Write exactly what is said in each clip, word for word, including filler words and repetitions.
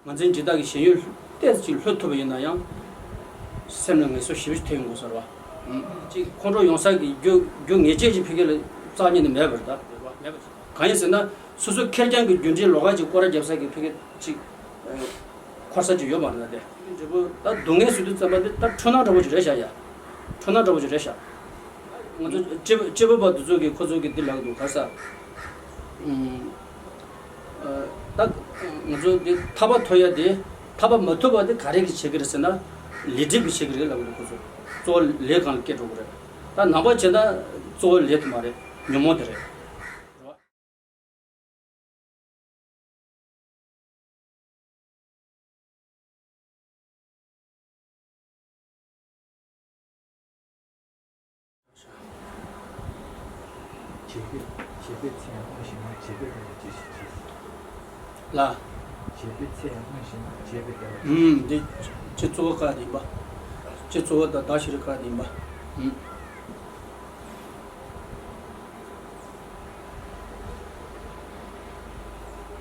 ང་ཚོའི་འཇིགས་སྐྲག་གི་ཞེན་ཡུལ་ཏོག་ཙམ་ཅིག་ལྷོད་ཐུབ་པ་ཡིན་ན་ཡང་། སེམས་ལ་ངལ་གསོ་ཞེ་པོ་ཅིག་ཐེབས་ཡོང་དགོས་ས་རེད་བ། ཅིག་ཁོང་ཁྲོ་ཡོང་ས་གི་རྒྱུ་རྒྱུ་ངེས་ཅན་ཅིག་ཕ་གི་ལ་རྩ་བ་ཉིད་ནས་མེད་པ་རེད་ད། མེད་པ་རེད། གང་ཡིན་ཟེར་ན། སོ་སོ་ཁེར་རྐྱང་གི་རྒྱུ་འབྲས་ལོགས་ཀ་ཅིག་སྐོར་ར་རྒྱབ་ས་གི་ཕ་གི་ཅིག་ཨ། འཁོར་ས་ཅིག་ཡོད་མ་རེད་ད་དེ། འབྲས་བུ་ད་སྡུག་བསྔལ་ཟེར་དུས་ཙམ་པ་འདི་ད་འཁྲུལ་སྣང་འདྲ་པོ་ཅིག་རེད་ཤག་ཡ། འཁྲུལ་སྣང་འདྲ་པོ་ཅིག་རེད་ཤག། ང་ཚོ་སྐྱེ་སྐྱེ་བོ་པ་དེ་ཚོ་གིས་ཁོ་ཚོ་གིས་འདི་ལབ་འདུག་ག་ས། ཨུམ། ཨ། ད་ང་ཚོ་འདི་ཐར་པ་ཐོབ་ཡ་དེ། ཐར་པ་མ་ཐོབ་པ་དེ་ག་རེ་གིས་བྱེད་ཀྱི་རེད་ཟེར་ན། ལས་སྒྲིབ་ཀྱིས་བྱེད་ཀྱི་རེད་ལབ་འདུག་ཁོ་ཚོ། གཙོ་བོ་ལས་སྒང་ལ་སྐྱེ་འགྲོ་གི་རེད། ད་ནང་པ་བྱས་ན་གཙོ་བོ་ལས་དེ་མ་རེད། ཉོན་མོངས་དེ་རེད། རེད་བ། བྱེད་པའི་བྱེད་པའི་ཚེ་ཡང་སྔོན་ཞིག་ན་བྱེད་པའི་དོན་དུ་ཅི་ཞིག་བྱེད། ལ། བྱེད་པའི་ཚེ་ཡང་སྔོན་ཞིག་ན་བྱེད་པའི་དོན་དུ། ཨུམ། འདི་སྤྱི་གཙོ་བོ་བཀའ་དེ་ཡིན་པ། སྤྱི་གཙོ་བོ་དང་བདག་ཤེས་རིག་བཀའ་དེ་ཡིན་པ། ཨུམ།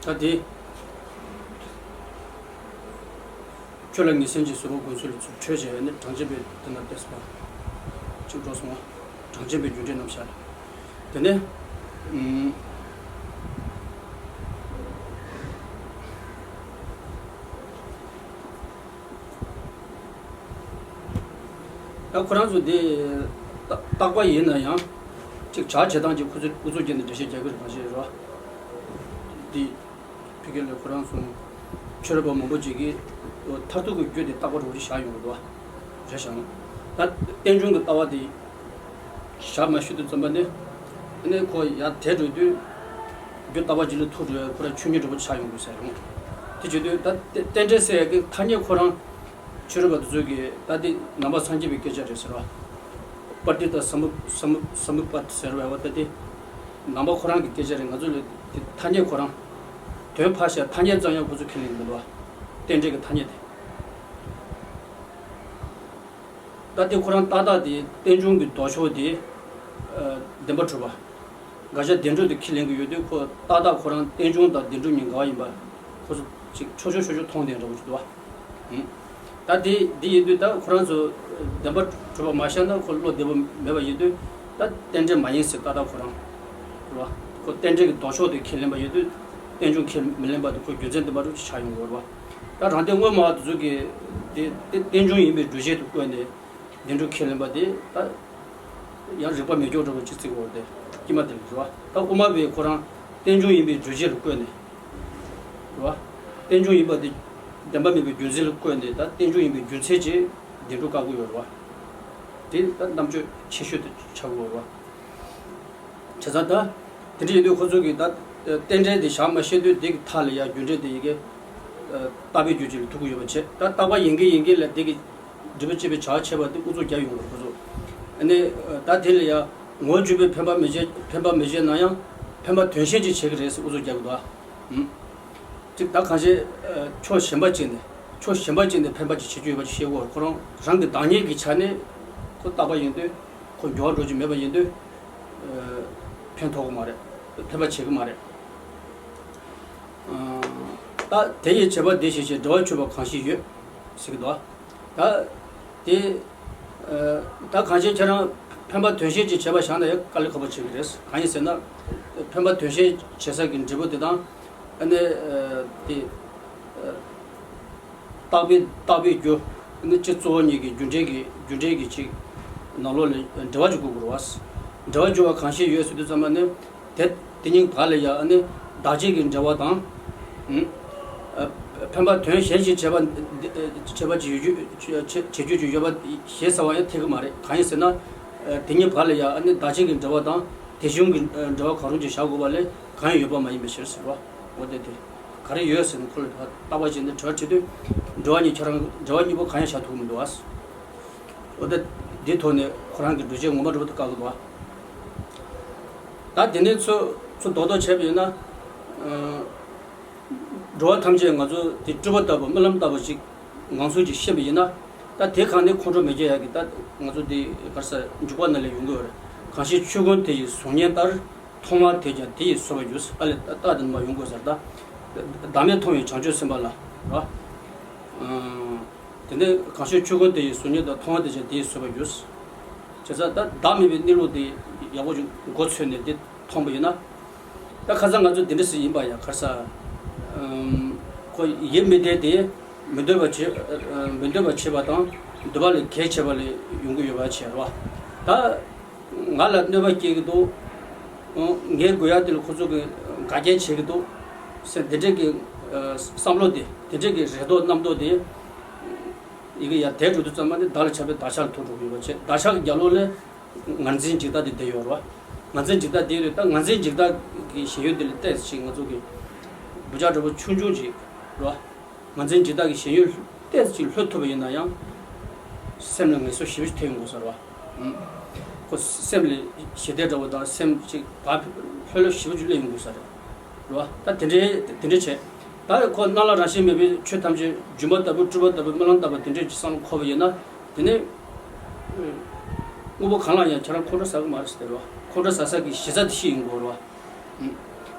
ད་དེ། ཆོས་ལ་ངེས་ཤེས་ཀྱི་གཟུགས་པོ་ཀུན་ཚོད་ལ་ཚུར་འཕྲོད་བྱས་ནས་གྲངས་ཅན་པའི་དེ་ན་བལྟས་པ། གཅིག་འགྲོ་སོང་བ། གྲངས་ཅན་པའི་རྒྱུ་འབྲས་རྣམ་གཞག་ལ། དེ་ནས། ཨུམ། ད་ཁོ་རང་ཚོ་འདི་རྟག་རྟག་པ་ཡིན་ན་ཡང་། ཅིག་བྱ་བྱེད་སྟངས་ཀྱི་ཁོ་ཚོས་ཨུ་ཚུགས་བརྒྱབ་ནས་འགྲེལ་བཤད་རྒྱག་གི་རེད། གང་ཞིག་རེད་བ། འདི་ཕ་གི་ལ་ཁོ་རང་ཚོ་ཆོས་རབ་པ་མང་པོ་ཅིག་གིས་མཐར་ཐུག་གི་རྒྱུ་དེ་རྟག་པ་རང་བཞིན་བཞག་ཡོང་གི་འདུག་བ། རེད་བཞག་ན། ད་རྟེན་འབྱུང་གི་ལྟ་བ་དེ། ཞག་མ་ཤོད་དུས་ཙམ་པ་ནས། ཨ་ནི་ཁོ་ཡར་དེད་འགྲོ་དུས། རྒྱུ་རྟག་པ་ཅིག་ལ་ཐུག་འགྲོ་ཡ་ཁོ་རང་ཆོས་ཉིད་འདྲ་པོ་ཆགས་ཡོང་དགོས་ཟེར་རུང་། དེ་བྱེད་དུས་ད་རྟེན་རྟེན་འབྲེལ་ཟེར་ཡ་གི་ཐ་སྙད་ཁོ་རང་། ཆོས་རབ་པ་དེ་ཚོ་གིས་ད་དེ་ནང་པ་སངས་རྒྱས་པའི་སྐད་ཆ་རེད་ཟེར་བ། པར་ཏི་ཏ་སམུ་སམུ་སམུ་པ་ཏི་ཟེར་བ་བ་ད་དེ། ནང་པ་ཁོ་རང་གི་སྐད་ཆ་རེད། ང་ཚོ་ལ་དེ་ཐ་སྙད་ཁོ་རང་། དོན་ཕར་བཞག་ཐ་སྙད་ཙམ་ཡང་ཁོ་ཚོ་ཁས་ལེན་མི་འདུག་བ། རྟེན་འབྲེལ་གྱི་ཐ་སྙད་དེ། ད་ལྟའི་ཁོ་རང་ཏག་ཏག་དེ་རྟེན་འབྱུང་གི་ལྡོག་ཕྱོགས་དེ། ཨ། བདེན་པར་གྲུབ་པ། དགག་བྱ་བདེན་གྲུབ་དེ་ཁས་ལེན་གྱི་ཡོད་དུས་ཁོ་ཏག་ཏག་ཁོ་རང་རྟེན་འབྱུང་དང་བདེན་གྲུབ་གཉིས་འགལ་བ་ཡིན་པ། ཁོ་ཚོ་ཅིག་ཆོག་ཆོག་ཆོག་ཆོག་མཐོང་ལྡན་འདྲ་པོ་ཞིག་འདུག་བ། ཨང་། ད་དེ་དེ་ཡིན་དུས་ད་ཁོ་རང་ཚོ་བདེན་པར་གྲུབ་པ་མ་ཤར་ན་ཁོ་བློ་བདེ་པོ་མེད་པ་ཡིན་དུས། ད་རྟེན་འབྲེལ་མ་ཡིན་ཟེར་ཏག་ཏག་ཁོ་རང་། རེད་བ། ཁོ་རྟེན་འབྲེལ་གྱི་ལྡོག་ཕྱོགས་དེ་ཁས་ལེན་པ་ཡིན་དུས། རྟེན་འབྱུང་ཁས་མི་ལེན་པ་དེ་ཁོ་རྒྱུ་མཚན་བདེན་པ་འདྲ་པོ་ཅིག་ཆགས་ཡོང་གི་ཡོད་རེད་བ། ད་རང་སྟེང་དངོས་སྨྲ་བ་དེ་ཚོ་གིས་དེ་དེ་རྟེན་འབྱུང་ཡིན་པའི་སྒྲུབ་བྱེད་དུ་བཀོད་ནས། བདེན་གྲུབ་ཁས་ལེན་པ་དེ་ད་ཡང་རིགས་པ་མེད་སྐྱོ་འདྲ་པོ་ཅིག་བརྩི་གི་ཡོད་རེད། དཀྱིལ་མ་དེ་ལ་རེད་བ། ད་དབུ་མ་པས་ཁོ་རང་རྟེན་འབྱུང་ཡིན་པའི་སྒྲུབ་བྱེད་ལ་བཀོད་ནས། རེད་བ། རྟེན་འབྱུང་ཡིན་པ་དེ་བདེན་པ་མིན་པའི་རྒྱུ་མཚན་ལ་བཀོད་ནས། ད་རྟེན་འབྱུང་ཡིན་པའི་རྒྱུ་མཚན་གྱིས་བདེན་གྲུབ་བཀག་གི་ཡོད་རེད་བ། དེ་ད་རྣམ་དཔྱོད་ཆེ་ཤོས་དེ་ཆགས་ཀྱི་ཡོད་རེད་བ། བྱས་ཙང་ད་དེ་འདྲ་ཡིན་དུས་ཁོ་ཚོ་གིས་ད་རྟེན་འབྲེལ་དེ་བཞག་མ་ཤེས་དུས། དེ་གི་མཐའ་ལ་ཡ་རྒྱུ་འབྲས་དེ་ཡི་གེ་རྟག་པའི་རྒྱུ་ཅིག་ལ་ཐུག་གི་ཡོད་པ་བྱས། ད་རྟག་པ་ཡིན་གྱི་ཡིན་གྱི་ལ་དེ་གི་སྒྲིབ་པ་བཅས་པའི་བྱ་བ་བྱས་པ་དེ་ཨུ་ཚུགས་རྒྱག་ཡོང་གི་རེད་ཁོ་ཚོ། ཨ་ནི་ད་དེ་ལ་ཡ་ངོ་བརྒྱུད་པའི་འཕེན་པ་མི་བྱེད། འཕེན་པ་མི་བྱེད་ན་ཡང་འཕེན་པ་དོན་གཞན་ཅིག་བྱེད་ཀྱི་རེད་ཟེར་ཨུ་ཚུགས་རྒྱག་གི་འདུག་ཨ། ཨུམ། ཅིག་ད་གང་ཞིག་ཕྱོགས་གཞན་པ་ཅིག་ནས་ཕྱོགས་གཞན་པ་ཅིག་ནས་འཕེན་པ་ཅིག་བྱེད་རྒྱུ་ཡོད་པ་ཅིག་ཤེས་དགོས། ཁོ་རང་རང་གི་བདག་ཉིད་ཀྱི་ཆ་ནས་ཁོ་རྟག་པ་ཡིན་དུས། ཁོ་འགྱུར་བ་འགྲོ་རྒྱུ་མེད་པ་ཡིན་དུས། ཨ། འཕེན་ཐུབ་ཀྱི་མ་རེད། འཕེན་པ་བྱེད་ཀྱི་མ་རེད། ཨ། ད་དེ་ཡི་བྱེད་པ་དེ་བཞིན་གཤེགས། འབྲེལ་བར་གྱུར་པ་གང་ཞིག་ཡོད། ཟེར་གྱི་འདུག་ད་དེ། ཨ། ད་གང་ཞིག་ཁྱེད་རང་འཕེན་པ་དོན་གཞན་ཅིག་བྱེད་པ་བཞག་ན་ཡང་དཀའ་ལས་ཁག་པོ་ཆགས་ཀྱི་རེད། གང་ཡིན་ཟེར་ན། འཕེན་པ་དོན་གཞན་བྱེད་ས་གི་འབྲས་བུ་དེ་དང་། ཨ་ནི། ཨ། དེ། ཨ། རྟག་པའི་རྟག་པའི་རྒྱུ། ཨ་ནི་སྤྱི་གཙོ་བོ་གཉིས་ཀྱི་རྒྱུ་འབྲས་ཀྱི་རྒྱུ་འབྲས་ཀྱི་ཅིག་ནང་ལོགས་ལ་འབྲེལ་བ་ཅིག་དགོས་དགོས་རེད་བ། འབྲེལ་བར་གྱུར་པ་གང་ཞིག་ཡོད་ཟེར་དུས་ཙམ་པ་ནི། དེ་དེ་གཉིས་བར་ལ་ཡང་ཨ་ནི་བདག་བྱེད་ཀྱི་འབྲེལ་བ་དང་། ཨུམ། ཨ། འཕེན་པ་དོན་གཞན་ཞིག་བྱེད་པ། བྱེད་པ་ཅིག་ཡོད་རྒྱུ། བྱེད་རྒྱུ་ཅིག་ཡོད་པ་ཞེས་ཟེར་བ་ཡང་འཐད་ཀྱི་མ་རེད། གང་ཡིན་ཟེར་ན། ཨ། དེ་གཉིས་བར་ལ་ཡང་ཨ་ནི་བདག་བྱེད་ཀྱི་འབྲེལ་བ་དང་དེ་བྱུང་གི་འབྲེལ་བ་གང་རུང་ཅིག་བཞག་དགོས་པ་ལས་གང་ཡང་ཡོད་པ་མ་ཡིན་པའི་ཕྱིར་ཟེར་བ། འོ་དེ་དེ། ག་རེ་ཡོད་ཟེར་ན་ཁོ་ལ་རྟག་པ་ཅན་དེ་འབྲེལ་བ་བྱེད་དུས། འབྲེལ་བ་གཉིས་ཁྱེད་རང་འབྲེལ་བ་གཉིས་པོ་གང་ཡང་བཞག་ཐུབ་ཀྱི་མི་འདུག་ཨ། འོ་ད་འདི་ཐོག་ནས་ཁོ་རང་གི་སྒྲུབ་བྱེད་ངོ་མ་འདྲ་པོ་དེ་བཀག་གི་འདུག་ཨ། ད་དེ་ནས་ཚུར་ཚུར་རྡོག་རྡོག་བྱས་པ་ཡིན་ན། ཨ། འགྲོ་བ་ཐམས་ཅད་ང་ཚོ་དེ་སྤྲུལ་པ་ལྟ་བུ་རྨི་ལམ་ལྟ་བུ་ཞིག་ངང་ཚུལ་གྱིས་ཤེས་པ་ཡིན་ན། ད་དེ་གང་ནས་ཁོང་ཁྲོ་མི་སྐྱེ་ཡག་གི། ད་ང་ཚོ་དེ་ག་རེ་ཟེར། འཇུག་པ་ནང་ལ་ཡོང་གི་ཡོད་རེད། གང་ཞིག་ཆོས་ཀུན་དེ་ཡི་གཟུགས་བརྙན་ལྟར། མཐོང་བ་དེས་ཀྱང་དེ་ཡི་བཟོད་པར་འགྱུར། ཨ་ལས། རྟགས་དེ་ནས་མར་ཡོང་དགོས་ཟེར། ད་བདག་མེད་མཐོང་བའི་བྱང་ཆུབ་སེམས་དཔའ་ལ། རེད་བ། ཨང་། དེ་ནས་གང་ཞིག་ཆོས་ཀུན་དེ་ཡི་གཟུགས་བརྙན་དང་། མཐོང་བ་དེ་ཅན་དེ་ཡི་བཟོད་པར་འགྱུར། བྱས་ཙང་ད་བདག་མེད་པའི་གནས་ལུགས་དེ་ཡག་པོ་ཅིག་མགོ་ཚོས་ནས་དེ་མཐོང་པ་ཡིན་ན། ད་ཁ་སང་ང་ཚོ་དེ་འདྲ་ཞིག་ཡིན་པ་ཡང་ག་རེ་ཟེར། ཨམ། ཁོ་ཡིད་མི་བདེ་དེ་མི་འདོད་པ་བྱེད། ཨ། མི་འདོད་པ་བྱེད་པ་དང་འདོད་པ་ལས་གེགས་བྱེད་པ་ལས་ཡོང་གི་ཡོད་པ་བྱས་རེད་བ། ད་ང་ལ་གནོད་པ་སྐྱེལ་གྱི་འདུག། ཨོ། ངའི་དགོས་ཡག་དེ་ལ་ཁོ་ཚོ་གིས་འགལ་རྐྱེན་བྱེད་ཀྱི་འདུག་ཟེར་དེ་འདྲས་ཀྱི། ཨ། བསམ་བློ་དེ། དེ་འདྲས་ཀྱི་རེ་དོགས་རྣམ་རྟོག་དེ་ཡི་གེ་ཡར་དེད་འགྲོ་དུས་ཙམ་པ་ནི་བདག་ལ་ཆགས་པའི་བདག་ཆགས་ལ་ཐུག་འགྲོ་གི་ཡོད་པ་བྱས། བདག་ཆགས་ཀྱི་རྒྱབ་ལོགས་ལ་ངར་འཛིན་འཇིག་ལྟ་དེ་བསྡད་ཡོད་རེད་བ། ངར་འཛིན་འཇིག་ལྟ་དེ་རེད། ད་ངར་འཛིན་འཇིག་ལྟ་གི་ཞེན་ཡུལ་དེ་ལ་ཏོག་ཙམ་ཅིག་ང་ཚོ་གི་འབུ་ཅག་འདྲ་པོ་ཆུང་ཆུང་ཅིག་རེད་བ། ངར་འཛིན་འཇིག་ལྟ་གི་ཞེན་ཡུལ་ཏོག་ཙམ་ཅིག་ལྷོད་ཐུབ་པ་ཡིན་ན་ཡང་། སེམས་ལ་ངལ་གསོ་ཞེ་པོ་ཅིག་ཐེབས་ཡོང་དགོས་ས་རེད་བ། ཨུམ། ཁོ་སེམས་ལ་ཞི་བདེ་འདྲ་པོ་དང་སེམས་ཅིག་བག་ལྷོད་ལྷོད་ཞེ་པོ་ཅིག་སླེབས་ཡོང་དགོས་ས་རེད། རེད་བ། ད་དེ་འདྲའི་དེ་འདྲའི་བྱས། ད་ཁོ་སྣང་ལ་རང་བཞིན་མེད་པའི་ཆོས་ཐམས་ཅད་སྒྱུ་མ་ལྟ་བུ། སྤྲུལ་པ་ལྟ་བུ། རྨི་ལམ་ལྟ་བུ། དེ་འདྲའི་བསམ་བློ་འཁོར་བ་ཡིན་ན། དེ་ནས་དངོས་པོ་གང་ལ་ཡང་ཁྱེད་རང་ཁོང་ཁྲོ་ཟ་གི་མ་རེད་ཟེར་བ། ཁོང་ཁྲོ་ཟ་ས་གི་གཞི་རྩ་དེ་ཤེས་ཡོང་དགོས་རེད་བ།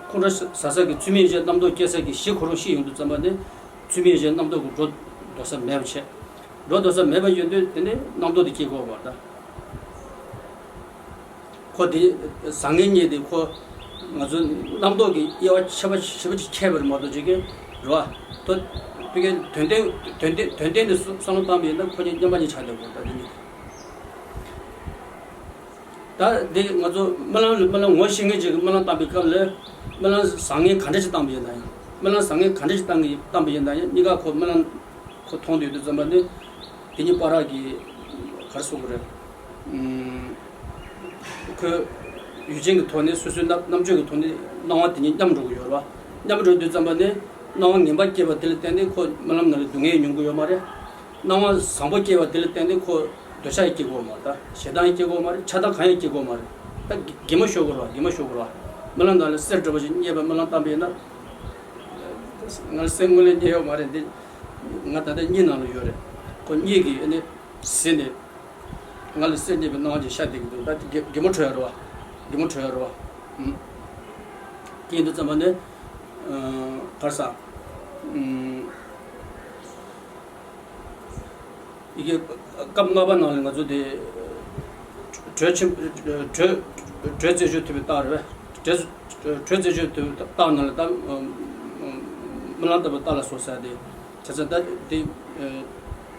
ཁོང་ཁྲོ་ཟ་ས་གི་ཚུལ་མིན་གཞན་རྣམ་རྟོག་སྐྱེ་ས་གི་གཞི་ཁོ་རང་ཤེས་ཡོང་དུས་ཙམ་པ་ནི། ཚུལ་མིན་གཞན་རྣམ་རྟོག་གི་སྒྲོ་འདོགས་ས་མེད་པ་བྱས། སྒྲོ་འདོགས་ས་མེད་པ་ཡོད་དུས་དེ་ནི་རྣམ་རྟོག་དེ་སྐྱེ་དགོས་པ་རེད་ད། ཁོ་དེ་བཟང་ངན་གཉིས་དེ་ཁོ་ང་ཚོ་རྣམ་རྟོག་གི་དབྱེ་བ་ཕྱེ་བ་ཞེ་པོ་ཅིག་ཕྱེ་བ་རེད་མ་གཏོགས་ཅིག་གི་རེད་བ། དོ་དེ་གའི་དོན་སྟེང་དོན་སྟེང་དོན་སྟེང་དུ་བསམ་བསམ་བློ་བཏང་བ་ཡིན་ན་ཁོ་གཉིས་མཉམ་པ་གཉིས་ཆགས་བསྡད་དགོས་ད་དེ་གཉིས། ད་འདི་ང་ཚོ་རྨི་ལམ་ལ་རྨི་ལམ་ངོ་ཤེས་མཁན་ཅིག་གིས་རྨི་ལམ་བཏང་པའི་སྐབས་ལ་རྨི་ལམ་བཟང་ངན་ག་འདྲ་ཞིག་བཏང་པ་ཡིན་ན་ཡང་། རྨི་ལམ་བཟང་ངན་ག་འདྲ་ཞིག་བཏང་གི་བཏང་པ་ཡིན་ན་ཡང་གཉིས་ཀ་ཁོ་རྨི་ལམ་ཁོ་མཐོང་དུས་དུས་ཙམ་པ་ནི་དེ་གཉིས་བར་གྱི་ག་རེ་ཟེར་དགོས་རེད། ཨུམ། ཁོས་ཡུལ་ཅན་གྱི་ཐོག་ནས་སོ་སོའི་རྣམ་རྣམ་དཔྱོད་ཀྱི་ཐོག་ནས་སྣང་བ་དེ་གཉིས་མཉམ་འགྲོ་གི་ཡོད་རེད་བ། མཉམ་འགྲོ་དུས་ཙམ་པ་ནི་སྣང་བ་ངན་པ་སྐྱེས་པ་དེ་ལ་བརྟེན་ནས་ཁོ་རྨི་ལམ་ནང་ལ་སྡུག་བསྔལ་མྱོང་གི་ཡོད་མ་རེད། སྣང་བ་བཟང་པོ་སྐྱེས་པ་དེ་ལ་བརྟེན་ནས་ཁོ་འདོད་ཆགས་སྐྱེ་གི་ཡོད་མ་རེད། ད་ཞེ་སྡང་སྐྱེ་གི་ཡོད་མ་རེད། ཆགས་སྡང་གང་ཡང་སྐྱེ་གི་ཡོད་མ་རེད། ད་གད་མོ་ཤོར་གི་རེད་བ། གད་མོ་ཤོར་གི་རེད་བ། རྨི་ལམ་ནང་ལ་གསེར་འདྲ་པོ་ཞིག་རྙེད་པ་རྨི་ལམ་བཏང་པ་ཡིན་ན། ང་ལ་གསེར་དངུལ་ལས་རྙེད་ཡོད་མ་རེད་འདི། ང་ད་ལྟ་གཉིད་ནང་ལ་ཡོད་རེད། ཁོ་གཉིད་ཀྱིས་ཨ་ནི་ཟིན་ནས། ང་ལ་གསེར་རྙེད་པའི་སྣང་བ་ཅིག་ཤར་བསྡད་ཀྱི་འདུག་ད་གད་གད་མོ་བྲོ་ཡ་རེད་བ། གད་མོ་བྲོ་ཡ་རེད་བ། ཨུམ། དེ་ཡིན་དུས་ཙམ་པ་ནི། ཨ། ག་རེ་ཟེར། ཨུམ། ཡི་གེ་སྐབས་ལྔ་པ་ནང་ལ་ང་ཚོ་དེ་དྲོད་ཆེན། དྲོད། དྲོད་རྩད་གཅོད་ཐུབ་པའི་རྟགས་རེད་པས། དྲོད། དྲོད་རྩད་གཅོད་ཐུབ་པའི་རྟགས་ནང་ལ་ད་རྨི་ལམ་ལྟ་བུ་རྟགས་ལ་སོགས་ཟེར་ཏེ། བྱས་ཙང་ད་དེ་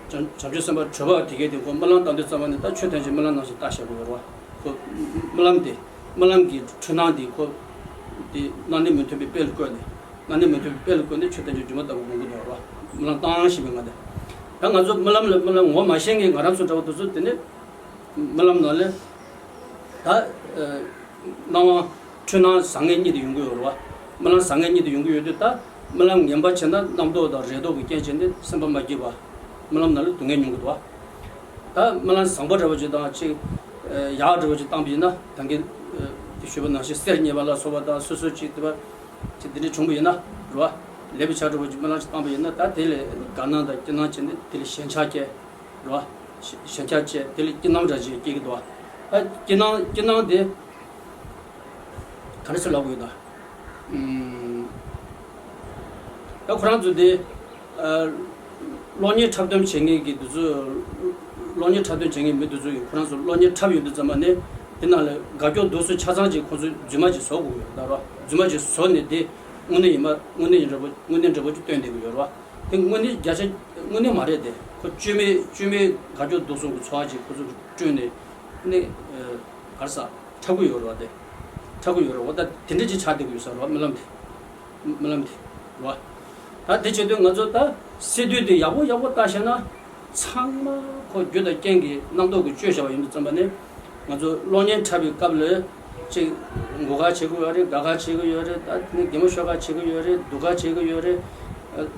བྱང་ཆུབ་སེམས་དཔའ་གྲོལ་བ་དེ་གས་དེ་ཁོ་རྨི་ལམ་བཏང་དུས་ཙམ་པ་ནས་ད་ཆོས་ཐམས་ཅད་རྨི་ལམ་ནང་བཞིན་བལྟ་བྱེད་དགོས་རེད་བ། ཁོ་རྨི་ལམ་དེ། རྨི་ལམ་གྱི་འཁྲུལ་སྣང་དེ་ཁོ་དེ་སྣང་གནས་མི་མཐུན་པའི་དཔེ་ལ་བཀོད་ནས། སྣང་གནས་མི་མཐུན་པའི་དཔེ་ལ་བཀོད་ནས་ཆོས་ཐམས་ཅད་སྒྱུ་མ་ལྟ་བུ་མཐོང་གི་འདུག་ར། རྨི་ལམ་བཏང་བཞིན་པའི་ང་དེ། ད་ང་ཚོ་རྨི་ལམ་ལ་རྨི་ལམ་ངོ་མ་ཤེས་མཁན་ང་རང་ཚོ་འདྲ་བོ་དེ་ཚོ་དེ་ནི་རྨི་ལམ་ནང་ལ་ད་སྣང་བ་འཁྲུལ་སྣང་བཟང་ངན་གཉིས་དེ་ཡོང་གི་ཡོད་རེད་བ། རྨི་ལམ་བཟང་ངན་གཉིས་དེ་ཡོང་གི་ཡོད་དུས་ད་རྨི་ལམ་ངན་པ་བྱས་ན་རྣམ་རྟོག་དང་རེ་དོགས་ཀྱི་རྐྱེན་བྱས་ནས་སེམས་པ་མ་སྐྱིད་པ། རྨི་ལམ་ནང་ལ་སྡུག་བསྔལ་མྱོང་གི་འདུག་བ། ད་རྨི་ལམ་བཟང་པོ་འདྲ་བོ་ཅིག་དང་ཅིག་ཡག་འདྲ་བོ་ཅིག་བཏང་པ་ཡིན་ན་ད་གིན་དེ་ཞུས་པ་ནང་བཞིན་གསེར་རྙེད་པ་ལ་སོགས་པ་དང་སོ་སོ་ཅིག་དེ་བ་ཅིག་དེ་འདྲ་བྱུང་པ་ཡིན་ན་རེད་བ། ལེགས་པའི་ཆ་འདྲ་བོ་ཅིག་རྨི་ལམ་ཅིག་བཏང་པ་ཡིན་ན་ད་དེ་ལས་དགའ་སྣང་དང་སྐྱིད་སྣང་བྱས་ནས་དེ་ལས་ཞེན་ཆགས་སྐྱེ་རེད་བ། ཞེན་ཆགས་སྐྱེ་དེ་ལས་སྐྱིད་སྣང་འདྲ་ཅིག་སྐྱེ་གི་འདུག་བ། ད་སྐྱིད་སྣང་སྐྱིད་སྣང་དེ། ག་རེ་ཟེར་ལབ་དགོས་ད། ཨུམ། ད་ཁོ་རང་ཚོ་དེ། ཨ། གློག་བརྙན་འཁྲབ་སྟོན་བྱེད་མཁན་གྱི་དེ་ཚོ། གློག་བརྙན་འཁྲབ་སྟོན་བྱེད་མཁན་མི་དེ་ཚོ་ཡིས་ཁོ་རང་ཚོ་གློག་བརྙན་འཁྲབ་ཡོང་དུས་ཙམ་པ་ནས་དེ་ནང་ལ་དགའ་སྐྱོ་སྡུག་གསུམ་ཆ་ཚང་ཅིག་ཁོ་ཚོས་རྫུན་མ་ཅིག་བཟོ་དགོས་ཡོད་རེད་ད་ར། རྫུན་མ་ཅིག་བཟོ་ནས་དེ་དངོས་གནས་ཡིན་པ་དངོས་གནས་ཡིན་འདྲ་པོ་དངོས་གནས་འདྲ་པོ་ཅིག་སྟོན་བསྡད་ཀྱི་ཡོད་རེད་བ། དེ་དངོས་གནས་བརྒྱ་ཆ་དངོས་གནས་མ་རེད་དེ། ཁོ་བཅོས་མའི་བཅོས་མའི་དགའ་སྐྱོ་སྡུག་གསུམ་གྱི་ཚོར་བ་ཅིག་ཁོ་ཚོས་བསྐྲུན་ནས་ནས། ཨ། ག་རེ་ཟེར། འཁྲབ་ཀྱི་ཡོད་རེད་བ། དེ་འཁྲབ་ཀྱི་ཡོད་རེད། འོ་ད་དེ་འདྲ་ཅིག་ཆགས་བསྡད་ཀྱི་ཡོད་ས་རེད་བ། རྨི་ལམ་དེ། རྨི་ལམ་དེ་རེད་བ། ད་དེ་བྱེད་དུས་ང་ཚོ་ད་སི་ཌི་དེ་ཡག་པོ་ཡག་པོ་བལྟས་ཤེ་ན་ཚང་མ་ཁོ་རྒྱུ་དང་རྐྱེན་གྱི་རྣམ་རྟོག་གིས་བཅོས་བཞག་པ་ཡིན་དུས་ཙམ་པ་ནས་ང་ཚོ་གློག་བརྙན་འཁྲབ་པའི་སྐབས་ལ་ཅིག་མགུ་ཁ་བྱེད་ཀྱི་ཡོད་རེད། དགའ་ཁ་བྱེད་ཀྱི་ཡོད་རེད། ད་དེ་ནས་གད་མོ་ཤོར་ཁ་བྱེད་ཀྱི་ཡོད་རེད། སྡུག་ཁ་བྱེད་ཀྱི་ཡོད་རེད།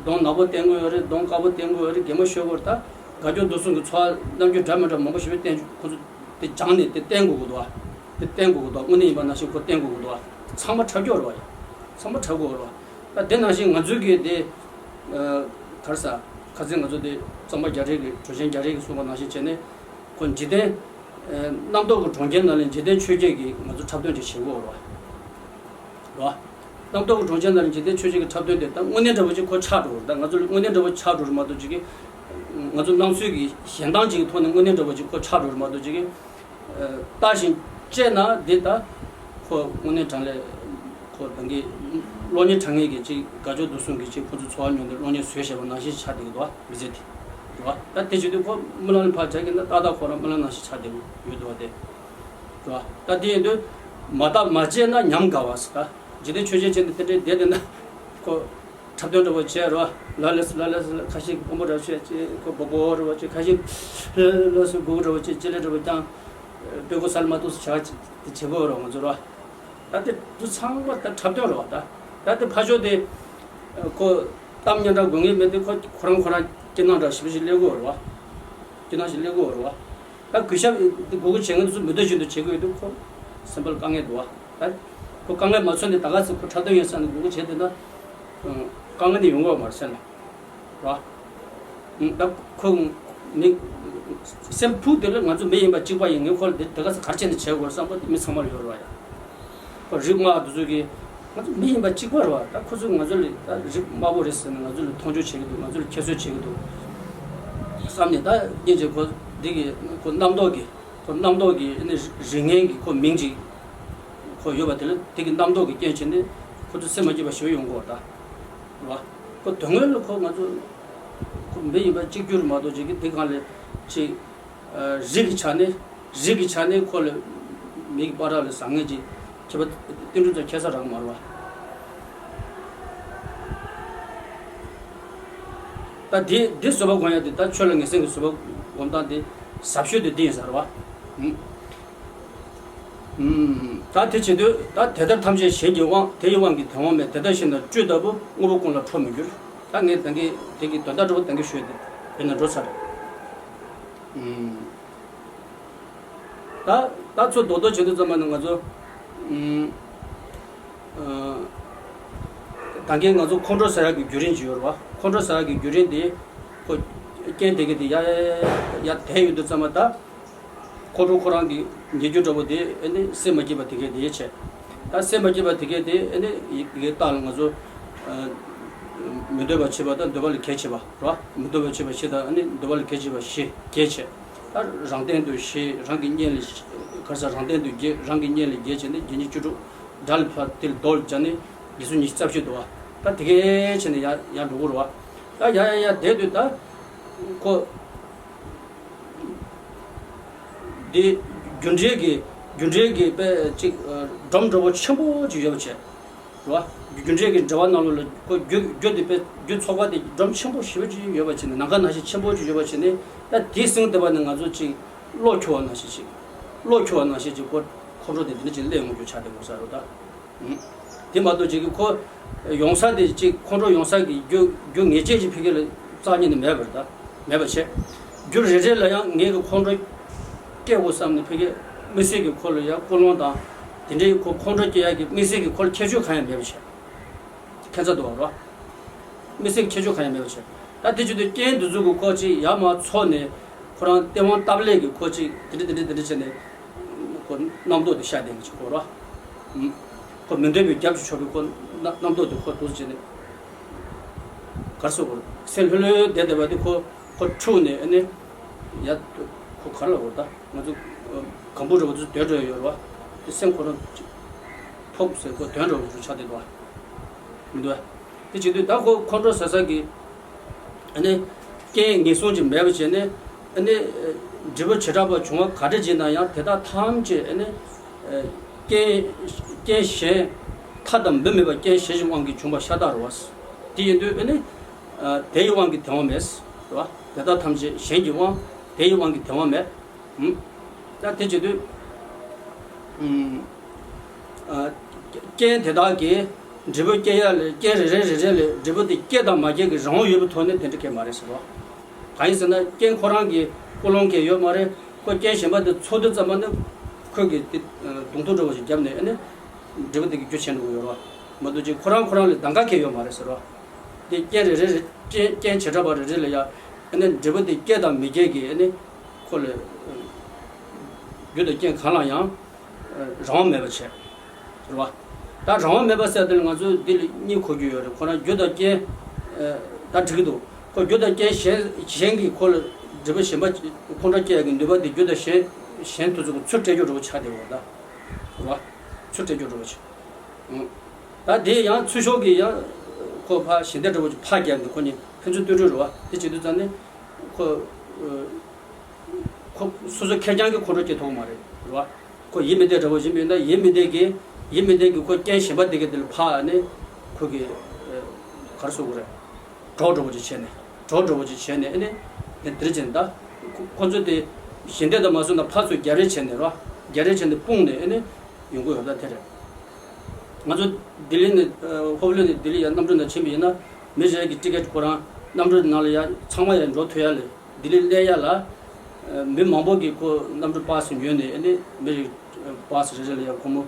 གདོང་ནག་པོ་བསྟན་གྱི་ཡོད་རེད། གདོང་དཀར་པོ་བསྟན་གྱི་ཡོད་རེད། གད་མོ་ཤོར་གྱི་ཡོད་རེད། ད་དགའ་སྐྱོ་སྡུག་གསུམ་གྱི་ཚོར་བ་རྣམ་འགྱུར་འདྲ་མི་འདྲ་མང་པོ་ཞིག་བསྟན་ཁོ་ཚོ། དེ་སྦྱངས་ནས་དེ་བསྟན་དགོས་ཀྱི་འདུག་བ། དེ་བསྟན་དགོས་ཀྱི་འདུག། དངོས་གནས་ཡིན་པ་ནང་བཞིན་ཁོ་བསྟན་དགོས་ཀྱི་འདུག་བ། ཚང་མ་འཁྲབ་སྐྱོ་རེད་བ་ཡ། ཚང་མ་འཁྲབ་དགོས་རེད་བ། ད་དེ་ནང་བཞིན་ང་ཚོའི་གི་དེ། ཨ། ག་རེ་ཟེར། ཁ་སང་ང་ཚོ་དེ་གཙང་པ་རྒྱ་རས་ཀྱི་གྲུ་ཆེན་རྒྱ་རས་ཀྱིས་གསུངས་པ་ནང་བཞིན་བྱས་ནས་ཁོ་འཇིག་རྟེན། ཨ། རྣམ་རྟོག་གི་གྲོང་ཁྱེར་ནང་ལ་འཇིག་རྟེན་ཆོས་བརྒྱད་ཀྱི་ང་ཚོ་འཁྲབ་སྟོན་ཅིག་བྱེད་དགོས་རེད་བ། རེད་བ། རྣམ་རྟོག་གི་གྲོང་ཁྱེར་ན་ལ་འཇིག་རྟེན་ཆོས་ཅན་གྱི་འཁྲབ་སྟོན་དེ་ད་དངོས་གནས་འདྲ་བོ་ཅིག་ཁོ་ཆགས་འགྲོ་གི་རེད། ད་ང་ཚོ་ལ་དངོས་གནས་འདྲ་བོ་ཆགས་འགྲོ་རེད་མ་གཏོགས་ཅིག་གི། ང་ཚོ་སྣང་ཚུལ་གྱི་ཞེན་སྟངས་ཅིག་གི་ཐོག་ནས་དངོས་གནས་འདྲ་བོ་ཅིག་ཁོ་ཆགས་འགྲོ་རེད་མ་གཏོགས་ཅིག་གི། ལྟ་ཞིང་དཔྱད་ན་འདི་ལྟ། ཁོ་དངོས་གནས་དྲང་ལས་ཁོ་ད་གིན་གློག་བརྙན་དྲང་ངེས་ཀྱི་ཅིག་དགའ་སྐྱོ་སྡུག་གསུམ་གྱི་ཅིག་ཁོ་ཚོ་འཚོ་བ་མྱོང་སྟེ་གློག་བརྙན་བཟོས་བཞག་པ་ནང་བཞིན་ཆགས་བསྡད་ཀྱི་འདུག་བ། མི་ཚེ་དེ་འདུག་བ། ད་དེ་བྱེད་དུས་ཁོ་རྨི་ལམ་ལ་ཕར་བྱ་གི་ན་ཏག་ཏག་ཁོ་རང་རྨི་ལམ་ནང་བཞིན་ཆགས་བསྡད་ཀྱི་ཡོད་འདུག་བ། དེ་འདུག་བ། ད་དེ་ཡིན་དུས་མ་བརྟགས་མ་དཔྱད་ན་ཉམས་དགའ་བ་ཟེར། ད་འཇིག་རྟེན་ཆོས་ཅན་ཅན་དེ་དེ་འདྲའི་བསྡད་བསྡད་ན་ཁོ། འཁྲབ་སྟོན་འདྲ་བོ་བྱས་རོ། ལ་ལས་སུ་ལ་ལས་སུ་ཁ་ཤས་སྤོམ་པོ་འདྲ་བོ་བྱས་ཅེས་ཁོ་སྦོ་སྦོ་འདྲ་བོ་བྱས། ཁ་ཤས་ལ་ལས་སུ་སྒུག་འདྲ་བོ་བྱས། ཅི་ལས་འདྲ་བོ་ཀྱང་དཔེ་ཁོ་སལ་མ་ཐུག་སུ་བྱ་བ་ཅིག་དེ་བྱེད་དགོས་རོ་ང་ཚོ་རོ། ད་དེ་དུ་ཚང་མ་ད་འཁྲབ་སྟོན་རོ། ད་ད་དེ་ཕ་ཤོ་དེ་ཁོ་གཏམ་སྙན་གྲགས་དགོས་ངེས་མེད་དེ་ཁོ་ཁོ་རང་ཁོ་རང་སྐྱིད་སྣང་འདྲ་ཞིབ་ཞིབ་སླེབས་དགོས་རོ། སྐྱིད་སྣང་ཞིག་སླེབས་དགོས་རོ། ད་གུས་ཞབས་དེ་དགོས་མཁོ་བྱེད་མཁན་དེ་ཚོ་མི་འདོད་བཞིན་དུ་བྱེད་དགོས་ཡོད་དུས་ཁོ་སེམས་པ་ལ་དཀའ་ངལ་འདུག་བ། ད་ཁོ་དཀའ་ངལ་མ་ཚོར་ནས་ད་ག་ཚོད་ཁོ་འཁྲབ་སྟོན་ཡིན་བསམ་ནས་དགོས་མཁོ་བྱས་བསྡད་ན་དཀའ་ངལ་དེ་ཡོང་གི་ཡོད་མ་རེད་སེམས་ལ། ར། ད་ཁོ་མི་སེམས་ཕུགས་དེ་ལ་ང་ཚོ་མི་ཡིན་པ་གཅིག་པ་ཡིན་ངེས་ཁོ་ལ་དེ་ད་ག་ཚོད་ག་རེ་བྱས་ནས་བྱེད་དགོས་བསམ་པ་དེ་མི་ཚང་མ་ལ་ཡོད་རེད་བ་ཡ། ཁོ་རིགས་དམའ་དེ་ཚོ་གིས་ང་ཚོ་མི་ཡིན་པ་གཅིག་པ་རེད་བ། ད་ཁོ་ཚོས་ང་ཚོ་ལ་ད་རིགས་དམའ་པོ་རེད་ཟེར་ནས་ང་ཚོ་ལ་མཐོང་ཆུང་བྱེད་ཀྱི་འདུག་ང་ཚོ་ལ་ཁྱད་གསོད་བྱེད་ཀྱི་འདུག་བསམ་ནས། ད་སྙིང་རྗེ་ཁོ་འདི་གི་ཁོ་རྣམ་རྟོག་གི་ཁོ་རྣམ་རྟོག་གི་ཨ་ནི་རིགས་ངན་གྱི་ཁོ་མིང་ཅིག་ཁོ་ཡོད་པ་དེ་ལ་དེ་གི་རྣམ་རྟོག་གི་རྐྱེན་བྱས་ནས་ཁོ་ཚོ་སེམས་མ་སྐྱིད་པ་ཞེ་པོ་ཡོང་གི་ཡོད་རེད་ད། རེད་བ། ཁོ་དོན་དངོས་ལ་ཁོ་ང་ཚོ་ཁོ་མི་ཡིན་པ་གཅིག་གྱུར་མ་གཏོགས་ཅིག་གི་དེ་སྒང་ལ་ཅིག་རིགས་ཀྱི་ཆ་ནས་རིགས་ཀྱི་ཆ་ནས་ཁོ་ལ་མི་གི་པར་ར་ལ་བཟང་ངན་གྱི་ཁྱད་པར་ཏིལ་འབྲུ་ཙམ་ཁྱད་མཚར་རང་མ་རེད་བ། ད་འདི་འདི་བཟོད་པ་སྒོམ་ཡ་དེ་ད་ཆོས་ལ་ངེས་སེམས་ཀྱི་བཟོད་པ་སྒོམ་སྟངས་དེ་ཟབ་ཤོས་དེ་འདི་ཡིན་ས་རེད་བ། ཨུམ། ཨུམ། ད་དེ་བྱེད་དུས་ད་དེ་ལྟར་ཐམས་ཅད་གཞན་གྱི་དབང་དེ་ཡི་དབང་གིས་དེ་དབང་མེད། དེ་ལྟར་ཤེས་ན་སྤྲོས་ལྟ་བུ་དངོས་པོ་ཀུན་ལ་ཁྲོ་མི་འགྱུར། ད་ངས་ད་གིན་དེ་གི་དོན་དག་འདྲ་བོ་ད་གིན་ཤོད་དེ་དེ་ན་འགྲོ་ཚར། ཨུམ། ད་ད་ཚོ་རྡོག་རྡོག་བྱེད་དུས་ཙམ་པ་ནི་ང་ཚོ་ཨུམ། ཨ། ད་གིན་ང་ཚོ་ཁོང་ཁྲོ་ཟ་ཡག་གི་བརྒྱུད་རིམ་ཅིག་ཡོད་རེད་བ། ཁོང་ཁྲོ་ཟ་ཡག་གི་བརྒྱུད་རིམ་དེ་ཁོ་རྐྱེན་དེ་གི་དེ་ཡ་ཡ་ཡ་ཡ་དེ་ཡོད་དུས་ཙམ་པ་ད། ཁོང་ཁྲོ་ཁོ་རང་གི་ཉེ་རྒྱུ་འདྲ་བོ་དེ་ཨ་ནི་སེམས་མ་སྐྱིད་པ་དེ་གས་དེ་བྱས། ད་སེམས་མ་སྐྱིད་པ་དེ་གས་དེ་ཨ་ནི་ཡི་གེ་རྟགས་ལ་ང་ཚོ་ཨ་མི་འདོད་པ་བྱེད་པ་དང་འདོད་པ་ལ་གལ་ཆེ་བ་རེད་བ། མི་འདོད་པ་བྱེད་པ་བཞི་དང་ཨ་ནི་འདོད་པ་ལ་གལ་ཆེ་བ་བཞི་གལ་ཆེ། ད་རང་སྟེང་དུ་བཞི། རང་གི་གཉེན་ལ་ག་རེ་ཟ། རང་སྟེང་དུ་བརྒྱད། རང་གི་གཉེན་ལ་བརྒྱད་བྱས་ནས་བརྒྱད་གཉིས་བཅུ་དྲུག། དགྲ་ལ་ཕར་དེ་ལ་རྡོ་ལ་སྦྱར་ནས་བརྒྱད་སོ་ཉི་ཤུ་རྩ་བཞི་འདུག་བ། ད་དེ་གས་བྱས་ནས་ཡར་ཡར་འགྲོ་གི་རེད་བ། ད་ཡར་ཡར་ཡར་བསྡད་དུས་ད་ཁོ། འདི་རྒྱུ་འབྲས་ཀྱི་རྒྱུ་འབྲས་ཀྱི་དཔེ་ཅིག་སྒྲོམ་འདྲ་བོ་ཆེན་པོ་ཅིག་ཡོད་པ་བྱས། རེད་བ། རྒྱུ་འབྲས་ཀྱི་འབྲེལ་བ་ནང་ལོགས་ལ་ཁོ་རྒྱུ་རྒྱུ་དེ་དཔེ་རྒྱུ་ཚོགས་པ་དེ་སྒྲོམ་ཆེན་པོ་ཞེ་པོ་ཅིག་ཡོད་པ་བྱས་ནས། ནམ་མཁའ་ནང་བཞིན་ཆེན་པོ་ཅིག་ཡོད་པ་བྱས་ནས། ད་དེའི་གསེང་དེ་བ་ནས་ང་ཚོ་ཅིག་གློག་འཁྱུག་པ་ནང་བཞིན་ཅིག་གློག་འཁྱུག་པ་ནང་བཞིན་ཅིག་ཁོ་ཁོང་ཁྲོ་དེ་དེ་འདྲ་ཅིག་སླེབས་ཡོང་རྒྱུ་ཆགས་བསྡད་དགོས་ས་རེད་ད། དེ་མ་གཏོགས་ཅིག་གི་ཁོ་ཡོང་ས་དེ་ཅིག་ཁོང་ཁྲོ་ཡོང་ས་གི་རྒྱུ་རྒྱུ་ངེས་ཅན་ཅིག་ཕ་གི་ལ་རྩ་ཉིད་ནས་མེད་པར་ད་མེད་པ་བྱས། རྒྱུ་རེ་རེ་ལ་ཡང་ངེད་ཀྱི་ཁོང་ཁྲོ་སྐྱེ་དགོས་བསམ་ནས་ཕ་གི་དམིགས་བསལ་གྱི་ཁོ་ལ་ཡང་ཀུན་སློང་དང་དེ་འདྲའི་ཁོ་ཁོང་ཁྲོ་སྐྱེ་ཡག་གི་དམིགས་བསལ་གྱི་ཁོ་ལ་ཁྱད་ཆོས་གང་ཡང་མེད་པ་བྱས། ཁྱད་མཚར་འདུག་བ་རོ། དམིགས་བསལ་གྱི་ཁྱད་ཆོས་གང་ཡང་མེད་པ་བྱས། ད་དེ་བྱེད་དུས་རྐྱེན་དེ་ཚོ་གི་ཁོ་ཅིག་ཡར་མར་ཚོགས་ནས་ཁོ་རང་སྟེས་དབང་སྟབས་ལེགས་ཀྱི་ཁོ་ཅིག་དེ་འདྲ་དེ་འདྲ་དེ་འདྲ་བྱས་ནས། ཁོ་རྣམ་རྟོག་དེ་ཤར་བསྡད་ཀྱི་ཅིག་གོ་ར། ཁོ་མི་འདོད་པའི་རྒྱབ་ཀྱི་ཕྱོགས་པའི་ཁོ་རྣམ་རྣམ་རྟོག་དེ་ཁོ་འདུག་སེ་བྱས་ནས། གར་སོང་གོ་ར། སེམས་ལྷོད་ལྷོད་བསྡད་བསྡད་པ་དེ་ཁོ་ཁོ་འཁྲུགས་ནས་ཨ་ནི། ཡ། ཁོ་གར་ལ་གོ་ར། ད་ང་ཚོ་གམ་བུ་འདྲ་བོ་ཚོ་དོན་འགྲོ་ཡོད་ར་བ། དེ་སེམས་ཁོ་རང་ཅིག་ཐོབ་ཟེར་ཁོ་དོན་འགྲོ་བོ་ཚོ་ཆགས་བསྡད་འདུག་བ། མི་འདུག་བ། དེ་བྱེད་དུས་ད་ཁོ་ཁོང་ཁྲོ་ཟ་ས་གི། ཨ་ནི། རྐྱེན་ངེས་བཟུང་ཅིག་མེད་པ་བྱས་ནས། ཨ་ནི། འབྲས་བུ་བྱེ་བྲག་པ་བྱུང་བ་ག་འདྲ་ཅིག་ན་ཡང་དེ་དག་ཐམས་ཅད་ཨ་ནི། རྐྱེན་རྐྱེན་གཞན་ཐ་དང་དབུ་མེད་པ་རྐྱེན་གཞན་གྱི་དབང་གིས་བྱུང་བ་ཤ་སྟག་རེད་བ། དེ་ཡིན་དུས་ཨ་ནི། དེ་ཡི་དབང་གིས་དེ་དབང་མེད། རེད་བ། དེ་དག་ཐམས་ཅད་གཞན་གྱི་དབང་། དེ་ཡི་དབང་གིས་དེ་དབང་མེད། ཨུམ། ད་དེ་བྱེད་དུས། ཨུམ། ཨ། རྐྱེན་དེ་དག་གིས་འབྲས་བུ་སྐྱེ་ཡ་ལས། རྐྱེན་རེ་རེ་རེ་རེ་ལས་འབྲས་བུ་དེ་སྐྱེ་དང་མ་སྐྱེ་གི་རང་དབང་ཡོད་པའི་ཐོག་ནས་དེ་འདྲ་གང་ཡང་མ་རེད་ཟེར་བ། གང་ཡིན་ཟེར་ན་རྐྱེན་ཁོ་རང་གི་ཀུན་སློང་གང་ཡང་ཡོད་མ་རེད། ཁོ་རྐྱེན་གཞན་པ་དེ་ཚོགས་དུས་ཙམ་པ་ནི་ཁོས་ཀྱི་དེ་གདོང་ཐུག་འདྲ་བོ་ཞིག་བརྒྱབ་ནས་ཨ་ནི་འབྲས་བུ་དེ་གི་རྒྱུ་བྱས་འགྲོ་གི་ཡོད་རེད་བ། མ་གཏོགས་ཅིག་ཁོ་རང་ཁོ་རང་ལ་གདམ་ག་གང་ཡང་ཡོད་མ་རེད་ཟེར་བ། དེ་རྐྱེན་རེ་རེ་རེ་རྐྱེན་རྐྱེན་བྱེ་བྲག་པ་རེ་རེ་ལ་ཡང་ཨ་ནི་འབྲས་བུ་དེ་སྐྱེ་དང་མི་སྐྱེ་གི་ཨ་ནི་ཁོ་ལ་རྒྱུ་དང་རྐྱེན་གང་ལ་ཡང་རང་དབང་མེད་པ་བྱས། རེད་བ། ད་ ད་རང་དབང་མེད་པ་ཟེར་དེ་ལ་ང་ཚོས་འདི་ལ་གཉིས་གོ་རྒྱུ་ཡོད་རེད། ཁོ་རང་རྒྱུ་དང་རྐྱེན་ད་འགྲིག་གི་འདུག་ཁོ་རྒྱུ་དང་རྐྱེན་གཞན་གཞན་གྱིས་ཁོ་ལ་སྒྲིབ་པ་གཞན་པ་ཁོང་ཁྲོ་སྐྱེ་ཡག་གི་ནུས་པ་དེ་རྒྱུ་དང་གཞན་གཞན་དེ་ཚོ་གི་ཚུར་སྤྲད་རྒྱུ་འདྲ་བོ་ཆགས་བསྡད་ཡོད་རེད། ད་རེད་བ། ཚུར་སྤྲད་རྒྱུ་འདྲ་བོ་ཆགས། ད་དེ་ཡང་ཚུར་ཤོག་གི་ཡང་ཁོ་ཕར་ཞལ་འདེབས་འདྲ་བོ་ཅིག་ཕར་བརྒྱབ་ནས་ཁོ་གཉིས་ཕན་ཚུན་བསྟུན་གྲོས་རེད་བ། དེ་བྱེད་དུས་ཙང་ནས་ཁོ་ཁོ་སོ་སོ་ཁེར་རྐྱང་གི་ཁོང་ཁྲོ་སྐྱེ་ཐུབ་ཀྱི་མ་རེད། རེད་བ། ཁོ་ཡིད་མི་བདེ་འདྲ་བོ་ཞིག་ཡིན་ན་ཡིད་མི་བདེ་གི་ཡིད་མི་བདེ་གི་ཁོ་རྐྱེན་གཞན་པ་དེ་གི་དེ་ལ་ཕར་ནས་ཁོ་གི་ག་རེ་ཟེར་དགོས་རེད། གྲོགས་འདྲ་བོ་ཅིག་བྱས་ནས་གྲོགས་འདྲ་བོ་ཅིག་བྱས་ནས་ཨ་ནི་དེ་འདིར་བྱས་ནས་ད་ཁོ་ཁོ་ཚོ་དེ་ཞལ་འདེབས་དང་མ་སོང་ན་ཕར་ཚུར་རྒྱག་རེས་བྱས་ནས་རེད་བ། རྒྱག་རེས་བྱས་ནས་སྤུངས་ནས་ཨ་ནི་ཡོང་གི་ཡོད། ད་དེ་རེད། ང་ཚོ་ལྡི་ལི་ནས་ཨ་ཧོབ་ལི་ནས་ལྡི་ལི་ཡར་གནམ་གྲུ་ནང་ཕྱིན་པ་ཡིན་ན་མི་རེ་རེ་གི་ཊི་ཀེ་ཊི་ཁོ་རང་གནམ་གྲུ་ནང་ལ་ཡར་ཚང་མ་ཡར་འགྲོ་ཐུབ་ཡ་ལས་ལྡི་ལི་སླེབས་ཡ་ལ་ཨ་མི་མང་པོ་གིས་ཁོ་གནམ་གྲུ་པ་སི་ཉོས་ནས་ཨ་ནི་མི་རེ་པ་སི་རེ་རེ་ལ་ཡར་སྒོར་མོ་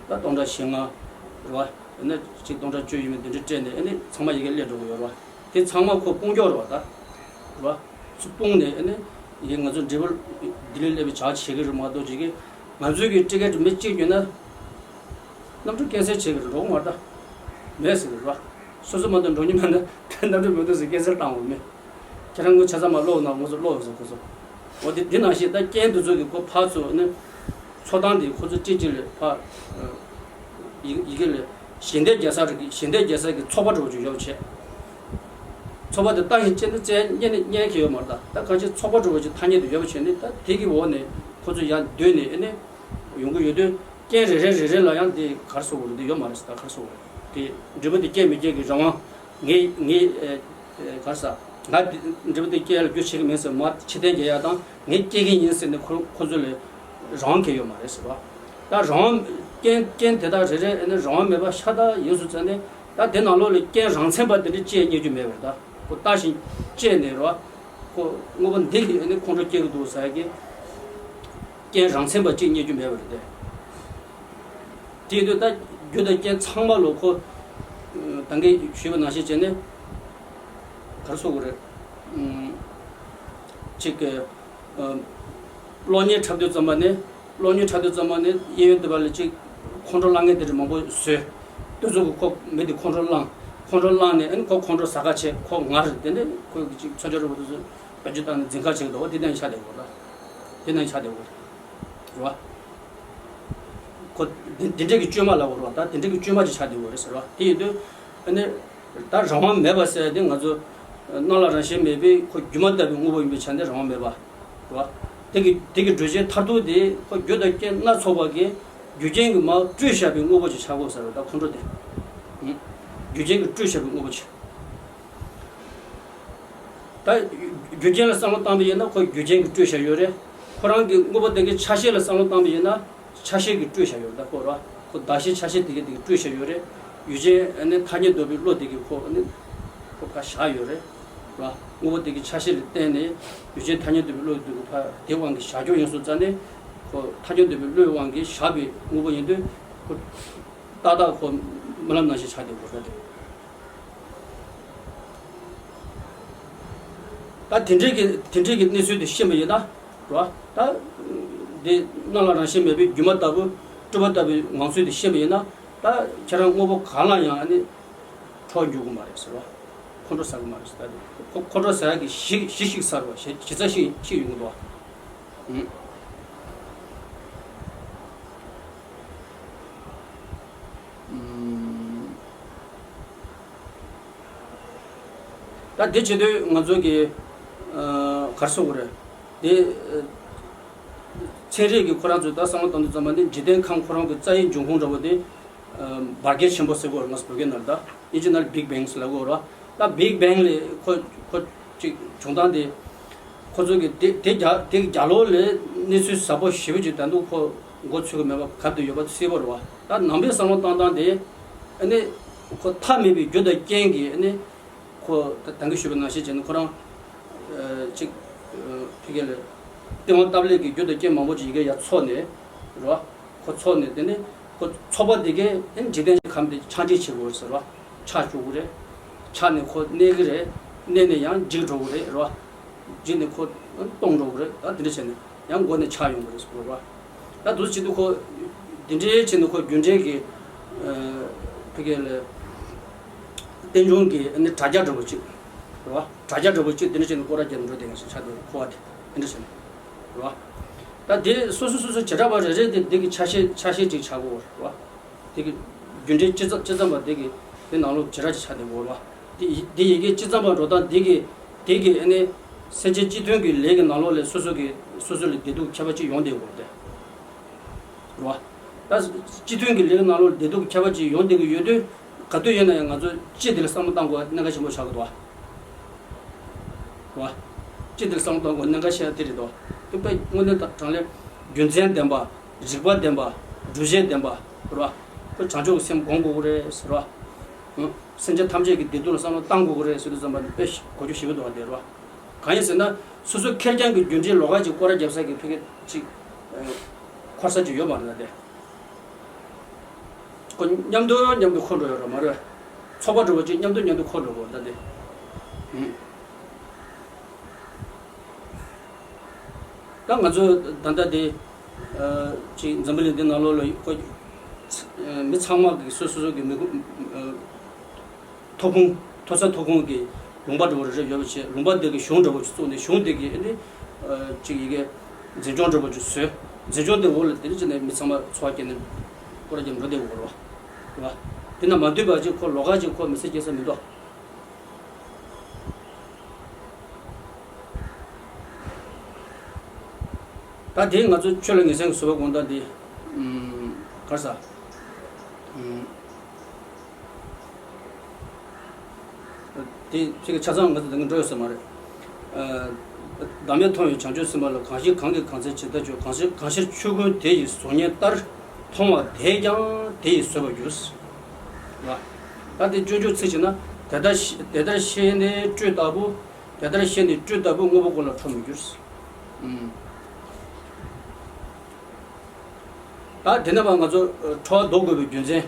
ད་སྟོང་ཕྲག་བཞི་ལྔ་རེད་བ། ཨ་ནི་གཅིག་སྟོང་ཕྲག་བཅུ་ཡིན་མིན་དེ་འདྲ་སྤྲད་ནས་ཨ་ནི་ཚང་མ་ཡ་གིར་སླེབས་འགྲོ་གི་ཡོད་རེད་བ། དེ་ཚང་མ་ཁོ་སྤུངས་རྒྱུ་རེད་བ། ད་རེད་བ། སྤུངས་ནས་ཨ་ནི་ཡིན་ང་ཚོ་འབྲས་བུ་ལྡི་ལི་སླེབས་པའི་བྱ་བྱེད་ཀྱི་རེད་མ་གཏོགས་ཅིག་གིས་ང་ཚོའི་གི་ཊི་ཀེ་ཊི་མི་གཅིག་ཉོས་ན་གནམ་གྲུ་ཀན་སེལ་བྱེད་ཀྱི་རེད་འགྲོ་གི་མ་རེད། ད་མེད་ཟེར་གི་རེད་བ། སོ་སོ་མ་གཏོགས་འགྲོ་མྱོང་མེད་ན་གནམ་གྲུ་མི་འདུག་ཟེར་ཀན་སེལ་བཏང་འོང་མེད། ཁྱེད་རང་ངོ་ཆ་ཚང་མ་ཀློག་ན་ང་ཚོ་ཀློག་ཟེར་ཁོ་ཚོ། འོ་དེ་དེ་ནང་བཞིན་ད་རྐྱེན་དེ་ཚོ་གི་ཁོ་ཕར་ཚུར་ནི་འཚོ་སྟངས་དེ་ཁོ་ཚོ་ཅིག་ཅིག་ལས་ཕར་ཡི་ཡི་གེ་ལས་ཞལ་འདེབས་རྒྱག་ས་རེད། ཞལ་འདེབས་རྒྱག་ས་གི་ཚོགས་པ་འདྲ་བོ་ཅིག་ཡོད་པ་བྱས། ཚོགས་པ་དེ་ལྟ་ཞིང་དཔྱད་ན་བཙལ་རྙེད་ནས་རྙེད་མཁན་ཡོད་མ་རེད། ད་ད་གང་ཅི་ཚོགས་པ་འདྲ་བོ་ཅིག་ཐ་སྙད་དུ་ཡོད་པ་བྱས་ནས་ད་དེ་གི་འོག་ནས་ཁོ་ཚོ་ཡར་བསྡུས་ནས་ཨེ་ནས་ཡོང་གི་ཡོད་དུས་རྐྱེན་རེ་རེ་རེ་རེ་ལ་ཡང་དེ་ག་རེ་ཟེར་དགོས་རེད། འདི་ཡོད་མ་རེད་ཟེར། ད་ག་རེ་ཟེར་དགོས་རེད། དེ་འབྲས་བུ་དེ་སྐྱེ་མི་སྐྱེ་གི་རང་དབང་ངེས་ངེས་ཨེ་ཨེ་ག་རེ་ཟེར། ང་འདི་འབྲས་བུ་དེ་སྐྱེ་ཡ་ལ་རྒྱུ་བྱེད་ཀྱི་མིན་ཟེར་མར་ཕྱིར་འཐེན་རྒྱག་ཡ་དང་ངས་སྐྱེ་གི་ཡིན་ཟེར་ནས་ཁོ་ཁོ་ཚོ་ལ་རང་དབང་གང་ཡང་ཡོད་མ་རེད་ཟེར་བ། ད་རང་དབང་རྐྱེན་རྐྱེན་དེ་དག་རེ་རེ་ཨེ་ནས་རང་དབང་མེད་པ་ཤ་སྟག་ཡིན་སོང་ཙང་ནས་ད་དེ་ནང་ལོགས་ལ་རྐྱེན་རང་མཚན་པ་དེ་འདྲ་ཅི་ཡང་རྙེད་རྒྱུ་མེད་པ་རེད། ད་ཁོ་ལྟ་ཞིང་དཔྱད་ནས་རེད་བ། ཁོ་དངོས་པོ་འདི་གིས་ཨེ་ནས་ཁོང་ཁྲོ་སྐྱེ་གི་འདུག་ཟེར་གི་རྐྱེན་རང་མཚན་པ་ཅིག་རྙེད་རྒྱུ་མེད་པ་རེད་དེ། དེ་ཡིན་དུས་ད་རྒྱུ་དང་རྐྱེན་ཚང་མ་ལོ་ཁོ། ད་གིན་ཞུས་པ་ནང་བཞིན་བྱས་ནས། ག་རེ་ཟེར་དགོས་རེད། གཅིག་གི་གློག་བརྙན་འཁྲབ་དུས་ཙམ་པ་ནས་གློག་བརྙན་འཁྲབ་དུས་ཙམ་པ་ནས་གཡས་གཡོན་དེ་བ་ལ་གཅིག་ཁོང་ཁྲོ་ལངས་མཁན་དེ་འདྲ་མང་པོ་བཟོས། དུས་ཚོད་ཀྱི་ཁོ་མི་དེ་ཁོང་ཁྲོ་ལངས། ཁོང་ཁྲོ་ལངས་ནས་ཨ་ནི་ཁོ་ཁོང་ཁྲོ་ཟ་ཁ་བྱས་ཁོ་ངར་དེ་ནས་ཁོ་གི་གཅིག་མཚོན་ཆ་རུ་བ་དེ་ཚོ་བེད་སྤྱོད་བཏང་ནས་འཛིང་ཁ་བྱེད་ཀྱི་འདུག་དེ་ནས་ཆགས་བསྡད་དགོས་རེད། དེ་ནས་ཆགས་བསྡད་དགོས་རེད། རེད་བ། ཁོ་འདི་འདི་འདྲས་ཀྱི་བཅོས་མ་ལབ་དགོས་རེད་བ། ད་འདི་འདྲས་ཀྱི་བཅོས་མ་ཅིག་ཆགས་བསྡད་དགོས་རེད་ཟེར་བ། དེ་ཡིན་དུས་ཨ་ནི་ད་རང་དབང་མེད་པ་ཟེར་དེ་ང་ཚོ་སྣང་ལ་རང་བཞིན་མེད་པའི་ཁོ་སྒྱུ་མ་ལྟ་བུའི་དངོས་པོ་ཡིན་པའི་ཆ་ནས་རང་དབང་མེད་པ་རེད་བ། དེ་གི་དེ་གི་འགྲོས་ཆོས་མཐར་ཐུག་དེ་ཁོ་རྒྱུ་དང་རྐྱེན་སྣ་ཚོགས་པ་གིས་རྒྱུ་རྐྱེན་གྱིས་མར་སྤྲུལ་བཞག་པའི་དངོས་པོ་ཅིག་ཆགས་དགོས་ཟེར་བ། ད་ཁོང་ཁྲོ་དེ་རྒྱུ་རྐྱེན་གྱིས་སྤྲུལ་བཞག་པའི་དངོས་པོ་ཅིག་ད་རྒྱུ་རྐྱེན་ལ་བསམ་བློ་བཏང་པ་ཡིན་ན་ཁོ་རྒྱུ་རྐྱེན་གྱིས་སྤྲུལ་བཞག་ཡོད་རེད། ཁོ་རང་གི་དངོས་པོ་དེ་གའི་ཆ་ཤས་ལ་བསམ་བློ་བཏང་པ་ཡིན་ན་ཆ་ཤས་ཀྱིས་སྤྲུལ་བཞག་ཡོད་རེད། ད་ཁོ་ར་ཁོ་གདགས་གཞི་ཆ་ཤས་དེ་གའི་དེ་གིས་སྤྲུལ་བཞག་ཡོད་རེད། ཡུལ་ཅན་ཨ་ནི་ཐ་སྙད་འདོགས་པའི་བློ་དེ་གིས་ཁོ་ཨ་ནི་ཁོ་ཕར་བཞག་ཡོད་རེད། ར་དངོས་པོ་དེ་གའི་ཆ་ཤས་ལ་བརྟེན་ནས་ཡུལ་ཅན་ཐ་སྙད་འདོགས་པའི་བློ་དེ་གིས་ཕར་དེ་དབང་གིས་བཞག་རྒྱུ་ཡིན་སོང་ཙང་ནས་ཁོ་ཐ་སྙད་འདོགས་པའི་བློའི་དབང་གིས་བཞག་པའི་དངོས་པོ་ཡིན་དུས་ཁོ་ཏག་ཏག་ཁོ་རྨི་ལམ་ནང་བཞིན་ཆགས་བསྡད་དགོས་རེད། ད་དེ་འདྲའི་གི་དེ་འདྲའི་གི་གནས་ཚུལ་དེ་ཤེས་པ་ཡིན་ན་རེད་བ། ད་འདི་སྣང་ལ་རང་བཞིན་མེད་པའི་སྒྱུ་མ་ལྟ་བུ་སྤྲུལ་པ་ལྟ་བུའི་ངང་ཚུལ་དེ་ཤེས་པ་ཡིན་ན་ད་ཁྱེད་རང་དངོས་པོ་གང་ལ་ཡང་ཨ་ནི་ཁྲོ་འགྱུར་གི་མ་རེད་ཟེར་བ། ཁོང་ཁྲོ་ཟ་གི་མ་རེད་ཟེར། ད་ཁོ་ཁོང་ཁྲོ་ཟ་ཡག་གི་གཞི་གཞི་ཞིག་ཟེར་བ་གཞི་གཞི་རྩ་ཞིག་ཞིག་ཡོང་གི་འདུག་བ། ཨུམ། ཨུམ། ད་འདི་བྱེད་དུས་ང་ཚོ་གི་ཨ་ག་རེ་ཟེར་དགོས་རེད། འདི་ཨ་ཚན་རིག་གི་ཁོ་རང་ཚོས་ད་བསམ་བློ་བཏང་དུས་ཙམ་པ་ནི་འཇིག་རྟེན་ཁམས་ཁོ་རང་གི་རྩ་བའི་འབྱུང་ཁུངས་འདྲ་བོ་དེ་ཨ་འབར་གས་ཆེན་པོ་ཟེར་གོ་རེད། ང་ཚོ་བོད་སྐད་ནང་ད་དབྱིན་ཇི་ནང་Big Bang ཟེར་ལབ་གོ་རེད། ད་Big Bang ལས་ཁོ་ཁོ་ཅིག་བྱུང་སྟངས་དེ་ཁོ་ཚོ་གི་དེ་དེ་རྒྱ་དེ་རྒྱ་ལོ་ལས་གནས་ཚུལ་ཟབ་པོ་ཞེ་པོ་ཅིག་ད་དུང་ཁོ་མགོ་ཚོས་གི་མེད་པ་གབ་དུ་ཡོད་པ་གསལ་པོ་རེད་བ། ད་ནང་པའི་བསམ་བློ་བཏང་སྟངས་དེ་ཨ་ནི་ཁོ་མཐའ་མེད་པའི་རྒྱུ་དང་རྐྱེན་གྱིས་ཨ་ནི་ཁོ་ད་ད་གིན་ཞུས་པ་ནང་བཞིན་བྱས་ནས་ཁོ་རང་ཨ་ཅིག་ཨ་ཕ་གི་ལ་སྟེས་དབང་སྟབས་ལེགས་ཀྱི་རྒྱུ་དང་རྐྱེན་མང་པོ་ཅིག་ཡི་གེ་ཡར་ཚོགས་ནས་རེད་བ། ཁོ་ཚོགས་ནས་དེ་ནས་ཁོ་ཚོགས་པ་དེ་གས་ཨ་ནི་འཇིག་རྟེན་གྱི་ཁམས་དེ་ཆགས་འཇིག་བྱེད་དགོས་ཟེར་བ། ཆགས་བཅུག་གི་རེད། ཆགས་ནས་ཁོ་གནས་ཀྱི་རེད། གནས་ནས་ཡང་འཇིག་འགྲོ་གི་རེད་རེད་བ། འཇིག་ནས་ཁོ་སྟོང་འགྲོ་གི་རེད། ད་དེ་འདྲ་བྱས་ནས་ཡང་མགོ་ནས་ཆགས་ཡོང་གི་རེད་ཟེར་བ། ད་དུས་ཚོད་དུ་ཁོ་དེ་འདྲའི་བྱས་ནས་ཁོ་རྒྱུ་འབྲས་ཀྱི་ ཕ་གི་ལ་རྟེན་འབྱུང་གི་ཨ་ནི་དྲ་རྒྱ་འདྲ་པོ་ཅིག་རེད་བ། དྲ་རྒྱ་འདྲ་པོ་ཅིག་དེ་འདྲ་བྱས་ནས་སྐོར་ར་རྒྱབ་འགྲོ་དེ་ཡང་ཞིག་ཆགས་འདུག་འཁོར་བ་དེ་དེ་འདྲ་བྱས་ནས་རེད་བ། ད་དེ་སོ་སོ་སོ་སོ་བྱེ་བྲག་པ་རེ་རེ་དེ་དེ་གི་ཆ་ཤས་ཆ་ཤས་ཅིག་ཆགས་དགོས་རེད་བ། དེ་གི་རྒྱུ་འབྲས་སྤྱི་ཙམ་སྤྱི་ཙམ་པ་དེ་གི་དེ་ནང་ལོགས་བྱེ་བྲག་ཅིག་ཆགས་བསྡད་དགོས་རེད་བ། དེ་ཡི་དེ་ཡི་གེ་སྤྱི་ཙམ་པ་འགྲོ་སྟངས་དེ་གི་དེ་གི་ཨ་ནི་སེམས་ཅན་སྤྱི་མཐུན་གྱི་ལས་ཀྱི་ནང་ལོགས་ལ་སོ་སོ་གི་སོ་སོ་ལ་བདེ་སྡུག་ཁྱད་པར་ཅིག་ཡོང་བསྡད་དགོས་རེད་དེ། རེད་བ། ད་སྤྱི་མཐུན་གྱི་ལས་ཀྱི་ནང་ལོགས་བདེ་སྡུག་ཁྱད་པར་ཅིག་ཡོང་བསྡད་ཀྱི་ཡོད་དུས་ག་དུས་ཡིན་ན་ཡང་ང་ཚོ་སྤྱི་དེ་ལ་བསམ་བློ་གཏང་དགོས་གནད་འགག་ཆེན་པོ་ཆགས་ཀྱི་འདུག་བ། རེད་བ། སྤྱི་དེ་ལ་བསམ་བློ་གཏང་དགོས་གནད་འགག་ཆེ་ཡ་དེ་རེད་དོ། དེ་དཔེ་དངོས་གནས་དྲང་གནས་རྒྱུ་མཚན་ལྡན་པ། རིགས་པ་ལྡན་པ། སྒྲུབ་བྱེད་ལྡན་པ། རེད་བ། དཔེ་བྱང་ཆུབ་ཀྱི་སེམས་སྒོམ་དགོས་ཀྱི་རེད་ཟེར་བ། ཨང་། སེམས་ཅན་ཐམས་ཅད་ཀྱི་བདེ་སྡུག་ལ་བསམ་བློ་གཏང་དགོས་ཀྱི་རེད་ཟེར་དུས་ཙམ་པ་ནི་དཔེ་གོ་རྒྱུ་ཞེ་པོ་འདུག་བ་དེ་རེད་བ། གང་ཡིན་ཟེར་ན། སོ་སོ་ཁེར་རྐྱང་གི་རྒྱུ་འབྲས་ལོགས་ཀ་ཅིག་སྐོར་ར་རྒྱབ་ས་གི་ཕ་གི་ཅིག་ཨ། འཁོར་ས་ཅིག་ཡོད་མ་རེད་ན་དེ། ཁོ་མཉམ་དུ་མཉམ་དུ་འཁོར་འགྲོ་ཡོད་རེད་མ་རེད། ཚོགས་པ་འདྲ་པོ་ཅིག་མཉམ་དུ་མཉམ་དུ་འཁོར་འགྲོ་དགོས་ད་དེ། ཨང་། ད་ང་ཚོ་ད་ལྟ་དེ་ཨ། ཅིག་འཛམ་བུ་གླིང་འདི་ནང་ལོགས་ལ་ཁོ་ཨ། མི་ཚང་མ་གི་སོ་སོ་སོ་གི་མི་ཁུ་ཨ། ཐོབ་ཁུངས་མཐོ་ས་ཐོབ་ཁུངས་ཀྱི་ལུང་པ་འདྲ་པོ་རེ་རེ་ཡོད་པ་བྱས། ལུང་པ་དེ་གི་གཞུང་འདྲ་པོ་ཅིག་བཙུགས་ནས་གཞུང་དེ་གི་ཨ་ནི་ཨ། ཅིག་ཡི་གེ་འཛིན་སྐྱོང་འདྲ་པོ་ཅིག་བཟོས། འཛིན་སྐྱོང་དེ་འོག་ལ་དེ་རིང་ཅིག་ནས་མི་ཚང་མ་འཚོ་བ་སྐྱེལ་ནས་སྐོར་ར་རྒྱབ་འགྲོ་བསྡད་ཡོད་རེད་བ། དེ་ན་མ་འདུས་པ་ཅིག་ཁོ་ལོགས་ཀ་ཅིག་ཁོ་མི་ཚེ་སྐྱེལ་ས་མི་འདུག་ད་དེ་ང་ཚོ་ཆོས་ལ་ངེས་གསལ་གྱི་བཟོད་པ་སྒོམ་སྟངས་དེ། ཨུམ། ག་རེ་ཟ། ཨུམ། དེ་ཕྱི་གི་ཆ་ཚང་ང་ཚོ་དེ་འགྲོ་ཡོད་ས་མ་རེད། ཨ། བདག་མེད་མཐོང་བའི་བྱང་ཆུབ་སེམས་དཔའ་ལ། གང་ཞིག་གང་གིས་གང་འཚལ་ཇི་ལྟར་འགྱུར། གང་ཞིག་གང་ཕྱིར་ཆོས་ཀུན་དེ་ཡི་གཟུགས་བརྙན་ལྟར། མཐོང་བ་དེས་ཀྱང་དེ་ཡི་བཟོད་པར་འགྱུར། ལ། ད་དེ་སྤྱོད་འཇུག་ཚིག་བྱས་ན། དེ་ལྟར་ཤེས་དེ་ལྟར་ཤེས་ནས་སྤྲོས་ལྟ་བུ། དེ་ལྟར་ཤེས་ནས་སྤྲོས་ལྟ་བུ། དངོས་པོ་ཀུན་ལ་ཁྲོ་མི་འགྱུར། ཨུམ། ད་དེ་ནས་ཕར་ང་ཚོ་ཁྲོ་བ་ཟློག་དགོས་པའི་རྒྱུ་མཚན་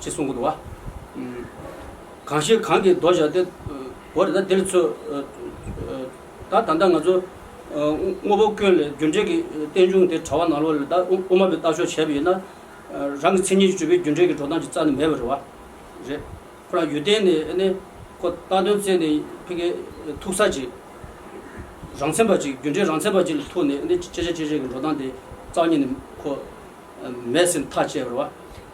ཅེས་གསུང་གི་འདུག་བ། གང་ཞིག་གང་གིས་ཟློག་བྱ་སྟེ། འོ་རེད། ད་དེ་ལ་ཚོད། ད་ད་ལྟ་ང་ཚོ་དངོས་པོ་ཀུན་ལས་རྒྱུ་འབྲས་ཀྱི་རྟེན་འབྱུང་དེ་དྲ་བ་ནང་ལོགས་ལ་ད་དབུ་མ་པའི་ལྟ་ཕྱོགས་བྱས་པ་ཡིན་ན། རང་གི་མཚན་ཉིད་ཀྱིས་གྲུབ་པའི་རྒྱུ་འབྲས་ཀྱི་འགྲོ་སྟངས་ཅིག་རྩ་ནས་མེད་པ་རེད་བ། རེད། ཁོ་རང་ཡུལ་བརྟེན་ནས་ཨ་ནི་ཁོ་ལྟ་དོན་བཙལ་ནས་ཕ་གི་ཐུག་ས་ཅིག་རང་མཚན་པ་ཅིག་རྒྱུ་འབྲས་རང་མཚན་པ་ཅིག་ལ་ཐུག་ནས་ཨ་ནི་ཅི་བྱ་ཅི་བྱེད་ཀྱི་འགྲོ་སྟངས་དེ་རྩ་ཉིད་ནས་ཁོ་མེད་ཟེར་ཐག་བཅད་པ་རེད་བ།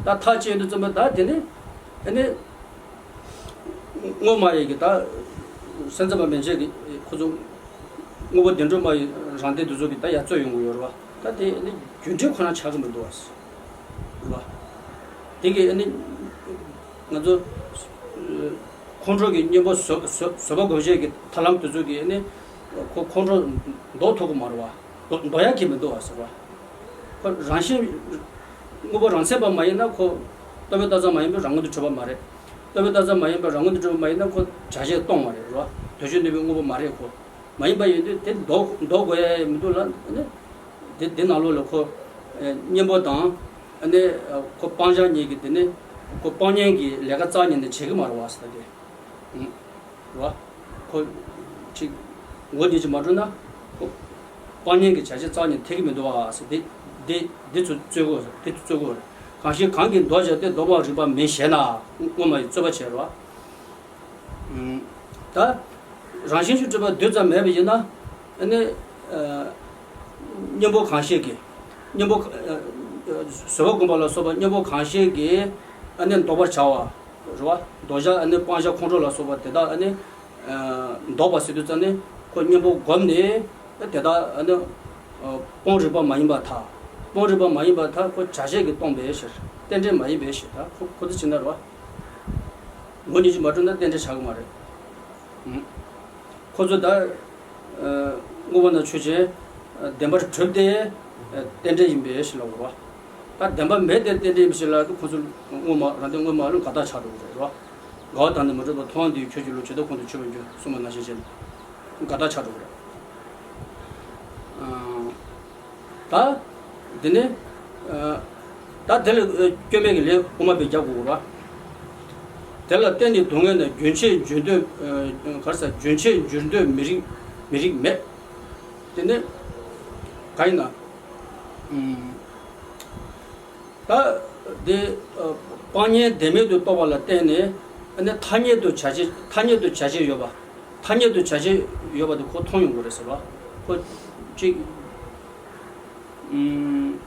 ད་ཐག་བཅད་དུས་ཙམ་པ་ད་དེ་ནི་ཨ་ནི་དངོས་སྨྲ་བའི་གི་ད་སེམས་ཙམ་པ་མན་ཆད་ཀྱི་ཁོ་ཚོ་དངོས་པོ་བདེན་གྲུབ་སྨྲ་བའི་རང་སྡེ་དེ་ཚོ་གི་ད་ཡར་རྩོད་ཡོང་གི་ཡོད་རེད་བ། ད་དེ་ཨ་ནི་རྒྱུ་འབྲས་ཁོ་ན་ཆགས་ཀྱི་མི་འདུག་བ། རེད་བ། དེ་གི་ཨ་ནི་ང་ཚོ་ཁོང་ཁྲོ་གི་གཉེན་པོ་བཟོད་བཟོད་བཟོད་པ་སྒོམ་བྱེད་ཀྱི་ཐབས་ལམ་དེ་ཚོ་གི་ཨ་ནི་ཁོ་ཁོང་ཁྲོ་ཟློག་ཐུབ་ཀྱི་མ་རེད་བ། ཟློག་ཟློག་ཡག་གི་མི་འདུག་བ་ཟེར་བ། ཁོ་རང་བཞིན་དངོས་པོ་རང་མཚན་པ་མ་ཡིན་ན་ཁོ་རྟོག་པས་བཏགས་ཙམ་མ་ཡིན་པས་རང་ངོ་དུ་གྲུབ་པ་མ་རེད། རྟོག་པས་བཏགས་ཙམ་མ་ཡིན་པས་རང་ངོ་དུ་གྲུབ་པ་མ་ཡིན་ན་ཁོ་བྱ་བྱེད་སྟོང་བ་རེད་རོ། འདོད་ཆགས་ནུས་པའི་དངོས་པོ་མ་རེད་ཁོ། མ་ཡིན་པ་ཡིན་དུས་དེ་ལྡོག་ལྡོག་དགོས་ཡ་མི་འདུག་ལ་ནི། དེ་དེ་ནང་ལོགས་ལ་ཁོ་གཉེན་པོ་དང་ནི་ཁོ་སྤང་བྱ་གཉིས་ཀྱི་དེ་ནི་ཁོ་སྤང་གཉེན་གྱི་ལས་ཀ་རྩ་ཉིད་ནས་བྱེད་ཀྱི་མ་རེད་བ་ཟེར་ཏེ། རེད་བ། ཁོ་ཅིག་ངོ་ཉིད་ཅིག་མ་འགྲོ་ན་ཁོ་སྤང་གཉེན་གྱི་བྱ་བྱེད་རྩ་ཉིད་ཐེག་གི་མི་འདུག་བ་ཟེར་ཏེ། དེ་དེ་ཚོ་རྩོད་དགོས་དེ་ཚོ་རྩོད་དགོས། གང་ཞིག་གང་གིས་ལྡོག་བྱ་སྟེ། ལྡོག་པའང་རིགས་པ་མིན་ཞེ་ན། དངོས་སྨྲ་ཡིས་རྩོད་པ་བྱེད་རོ། ད་རང་བཞིན་གྱིས་གྲུབ་པ་རྡུལ་ཙམ་མེད་པ་ཡིན་ན། ཨ་ནི་གཉེན་པོ་གང་ཞིག་གིས་གཉེན་པོ་བཟོད་པ་སྒོམ་པ་ལ་སོགས་པ་གཉེན་པོ་གང་ཞིག་གིས་ཨ་ནི་ལྡོག་པར་བྱ་བ་རེད་བ། ལྡོག་བྱ་ཨ་ནི་སྤང་བྱ་ཁོང་ཁྲོ་ལ་སོགས་པ་དེ་དག་ཨ་ནི་ལྡོག་པ་ཟེར་དུས་ཙམ་ནས་ཁོ་གཉེན་པོ་བསྒོམས་ནས་དེ་དག་ཨ་ནི་སྤོང་རིགས་པ་མ་ཡིན་པར་ཐལ། སྤོང་རིགས་པ་མ་ཡིན་པར་ཐལ། ཁོ་བྱ་བྱེད་ཀྱིས་སྟོང་པའི་ཕྱིར། རྟེན་འབྲེལ་མ་ཡིན་པའི་ཕྱིར། ད་ཁོ་ཁོ་ཚོ་ཕྱིར་ན་རེད་བ། ངོ་ཉིད་ཀྱིས་མ་གྲུབ་ན་རྟེན་འབྲེལ་ཆགས་ཀྱི་མ་རེད། ཁོ་ཚོ་ད་དངོས་པོ་ན་ཆོས་ཅན། བདེན་པར་གྲུབ་སྟེ་རྟེན་འབྲེལ་ཡིན་པའི་ཕྱིར་ལ་གོ་བ། ད་བདེན་པ་མེད་དེ་རྟེན་འབྲེལ་ཡིན་པའི་ཕྱིར་ལ་ཁོ་ཚོ་དངོས་སྨྲ་རང་སྟེང་དངོས་སྨྲ་ལ་འགལ་རྟགས་ཆགས་འགྲོ་གི་རེད་རོ། འགལ་བ་དང་ནི་མི་འགྲོ་བར་མཐོང་བ་འདི་ཡིས་ཁྱོད་ཀྱི་ལུགས་ཇི་ལྟར་ཁོང་དུ་ཆུད་པར་འགྱུར་གསུངས་པ་ནང་བཞིན་བྱས་ནས་འགལ་རྟགས་ཆགས་འགྲོ་གི་རེད། ད་དེ་ནས་ད་དེ་ལ་སྐྱོན་མེད་ཀྱི་ལན་དབུ་མ་པས་རྒྱག་དགོས་རེད་བ། དེ་ལ་བརྟེན་ནས་སྡུག་བསྔལ་ན་རྒྱུན་ཆད་འགྱུར་འདོད། ག་རེ་ཟ། རྒྱུན་ཆད་འགྱུར་འདོད་མི་རིགས་མི་རིགས་མེད། དེ་ནས་གང་ཡིན་ན། ད་ དེ་ཨ་སྤང་གཉེན་བདེན་མེད་དུ་རྟོགས་པ་ལ་བརྟེན་ནས་ཨ་ནི་ཐ་སྙད་དུ་བྱ་བྱེད་ཐ་སྙད་དུ་བྱ་བྱེད་ཡོད་པ། ཐ་སྙད་དུ་བྱ་བྱེད་ཡོད་པ་དེ་ཁོ་མཐོང་ཡོང་གི་རེད་ཟེར་བ། ཁོ་གཅིག་ཨུམ།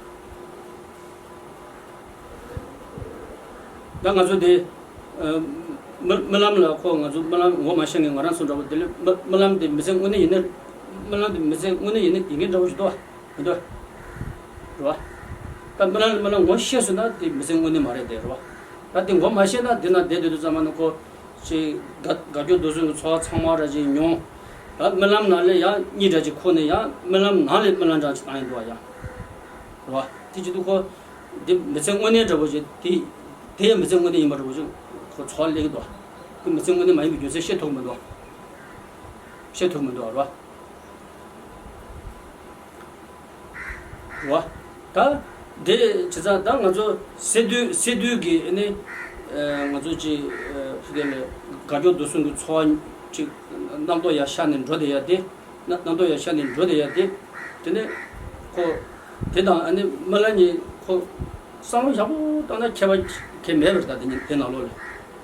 ད་ང་ཚོ་དེ་ཨ་རྨི་རྨི་ལམ་ལ་ཁོ་ང་ཚོ་རྨི་ལམ་ངོ་མ་ཤེས་མཁན་ང་རང་ཚོ་འདྲ་པོ་དེ་ལས་རྨི་རྨི་ལམ་དེ་མི་ཚེ་དངོས་གནས་ཡིན་ན། རྨི་ལམ་དེ་མི་ཚེ་དངོས་གནས་ཡིན་ན་ཡིན་མཁན་འདྲ་པོ་ཞིག་འདུག་བ། མི་འདུག་རེད་བ། ད་རྨི་ལམ་རྨི་ལམ་ངོ་ཤེས་སོང་ན་དེ་མི་ཚེ་དངོས་གནས་མ་རེད་དེ་རེད་བ། ད་དེ་ངོ་མ་ཤེས་ན་དེ་ན་བསྡད་སྡོད་དུས་ཙམ་པ་ན་ཁོ་ཅིག་དགའ་དགའ་སྐྱོ་སྡུག་བསྔལ་གྱི་ཚོར་བ་ཚང་མ་ར་ཅིག་མྱོང་། ད་རྨི་ལམ་ནང་ལ་ཡང་གཉིད་འདྲ་ཅིག་ཁུག་ནས་ཡང་རྨི་ལམ་ནང་ལས་རྨི་ལམ་འདྲ་ཅིག་བཏང་ཡིན་འདུག་བ་ཡང་། རེད་བ། དེ་བྱེད་དུས་ཁོ་དེ་མི་ཚེ་དངོས་གནས་འདྲ་པོ་ཅིག་དེ་དེ་ཡང་མི་ཚེ་དངོས་གནས་ཡིན་པ་འདྲ་པོ་ཅིག་ཁོ་ཚོར་བ་སླེབས་ཀྱི་འདུག་བ། དེ་མི་ཚེ་དངོས་གནས་མ་ཡིན་པའི་རྒྱུ་མཚན་ཤེས་ཐུབ་མི་འདུག་ཤེས་ཐུབ་མི་འདུག་རེད་བ། རེད་བ། ད་དེ་བྱས་ཙང་ད་ང་ཚོ་སད་དུས་སད་དུས་ཀྱི་ཨ་ནི་ཨ་ང་ཚོ་ཅིག་ཨ་ཕ་གི་ལ་དགའ་སྐྱོ་སྡུག་བསྔལ་གྱི་ཚོར་བ་ཅིག་རྣམ་རྟོག་ཡར་ཤར་ནས་འགྲོ་བསྡད་ཡ་དེ། རྣམ་རྣམ་རྟོག་ཡར་ཤར་ནས་འགྲོ་བསྡད་ཡ་དེ། དེ་ནས་ཁོ་དེ་དང་ཨ་ནི་རྨི་ལམ་གཉིས་ཁོ་བསམ་བློ་ཡག་པོ་བཏང་ན་ཁྱད་པར་གང་ཡང་མེད་པ་རེད། ད་དེ་ནི་དེ་ནང་ལོགས་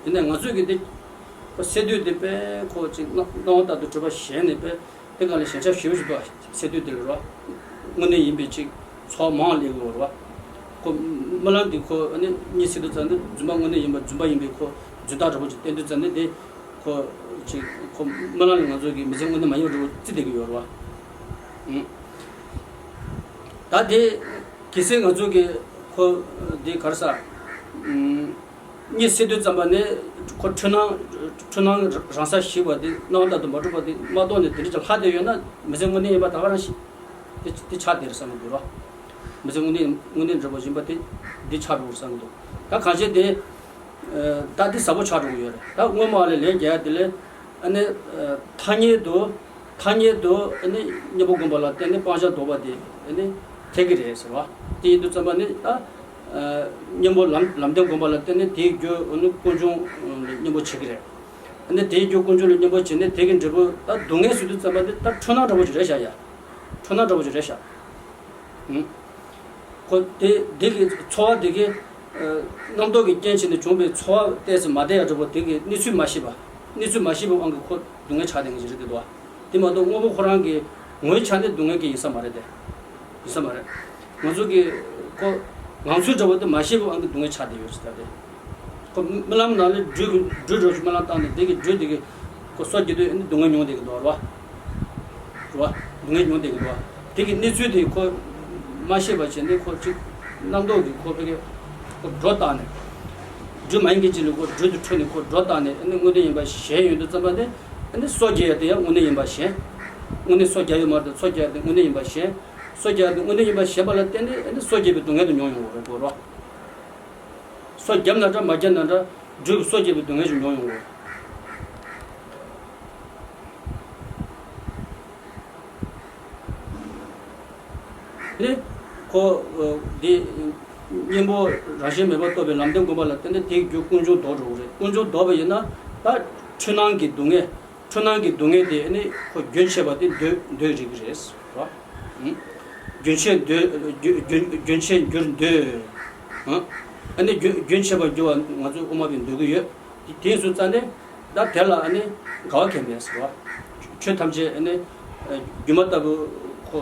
ལ། དེ་ནས་ང་ཚོས་ཀྱི་དེ་ཁོ་སད་དུས་དེ་དཔེ་ཁོ་ཅིག་སྣང་སྣང་བ་ལྟར་དུ་གྲུབ་པ་ཞེད་ནས་དཔེ་དེ་ག་ལ་ཞེན་ཆགས་ཞེ་པོ་ཞིག་འདུག་སད་དུས་དེ་ལ་རོ། དངོས་གནས་ཡིན་པའི་ཅིག་ཚོར་བ་མང་སླེབས་ཡོད་རེད་བ། ཁོ་རྨི་ལམ་འདི་ཁོ་ཨ་ནི་གཉིད་སད་དུས་ཙམ་ནས་རྫུན་མ་དངོས་གནས་ཡིན་པ་རྫུན་པ་ཡིན་པའི་ཁོ་རྫུན་རྟགས་འདྲ་པོ་ཅིག་བསྟན་དུས་ཙམ་ནས་དེ་ཁོ་ཅིག་ཁོ་རྨི་ལམ་ལ་ང་ཚོ་གི་མི་ཚེ་དངོས་གནས་མ་ཡིན་པ་འདྲ་པོ་བརྩི་བསྡད་ཀྱི་ཡོད་རེད་བ། ཨུ། ད་དེ་གལ་སྲིད་ང་ཚོ་གི་ཁོ་དེ་ག་རེ་ཟ། ཨུ། གཉིད་སད་དུས་ཙམ་པ་ནས་ཁོ་འཁྲུལ་སྣང་འཁྲུལ་སྣང་རང་སར་ཞིག་པ་དེ་སྣང་བ་ལྟར་དུ་མ་གྲུབ་པ་དེ་མ་རྟོགས་ནས་དེ་འདྲ་ཅིག་ལྷག་བསྡད་ཡོད་ན་མི་ཚེ་དངོས་གནས་ཡིན་པ་ད་ག་རང་ཞིག་དེ་དེ་ཆགས་བསྡད་རེད་བསམ་གྱི་འདུག་ར། མི་ཚེ་དངོས་གནས་དངོས་གནས་འདྲ་པོ་ཡིན་པ་དེ་འདི་ཆགས་འགྲོ་བསམ་གྱི་འདུག་ད་གང་བྱས་དེ་ད་འདི་ཟབ་པོ་ཆགས་འགྲོ་གི་ཡོད་རེད། ད་སྔོན་མ་ལས་ལན་རྒྱག་ཡ་དེ་ལས་ཨ་ནི་ཐ་སྙད་དུ་ཐ་སྙད་དུ་ཨ་ནི་གཉེན་པོ་བསྒོམ་པ་ལ་བརྟེན་ནས་སྤང་བྱ་ལྡོག་པ་དེ་ཨ་ནི་འཐད་ཀྱི་རེད་ཟེར་བ། དེ་ཡིན་དུས་ཙམ་པ་ནི་ད་གཉེན་པོ་ལམ་ལམ་བདེན་བསྒོམ་པ་ལ་བརྟེན་ནས་དེའི་རྒྱུ་ཨ་ནི་ཀུན་འབྱུང་ལ་གཉེན་པོ་བྱེད་ཀྱི་རེད། ཨ་ནི་དེའི་རྒྱུ་ཀུན་འབྱུང་ལ་གཉེན་པོ་བྱས་ནས་དེ་གི་འབྲས་བུ་ད་སྡུག་བསྔལ་ཟེར་དུས་ཙམ་པ་དེ་ད་འཁྲུལ་སྣང་འདྲ་པོ་ཅིག་རེད་ཤག་ཡ། འཁྲུལ་སྣང་འདྲ་པོ་ཅིག་རེད་ཤག་ཨུ། ཁོ་དེ་དེ་གི་ཚོར་བ་དེ་གི་ཨ་རྣམ་རྟོག་གི་རྐྱེན་བྱས་ནས་བྱུང་བའི་ཚོར་བ་ཏོག་ཙམ་མ་བདེ་ཡ་འདྲ་པོ་དེ་གི་གནས་ཚུལ་མ་ཤེས་པ། གནས་ཚུལ་མ་ཤེས་པའི་དབང་གིས་ཁོ་སྡུག་བསྔལ་ཆགས་བསྡད་མཁན་ཞིག་རེད་འདུག་བ། དེ་མ་གཏོགས་དངོས་པོ་ཁོ་རང་གི་ངོའི་ཆ་ནས་སྡུག་བསྔལ་གྱི་ཡིན་ས་མ་རེད་དེ། ཡིན་ས་མ་རེད། ང་ཚོ་གི་ཁོ་ངང་ཚུལ་འདྲ་པོ་དེ་མ་ཤེས་པའི་དབང་གིས་སྡུག་བསྔལ་ཆགས་བསྡད་ཡོད་རེད་ད་དེ། ཁོ་རྨི་ལམ་ནང་ལ་སྦྲུལ་གྱི་སྦྲུལ་འདྲ་པོ་ཞིག་རྨི་ལམ་བཏང་ནས་དེ་གི་སྦྲུལ་དེ་གི་ཁོ་སོ་སྐྱེ་དུས་ཨ་ནི་སྡུག་བསྔལ་མྱོང་བསྡད་ཀྱི་འདུག་རེད་བ། རེད་བ། སྡུག་བསྔལ་མྱོང་བསྡད་ཀྱི་འདུག་བ། དེ་གི་གནས་ཚུལ་དེ་ཁོ་མ་ཤེས་པ་བྱས་ནས་ཁོ་ཅིག་རྣམ་རྟོག་གི་ཁོ་ཕ་གི་ཁོ་སྒྲོ་བཏགས་ནས། སྦྲུལ་མ་ཡིན་མཁན་ཅིག་ལ་ཁོ་སྦྲུལ་དུ་འཁྲུལ་ནས་ཁོ་སྒྲོ་བཏགས་ནས་ཨ་ནི་དངོས་གནས་ཡིན་པ་ཞེན་ཡོང་དུས་ཙམ་པ་དེ་ཨ་ནི་སོ་སྐྱེ་ཡ་དེ་ཡང་དངོས་གནས་ཡིན་པ་ཞེན། དངོས་གནས་སོ་སྐྱེ་ཡོད་མ་རེད་སོ་སྐྱེ་ཡ་དེ་དངོས་གནས་ཡིན་པ་ཞེན། སོ་སྐྱེ་ཡ་དེ་དངོས་གནས་ཡིན་པ་ཞེན་པ་ལ་བརྟེན་ནས་ཨ་ནི་སོ་སྐྱེ་བའི་སྡུག་བསྔལ་དུ་མྱོང་ཡོང་བ་རེད་གོ་རོ། སོ་བརྒྱབ་ན་འདྲ་མ་བརྒྱབ་ན་འདྲ་སྦྲུལ་གྱི་སོ་སྐྱེ་བའི་སྡུག་བསྔལ་ཞིག་མྱོང་ཡོང་གོ། ནི། ཁོ། འདི། གཉེན་པོ་རང་བཞིན་མེད་པར་རྟོགས་པའི་ལམ་བདེན་བསྒོམ་པ་ལ་བརྟེན་ནས་དེའི་རྒྱུ་ཀུན་འབྱུང་ལྡོག་འགྲོ་གི་རེད། ཀུན་འབྱུང་ལྡོག་པ་ཡིན་ན་ད་འཁྲུལ་སྣང་གི་སྡུག་བསྔལ། འཁྲུལ་སྣང་གི་སྡུག་བསྔལ་དེ་ནི་ཁོ་རྒྱུན་ཆད་པ་དེ་འདོད་འདོད་རིགས་རེད་རོ། རྒྱུན་ཆད་འདོད་རྒྱུ་རྒྱུན་རྒྱུན་ཆད་འགྱུར་འདོད། ཨ་ནི་རྒྱུན་རྒྱུན་ཆད་པར་འགྱུར་བ་ང་ཚོས་དབུ་མ་པས་འདོད་ཀྱི་ཡོད། དེ་དེ་སུ་རྩ་ནས་ད་དེ་ལ་ཨ་ནི་དགའ་བ་གལ་མེད་ཟེར་བ། ཆོས་ཐམས་ཅད་ཨ་ནི་སྒྱུ་མ་ལྟ་བུ་ཁོ།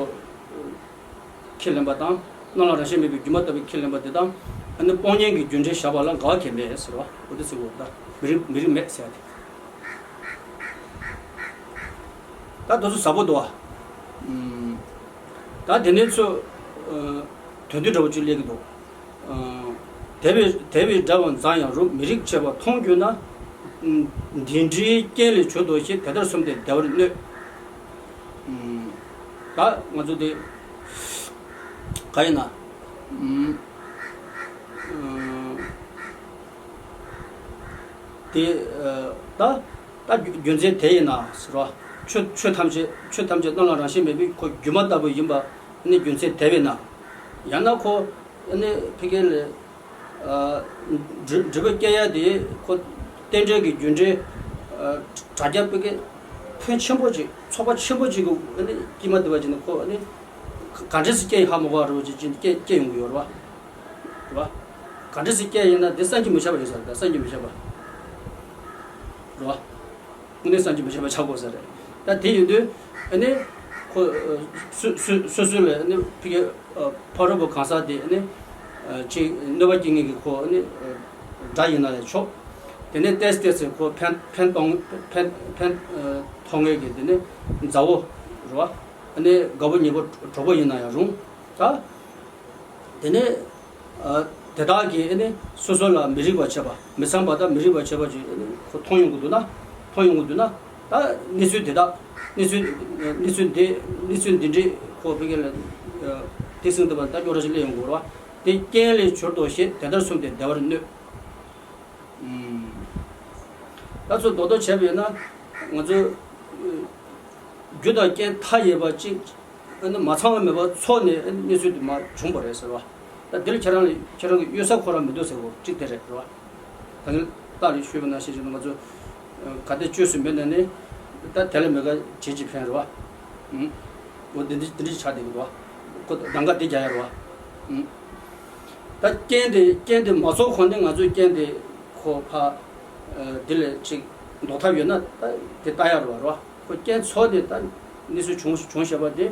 ཁས་ལེན་པ་དང་། རྣམ་ལ་རང་བཞིན་མེད་པའི་སྒྱུ་མ་ལྟ་བུའི་ཁས་ལེན་པ་དེ་དང་། ཨ་ནི་སྤོང་གཉེན་གྱི་རྒྱུ་འབྲས་བཞག་པ་ལ་དགའ་བ་གལ་མེད་ཟེར་བ། འོ་དེ་ཟེར་བ་ད་མི་རིགས་མི་རིགས་མེད་ཟེར་ཡ་དེ། ད་དེ་ཚོ་ཟབ་པོ་འདུག་བ། ཨུམ། ད་དེ་ནས་ཚོ། ཨ། དོན་བསྡུ་འདྲ་བོ་ཅིག་སླེབས་ཀྱི་འདུག་ཨ། དེ་བས་དེ་བས་འདྲ་བ་འཛམ་ཡང་རུང་མི་རིགས་བྱེད་པ་མཐོང་གྱུར་ན། ཨུམ། འདི་འདྲའི་རྐྱེན་ལས་གྱུར་ཏོ་ཞེས་དེ་ལྟར་གསུངས་ཏེ་བདེ་བར་གནོད། ཨུམ། ད་ང་ཚོ་དེ་ག་ཡིན་ན། ཨུམ། ཨུམ། དེ་ད་ད་རྒྱུ་མཚན་དེ་ཡིན་ན་ཟེར་བ། ཆོས་ཆོས་ཐམས་ཅད་ཆོས་ཐམས་ཅད་རྣམ་ལ་རང་བཞིན་མེད་པའི་ཁོ་སྒྱུ་མ་ལྟ་བུ་ཡིན་པ་ནི་རྒྱུ་མཚན་དེ་བས་ན། ཡང་ན་ཁོ་ནི་ཕ་གི་ལ་སྒྲིབ་སྒྲིབ་པ་སྐྱེ་ཡ་དེ་ཁོ་རྟེན་འབྲེལ་གྱི་རྒྱུ་འབྲས་དྲ་རྒྱ་ཕ་གི་ཕོན་ཆེན་པོ་ཅིག་ཚོགས་པ་ཆེན་པོ་ཅིག་གི་ནི་དཀྱིལ་མ་དེ་བ་ཅིག་ནི་ཁོ་ནི་ག་འདྲས་སུ་སྐྱེ་ཡི་ཧ་མ་གོ་བ་རུ་ཅིག་ཅིག་སྐྱེ་སྐྱེ་ཡོང་གི་ཡོད་རེད་བ། རེད་བ། ག་འདྲ་ཞིག་སྐྱེ་ཡིན་ན་དེ་བསམ་གྱིས་མི་ཁྱབ་པ་ཡོད་ས་རེད། ད་བསམ་གྱིས་མི་ཁྱབ་པ་རེད་བ། དངོས་གནས་བསམ་གྱིས་མི་ཁྱབ་པ་ཆགས་དགོས་ས་རེད། ད་དེ་ཡིན་དུས་ཨ་ནི་ཁོ་སོ་སོ་སོ་སོ་ལ་ཨ་ནི་ཕ་གི་ཕ་རོལ་པོ་གང་ཟག་དེ་ཨ་ནི་ཅིག་གནོད་པ་སྐྱེལ་མཁན་གྱི་ཁོ་ཨ་ནི་དགྲ་ཡིན་ན་ཡང་ཆོག་དེ་ནས་ཏོག་ཙམ་ཏོག་ཙམ་ཁོ་ཕན་ཕན་གཏོང་ཕན་ཕན་ཐོགས་མཁན་གྱི་དེ་ནས་མཛའ་བོ་རེད་བ། ཨ་ནི་དགའ་བོ་ཉེ་བོ་གྲོགས་པོ་ཡིན་ན་ཡང་རུང་། ད། དེ་ནས་ཨ་དེ་དག་གིས་ཨ་ནི་སོ་སོ་ལ་མི་རིགས་པ་བྱས་པ། མི་འཚམ་པ་དང་མི་རིགས་པ་བྱས་པ་ཅིག་ཨ་ནི་ཁོ་མཐོང་ཡོང་གི་འདུག་ན། མཐོང་ཡོང་གི་འདུག་ན། ད་གནས་ཚུལ་དེ་དག་གནས་ཚུལ་གནས་ཚུལ་འདི་གནས་ཚུལ་འདི་འདྲའི་ཁོ་ཕ་གི་ལ་ཨ་དེ་སྲིང་དུ་བ་ད་སྐྱོ་ར་ཞིག་སླེབས་ཡོང་གི་རེད་བ། དེ་རྐྱེན་ལས་གྱུར་ཏོ་ཞེས་དེ་ལྟར་གསུངས་ཏེ་བདེ་བར་གནོད། ད་ཚོ་རྡོག་རྡོག་བྱས་པས་ན་ང་ཚོ་རྒྱུ་དང་རྐྱེན་མཐའ་ཡས་པ་གཅིག་ཨ་ནི་མ་ཚང་བ་མེད་པ་ཚོགས་ནས་ཨ་ནི་གནས་ཚུལ་དེ་མ་བྱུང་བ་རེད་ཟེར་བ། ད་འདིར་ཁྱེད་རང་ལ་ཁྱེད་རང་གི་གཡོལ་ས་ཁོ་རང་མི་འདུག་ཟེར་བ་གཅིག་དེ་རེད་བ། ད་ནི་ལྟ་རེ་ཞུས་པ་ནང་བཞིན་བྱས་ན་ང་ཚོ་ག་དེ་བཅོས་སུ་མེད་ན་ནི་ད་དེ་ལ་མེད་ཀ་བྱེད་ཀྱི་ཕན་རེད་བ། འོ་འདི་འདི་འདི་འདྲ་ཆགས་བསྡད་ཀྱི་འདུག་བ། ཁོ་གདམ་ག་འདི་རྒྱག་ཡ་རེད་བ། ད་རྐྱེན་དེ་རྐྱེན་དེ་མ་ཚོགས་གོང་ནས་ང་ཚོས་རྐྱེན་དེ་ཁོ་ཕ་འདི་ལས་ཅིག་ལྡོག་ཐབས་ཡོད་ན་ད་དེ་ལྟ་ཡ་རེད་བ། རེད་བ། ཁོ་རྐྱེན་ཚོགས་ནས་ད་གནས་ཚུལ་བྱུང་བྱུང་བཞག་པ་དེ་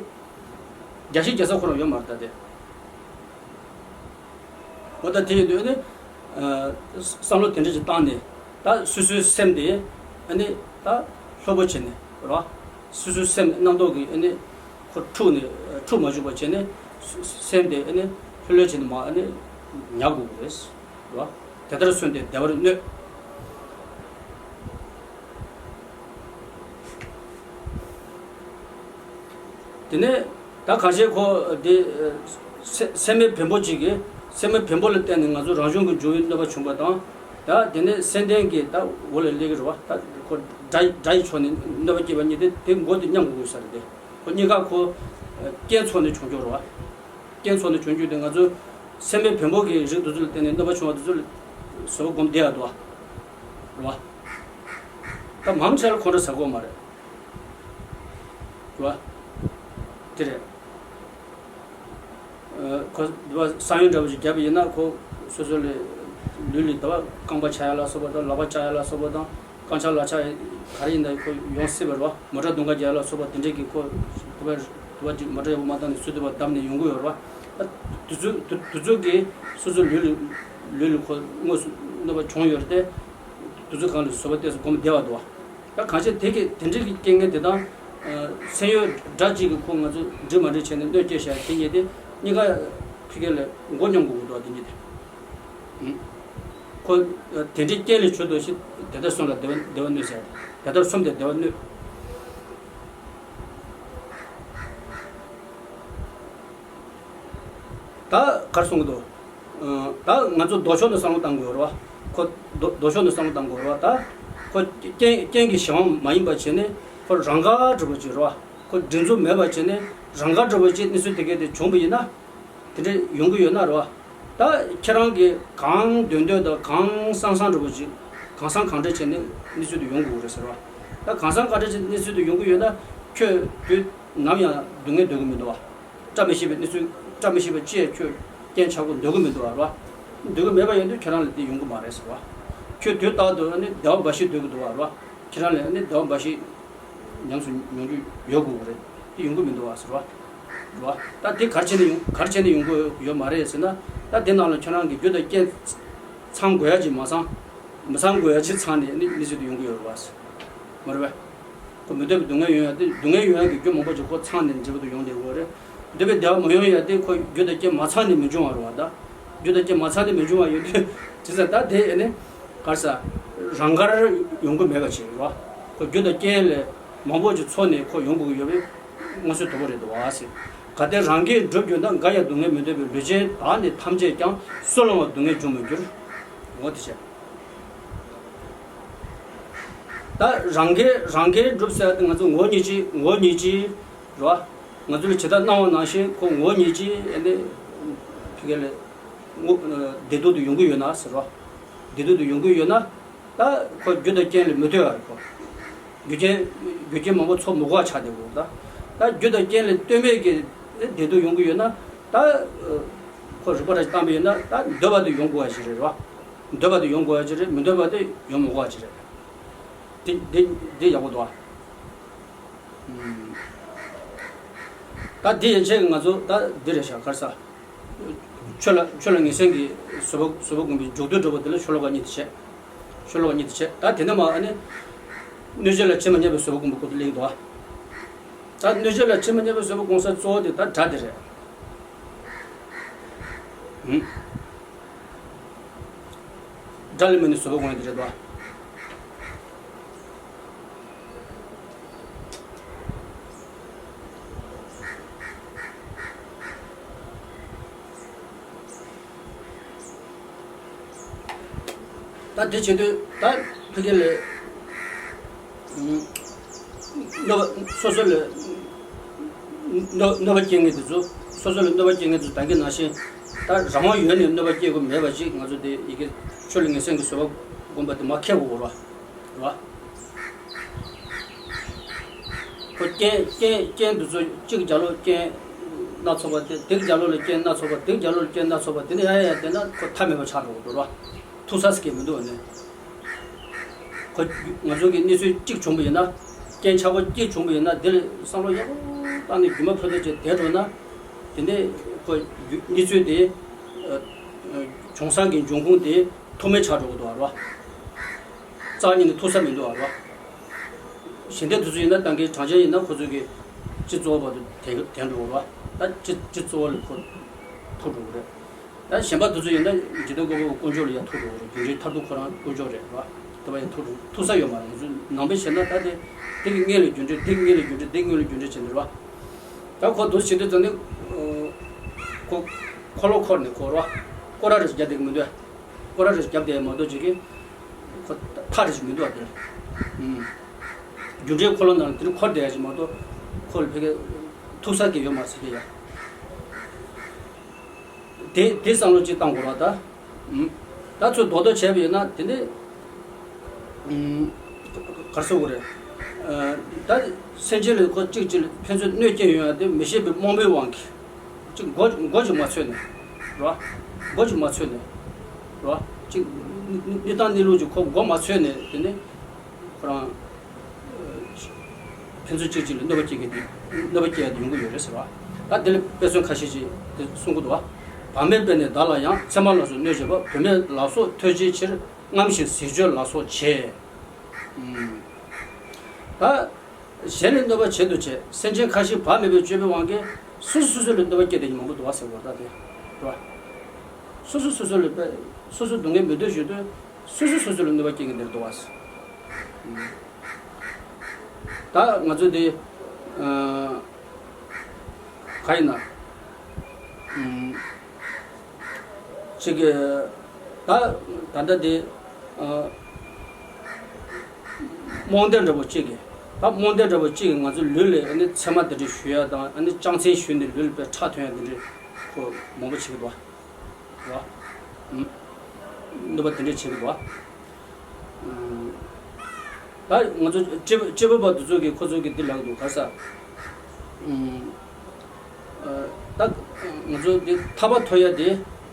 རྒྱ་ཞིག་རྒྱ་ས་ཁོ་རང་ཡོད་མ་རེད་ད་དེ། འོ་ད་དེ་ཡིན་དུས་ཨ་ནི་བསམ་བློ་དེ་འདྲ་ཅིག་བཏང་ནས་ད་སོ་སོའི་སེམས་དེ་ཨ་ནི་ད་ལྷོད་པོ་བྱས་ནས་རེད་བ། སོ་སོའི་སེམས་རྣམ་རྟོག་གི་ཨ་ནི་ཁོ་འཁྲུགས་ནས་འཁྲུག་མ་བཅུག་པ་བྱས་ནས་སེམས་དེ་ཨ་ནི་ལྷོད་ལྷོད་བྱས་ནས་མ་ཨ་ནི་ཉར་དགོས་ཀྱི་རེད། རེད་བ། དེ་ལྟར་སོང་སྟེ་བདེ་བར་གནོད། དེ་ནས་ད་གང་ཞིག་ཁོ་དེ་སེ་སེམས་མེད་བེམ་པོ་གཅིག་གིས་སེམས་མེད་བེམ་པོ་ལ་བརྟེན་ནས་ང་ཚོ་རང་བྱུང་གི་འབྱུང་བའི་གནོད་པ་བྱུང་བ་དང་། ད་དེ་ནས་སེམས་ལྡན་གྱི་ད་འོག་ལ་སླེབས་ཀྱི་རེད་བ། ད་ཁོ་དགྲ་དགྲ་ཡི་ཕྱོགས་ནས་གནོད་པ་སྐྱེལ་བ་གཉིས་དེ་དེ་མགོ་དེ་མཉམ་དགོས་ས་རེད་དེ། ཁོ་གཉིས་ཀ་ཁོ་རྐྱེན་ཚོགས་ནས་བྱུང་རྒྱུ་རེད་བ། རྐྱེན་ཚོགས་ནས་བྱུང་རྒྱུ་དེ་ང་ཚོ་སེམས་མེད་བེམ་པོ་གི་རིགས་དེ་ཚོ་ལ་བརྟེན་ནས་གནོད་པ་བྱུང་བ་དེ་ཚོ་ལ་བཟོད་པ་སྒོམ་བསྡད་ཡ་འདུག་བ། རེད་བ། ད་མང་ཆེ་ལ་ཁོ་འདྲ་ཟ་གོ་མ་རེད། རེད་བ། དེ་རེད། ཨ་ཁོ་འདི་བ་ས་ཡོན་འདྲ་པོ་ཞིག་བརྒྱབ་པ་ཡིན་ན་ཁོ་སོ་སོ་ལ་ལུས་ལ་འདི་བ་རྐང་པ་ཆག་ཡ་ལ་སོགས་པ་དང་ལག་པ་བཅག་ཡ་ལ་སོགས་པ་དང་རྐང་ཆག་ལག་ཆག་ག་རེ་ཡིན་ན་ཁོ་ཡོང་སྲིད་པ་རེད་བ། མོ་ཊ་རྡུང་ག་རྒྱག་ཡ་ལ་སོགས་པ་དེ་འདྲས་ཀྱི་ཁོ་འདི་བ་འདི་བ་ཅིག་མོ་ཊ་ཡག་པོ་མ་བཏང་ནས་སུ་འདི་བ་བརྡབས་ནས་ཡོང་གི་ཡོད་རེད་བ། ཨ་དེ་ཚོ་དེ་དེ་ཚོ་གིས་སོ་སོ་ལུས་ལ་ལུས་ལ་ཁོ་དངོས་སུ་གནོད་པ་བྱུང་ཡོད་རེད་དེ། དེ་ཚོ་གང་ལ་བཟོད་པ་ཏོག་ཙམ་སྒོམ་བདེ་བ་འདུག་བ། ད་གང་ཤེད་དེ་གི་དེ་འདྲའི་གི་རྐྱེན་ངན་དེ་དང་། ཨ་སེམས་ཡོད་དགྲ་གཅིག་གི་ཁོ་ང་ཚོ་འདྲིས་མ་འདྲིས་བྱས་ནས་གནོད་སྐྱེལ་བྱ་དེ་གཉིས་དེ་གཉིས་ཀ་ཕི་གེ་ལ་མགོ་མཉམ་དགོས་ཀྱི་འདུག་བ། དེ་གཉིས་དེ། ཁོ་དེ་འདྲའི་རྐྱེན་ལས་བྱུང་དོ་ཞེས་དེ་ལྟར་གསུངས་ལ་བདེ་བ་བདེ་བ་གནོད་ཟེར། དེ་ལྟར་གསུངས་ཏེ་བདེ་བ་གནོད། ད་གར་སོང་གི་འདུག་ད་ང་ཚོ་ལྡོག་ཕྱོགས་ནས་བསམ་བློ་བཏང་དགོས་རེད་བ། ཁོ་ལྡོག་ལྡོག་ཕྱོགས་ནས་བསམ་བློ་བཏང་དགོས་རེད་བ། ད་ཁོ་རྐྱེན་རྐྱེན་གྱི་གཞན་དབང་མ་ཡིན་པ་བྱས་ནས་ཁོ་རང་དགར་འགྲོ་བ་ཅིག་རེད་བ། ཁོ་སྒྲིག་འཛུགས་མེད་པ་བྱས་ནས་རང་དགར་འགྲོ་བ་ཅིག་གནས་ཚུལ་དེ་གས་དེ་བྱུང་བ་ཡིན་ན། དེ་འདྲ་ཡོང་གི་ཡོད་ན་རེད་བ། ད་ཁྱེད་རང་གིས་གང་འདོད་འདོད་དང་གང་བསམ་བསམ་འདྲ་བོ་ཅིག་གང་བསམ་གང་འདྲ་བྱས་ནས་གནས་ཚུལ་དེ་ཡོང་དགོས་རེད་ཟེར་བ། ད་གང་བསམ་གང་འདྲ་བྱས་གནས་ཚུལ་དེ་ཡོང་གི་ཡོད་ན་ཁྱོད་དུས་ནམ་ཡང་སྡུག་བསྔལ་འདོད་ཀྱི་མི་འདུག་བ། བཀྲ་མི་ཤིས་པའི་གནས་ཚུལ་བཀྲ་མི་ཤིས་པ་ཅིག་ཁྱོད་རྐྱེན་ཆག་གི་འདོད་ཀྱི་མི་འདུག་བ་རེད་བ། འདོད་ཀྱི་མེད་པ་ཡིན་དུས་ཁྱེད་རང་ལ་དེ་ཡོང་གི་མ་རེད་ཟེར་བ། ཁྱོད་དུས་རྟག་ཏུ་ནི་བདེ་བ་འབའ་ཞིག་འདོད་ཀྱི་འདུག་བ་རེད་བ། ཁྱེད་རང་ལ་ནི་བདེ་བ་འབའ་ཞིག་ཉམས་སུ་མྱོང་རྒྱུ་ཡོད་དགོས་ཀྱི་རེད། དེ་ཡོང་གི་མི་འདུག་བ་ཟེར་བ། རེད་བ། ད་དེ་ག་རེ་བྱས་ནས་ཡོང་ག་རེ་བྱས་ནས་ཡོང་གི་ཡོད་མ་རེད་ཟེར་ན། ད་དེ་ནང་ལ་ཁྱོད་རང་གི་རྒྱུ་དང་རྐྱེན་ཚང་དགོས་ཡ་ཅིག་མ་ཚང་། མི་ཚང་དགོས་ཡ་ཅིག་ཚང་ནས་ནི་མི་སྲིད་དུ་ཡོང་གི་ཡོད་རེད་བ་ཟེར། མ་རེད་བས། ཁོ་མི་འདོད་པའི་སྡུག་བསྔལ་ཡོང་ཡ་དེ་སྡུག་བསྔལ་ཡོང་ཡ་གི་རྒྱུ་མང་པོ་ཅིག་ཁོ་ཚང་ནས་འབྲས་བུ་དུ་ཡོང་བསྡད་ཡོད་རེད། འདོད་པའི་བདེ་བ་མ་ཡོང་ཡ་དེ་ཁོ་རྒྱུ་དང་རྐྱེན་མ་ཚང་ནས་མི་འབྱུང་བ་རེད་བ་ད། རྒྱུ་དང་རྐྱེན་མ་ཚང་ནས་མི་འབྱུང་བ་ཡོད་དུས་ཇི་ཙམ་ད་དེ་ཨེ་ནི་གར་ས་རང་དགར་ཡོང་གི་མེད་པ་ཅིག་རེད་བ། ཁོ་རྒྱུ་དང་རྐྱེན་ལས་མང་པོ་ཅིག་ཚོགས་ནས་ཁོ་ཡོང་དགོས་ཀྱི་ཡོད་པའི་མངོན་གསལ་དོད་པོ་རེད་འདུག་བ་ཟེར། གལ་ཏེ་རང་གིས་བསྒྲུབ་གྱུར་ན་འགའ་ཡང་སྡུག་བསྔལ་མི་འདོད་པའི་ལུས་ཅན་བདག་ནི་ཐམས་ཅད་ཀྱང་སུ་ལའང་སྡུག་བསྔལ་འབྱུང་མི་འགྱུར། འོ་དེ་བྱས། ད་རང་གིས་རང་གིས་སྒྲུབ་ཟེར་ཏེ་ང་ཚོ་ངོ་བོ་ཉིད་ཀྱིས་ངོ་བོ་ཉིད་ཀྱིས་རེད་བ། ང་ཚོ་ལ་ཇི་ལྟར་སྣང་བ་ནང་བཞིན་ཁོ་ངོ་བོ་ཉིད་ཀྱིས་ཨེ་ནི་ཕི་གེ་ལ་ངོ་བདེ་སྡུག་ཏུ་ཡོང་གི་ཡོད་ན་ཟེར་བ། བདེ་སྡུག་ཏུ་ཡོང་གི་ཡོད་ན་ད་ཁོ་རྒྱུ་དང་རྐྱེན་ལ་མི་ལྟོས་པ་རེད་ཁོ། རྒྱུ་རྐྱེན་རྒྱུ་རྐྱེན་མང་པོ་ཚོགས་མི་དགོས་པ་ཆགས་བསྡད་དགོས་ད། ད་རྒྱུ་དང་རྐྱེན་ལ་ལྟོས་མེད་ཀྱི་བདེ་སྡུག་ཡོང་གི་ཡོད་ན་ད། ཁོ་རིག་པ་ར་ཞིག་བཏང་པ་ཡིན་ན་ད་འདོད་པ་དེ་ཡོང་དགོས་པ་ཞིག་རེད་རོ། འདོད་པ་དེ་ཡོང་དགོས་པ་ཞིག་རེད། མི་འདོད་པ་དེ་ཡོང་མི་དགོས་པ་ཞིག་རེད། དེ་དེ་དེ་ཡག་པོ་འདུག་ཨ། ད་དེ་ཡན་ཆད་ཀྱི་ང་ཚོ་ད་འདི་རེད་ཤག་ག་རེ་ཟ། ཆོས་ལ་ཆོས་ལ་ངེས་གསལ་གྱི་བཟོད་པ་བཟོད་པ་སྒོམ་པའི་མཇུག་བསྡུ་འགྲོ་བ་དེ་ལ་ཤོ་ལོ་ཀ་གཉིས་དེ་བྱས། ཤོ་ལོ་ཀ་གཉིས་དེ་བྱས། ད་དེ་ནས་མ་ཨ་ནི། གནོད་བྱེད་ལ་ཆེས་མ་ཉམས་པའི་བཟོད་པ་སྒོམ་པའི་སྐོར་དུ་གླེང་འདུག་ཨ། ད་གནོད་བྱེད་ལ་ཆེས་མ་ཉམས་པའི་བཟོད་པ་སྒོམ་ས་གཙོ་བོ་དེ་ད་དགྲ་དེ་རེད། ཧུམ། དགྲ་ལ་དམིགས་ནས་བཟོད་པ་སྒོམ་ཡ་དེ་རེད་དོ། ད་དེ་བྱེད་དུས་ད་ཕ་གི་ལ། གནོད་པ་སོ་སོ་ལ་གནོད་གནོད་པ་སྐྱེལ་མཁན་དེ་ཚོ། སོ་སོ་ལ་གནོད་པ་སྐྱེལ་མཁན་དེ་ཚོ་ད་གིན་ནང་བཞིན་ད་རང་དབང་ཡོད་ནས་གནོད་པ་སྐྱེལ་དགོས་མེད་པ་ཅིག་ང་ཚོ་དེ་ཡི་གེ་ཆོས་ལ་ངེས་གསལ་གྱི་བཟོད་པ་སྒོམ་པ་དེ་མ་ཁེལ་དགོས་རེད་བ། རེད་བ། ཁོ་རྐྱེན་རྐྱེན་རྐྱེན་དེ་ཚོ་གཅིག་རྒྱབ་ལོགས་རྐྱེན་སྣ་ཚོགས་པ་དེ། དེ་རྒྱབ་ལོགས་ལ་རྐྱེན་སྣ་ཚོགས་པ། དེ་རྒྱབ་ལོགས་ལ་རྐྱེན་སྣ་ཚོགས་པ། དེ་ནས་ཡ་ཡ་ཡ་བསྡད་ན་ཁོ་མཐའ་མེད་པ་ཆགས་འགྲོ་གི་འདུག་རེད་བ། ཐུག་ས་ཟེར་མཁན་མི་འདུག་བ་ནི། ཁོ་ང་ཚོ་གི་གནས་ཚུལ་གཅིག་བྱུང་བ་ཡིན་ན། རྐྱེན་ཆག་པོ་གཅིག་བྱུང་བ་ཡིན་ན། དེ་ལ་བསམ་བློ་ཡག་པོ་བཏང་ནས་རྒྱུ་མ་ཕུད་རྡོག་བྱས་བསྡད་འགྲོ་ན། དེ་ནས་ཁོ་རྒྱུ་གནས་ཚུལ་དེ། ཨ། ཨ། བྱུང་ས་གི་འབྱུང་ཁུངས་དེ་ཐུག་མེད་ཆགས་འགྲོ་གི་འདུག་བ་རེད་བ། རྩ་བ་ཉིད་ནས་ཐུག་ས་མི་འདུག་བ་རེད་བ། གཞན་དེ་དུས་ཚོད་ཡིན་ན་ད་གིན་གྲངས་ཅན་ཡིན་ན་ཁོ་ཚོ་གི་སྤྱི་གཙོ་བོ་བར་དུ་དེ་དེ་འགྲོ་གི་རེད་བ། ད་སྤྱི་སྤྱི་གཙོ་བོ་ལ་ཁོ་ཐུག་འགྲོ་གི་རེད། ད་གཞན་པ་དེ་ཚོ་ཡིན་ན་འཇིག་རྟེན་བཀོད་པ་པོ་དཀོན་མཆོག་ལ་ཡང་ཐུག་འགྲོ་གི་རེད། རྒྱུ་འབྲས་མཐར་ཐུག་ཁོ་རང་དཀོན་མཆོག་རེད་བ། དེ་བ་ཡང་ཐུག་འགྲོ་ཐུག་ས་ཡོད་མ་རེད། ང་ཚོ་ནང་པའི་བྱས་ན་ད་དེ་དེ་གི་སྔོན་ལ་རྒྱུ་འབྲས། དེ་གི་སྔོན་ལ་རྒྱུ་འབྲས། དེ་གི་སྔོན་ལ་རྒྱུ་འབྲས་བྱས་འདིར་བ། ད་ཁོ་དུ་བྱེད་དུས་ད་ནི་ཁོ་འཁོར་ལོ་འཁོར་ནས་ཁོ་ར་སྐོར་ར་རེ་རྒྱབ་བསྡད་གི་མི་འདུག་སྐོར་ར་རེ་རྒྱབ་བསྡད་མ་གཏོགས་ཅིག་གི་ཁོ་མཐའ་རེ་ཞིག་མི་འདུག་དེ། རྒྱུ་འབྲས་འཁོར་ལོ་ནང་དེར་འཁོར་བསྡད་ཡ་ཞིག་མ་གཏོགས་ཁོ་ལ་ཕ་གི་ཐུག་ས་གི་ཡོད་མ་ཟེར་གི་ཡ། དེ་དེ་བསམ་བློ་ཅིག་བཏང་དགོས་ར་ད། ད་ཚོད་རྡོག་རྡོག་བྱས་པ་ཡིན་ན་དེ་ནི། གར་སོ་གོ་རེད། ད་སེམས་ཅན་ལ་ཁོ་གཅིག་གཅིག་ལ་ཕན་ཚུན་གནོད་སྐྱེལ་ཡོང་ཡ་དེ་མི་ཤེས་པའི་རྨོངས་པའི་དབང་གིས་གཅིག་མགོ་མགོ་གཅིག་མ་ཚོས་ནས་རོ། མགོ་གཅིག་མ་ཚོས་ནས་རོ། གཅིག་གནས་སྟངས་གནས་ལུགས་ཀྱི་ཁོ་མགོ་མ་ཚོས་ནས་དེ་ནི་ཁོ་རང་ཕན་ཚུན་གཅིག་གཅིག་ལ་གནོད་པ་སྐྱེལ་གྱི་དེ་གནོད་པ་སྐྱེལ་ཡ་དེ་ཡོང་གི་ཡོད་རེད་ཟེར་བ། ད་དེ་ལ་དཔེ་མཚོན་ཁ་ཤས་ཅིག་དེ་གསུང་གི་འདུག་བ། བག་མེད་པས་ནི་བདག་ལ་ཡང་། མཚན་མ་ལ་སོགས་གནོད་བྱེད་པ། བུད་མེད་ལ་སོགས་ཐོས་བྱའི་ཕྱིར། རྔམ་ཞིང་ཟས་སྤྱོད་ལ་སོགས་བྱེད། ད་གཞན་ལ་གནོད་པ་བྱེད་དུ་བྱེད། སེམས་ཅན་ཁ་ཤས་བག་མེད་པའི་སྤྱོད་པའི་དབང་གིས་སོ་སོ་སོ་སོ་ལ་གནོད་པ་སྐྱེལ་བསྡད་མཁན་མང་པོ་འདུག་བ་ཟེར་བ་ད་དེ་རེད་བ། སོ་སོ་སོ་སོ་ལ་དཔེ་སོ་སོ་སྡུག་བསྔལ་མི་འདོད་བཞིན་དུ་སོ་སོ་སོ་སོ་ལ་གནོད་པ་སྐྱེལ་མཁན་དེ་འདུག་བ་ཟེར། ད་ང་ཚོ་འདི་ག་ཡིན་ན། གཅིག་གི་ད་ད་ལྟ་དེ་རྨོངས་དད་འདྲ་པོ་གཅིག་གི་ད་རྨོངས་དད་འདྲ་པོ་གཅིག་གི་ང་ཚོ་ལུས་ལ་ཨ་ནི་མཚན་མ་དེ་འདྲ་ཞུ་ཡ་དང་ཨ་ནི་རྐྱང་མཚན་ཞུས་ནས་ལུས་ལ་དཔེ་ཁྲག་ཐོན་ཡ་དེ་འདྲ་ཁོ་མང་པོ་བྱེད་ཀྱི་འདུག་བ། གནོད་པ་དེ་འདྲ་བྱེད་ཀྱི་འདུག་བ། ད་ང་ཚོ་སྐྱེ་སྐྱེས་བུ་པ་དེ་ཚོ་གིས་ཁོ་ཚོ་གིས་འདི་ལབ་འདུག་ག་ས། ད་ང་ཚོ་འདི་ཐར་པ་ཐོབ་ཡ་དེ་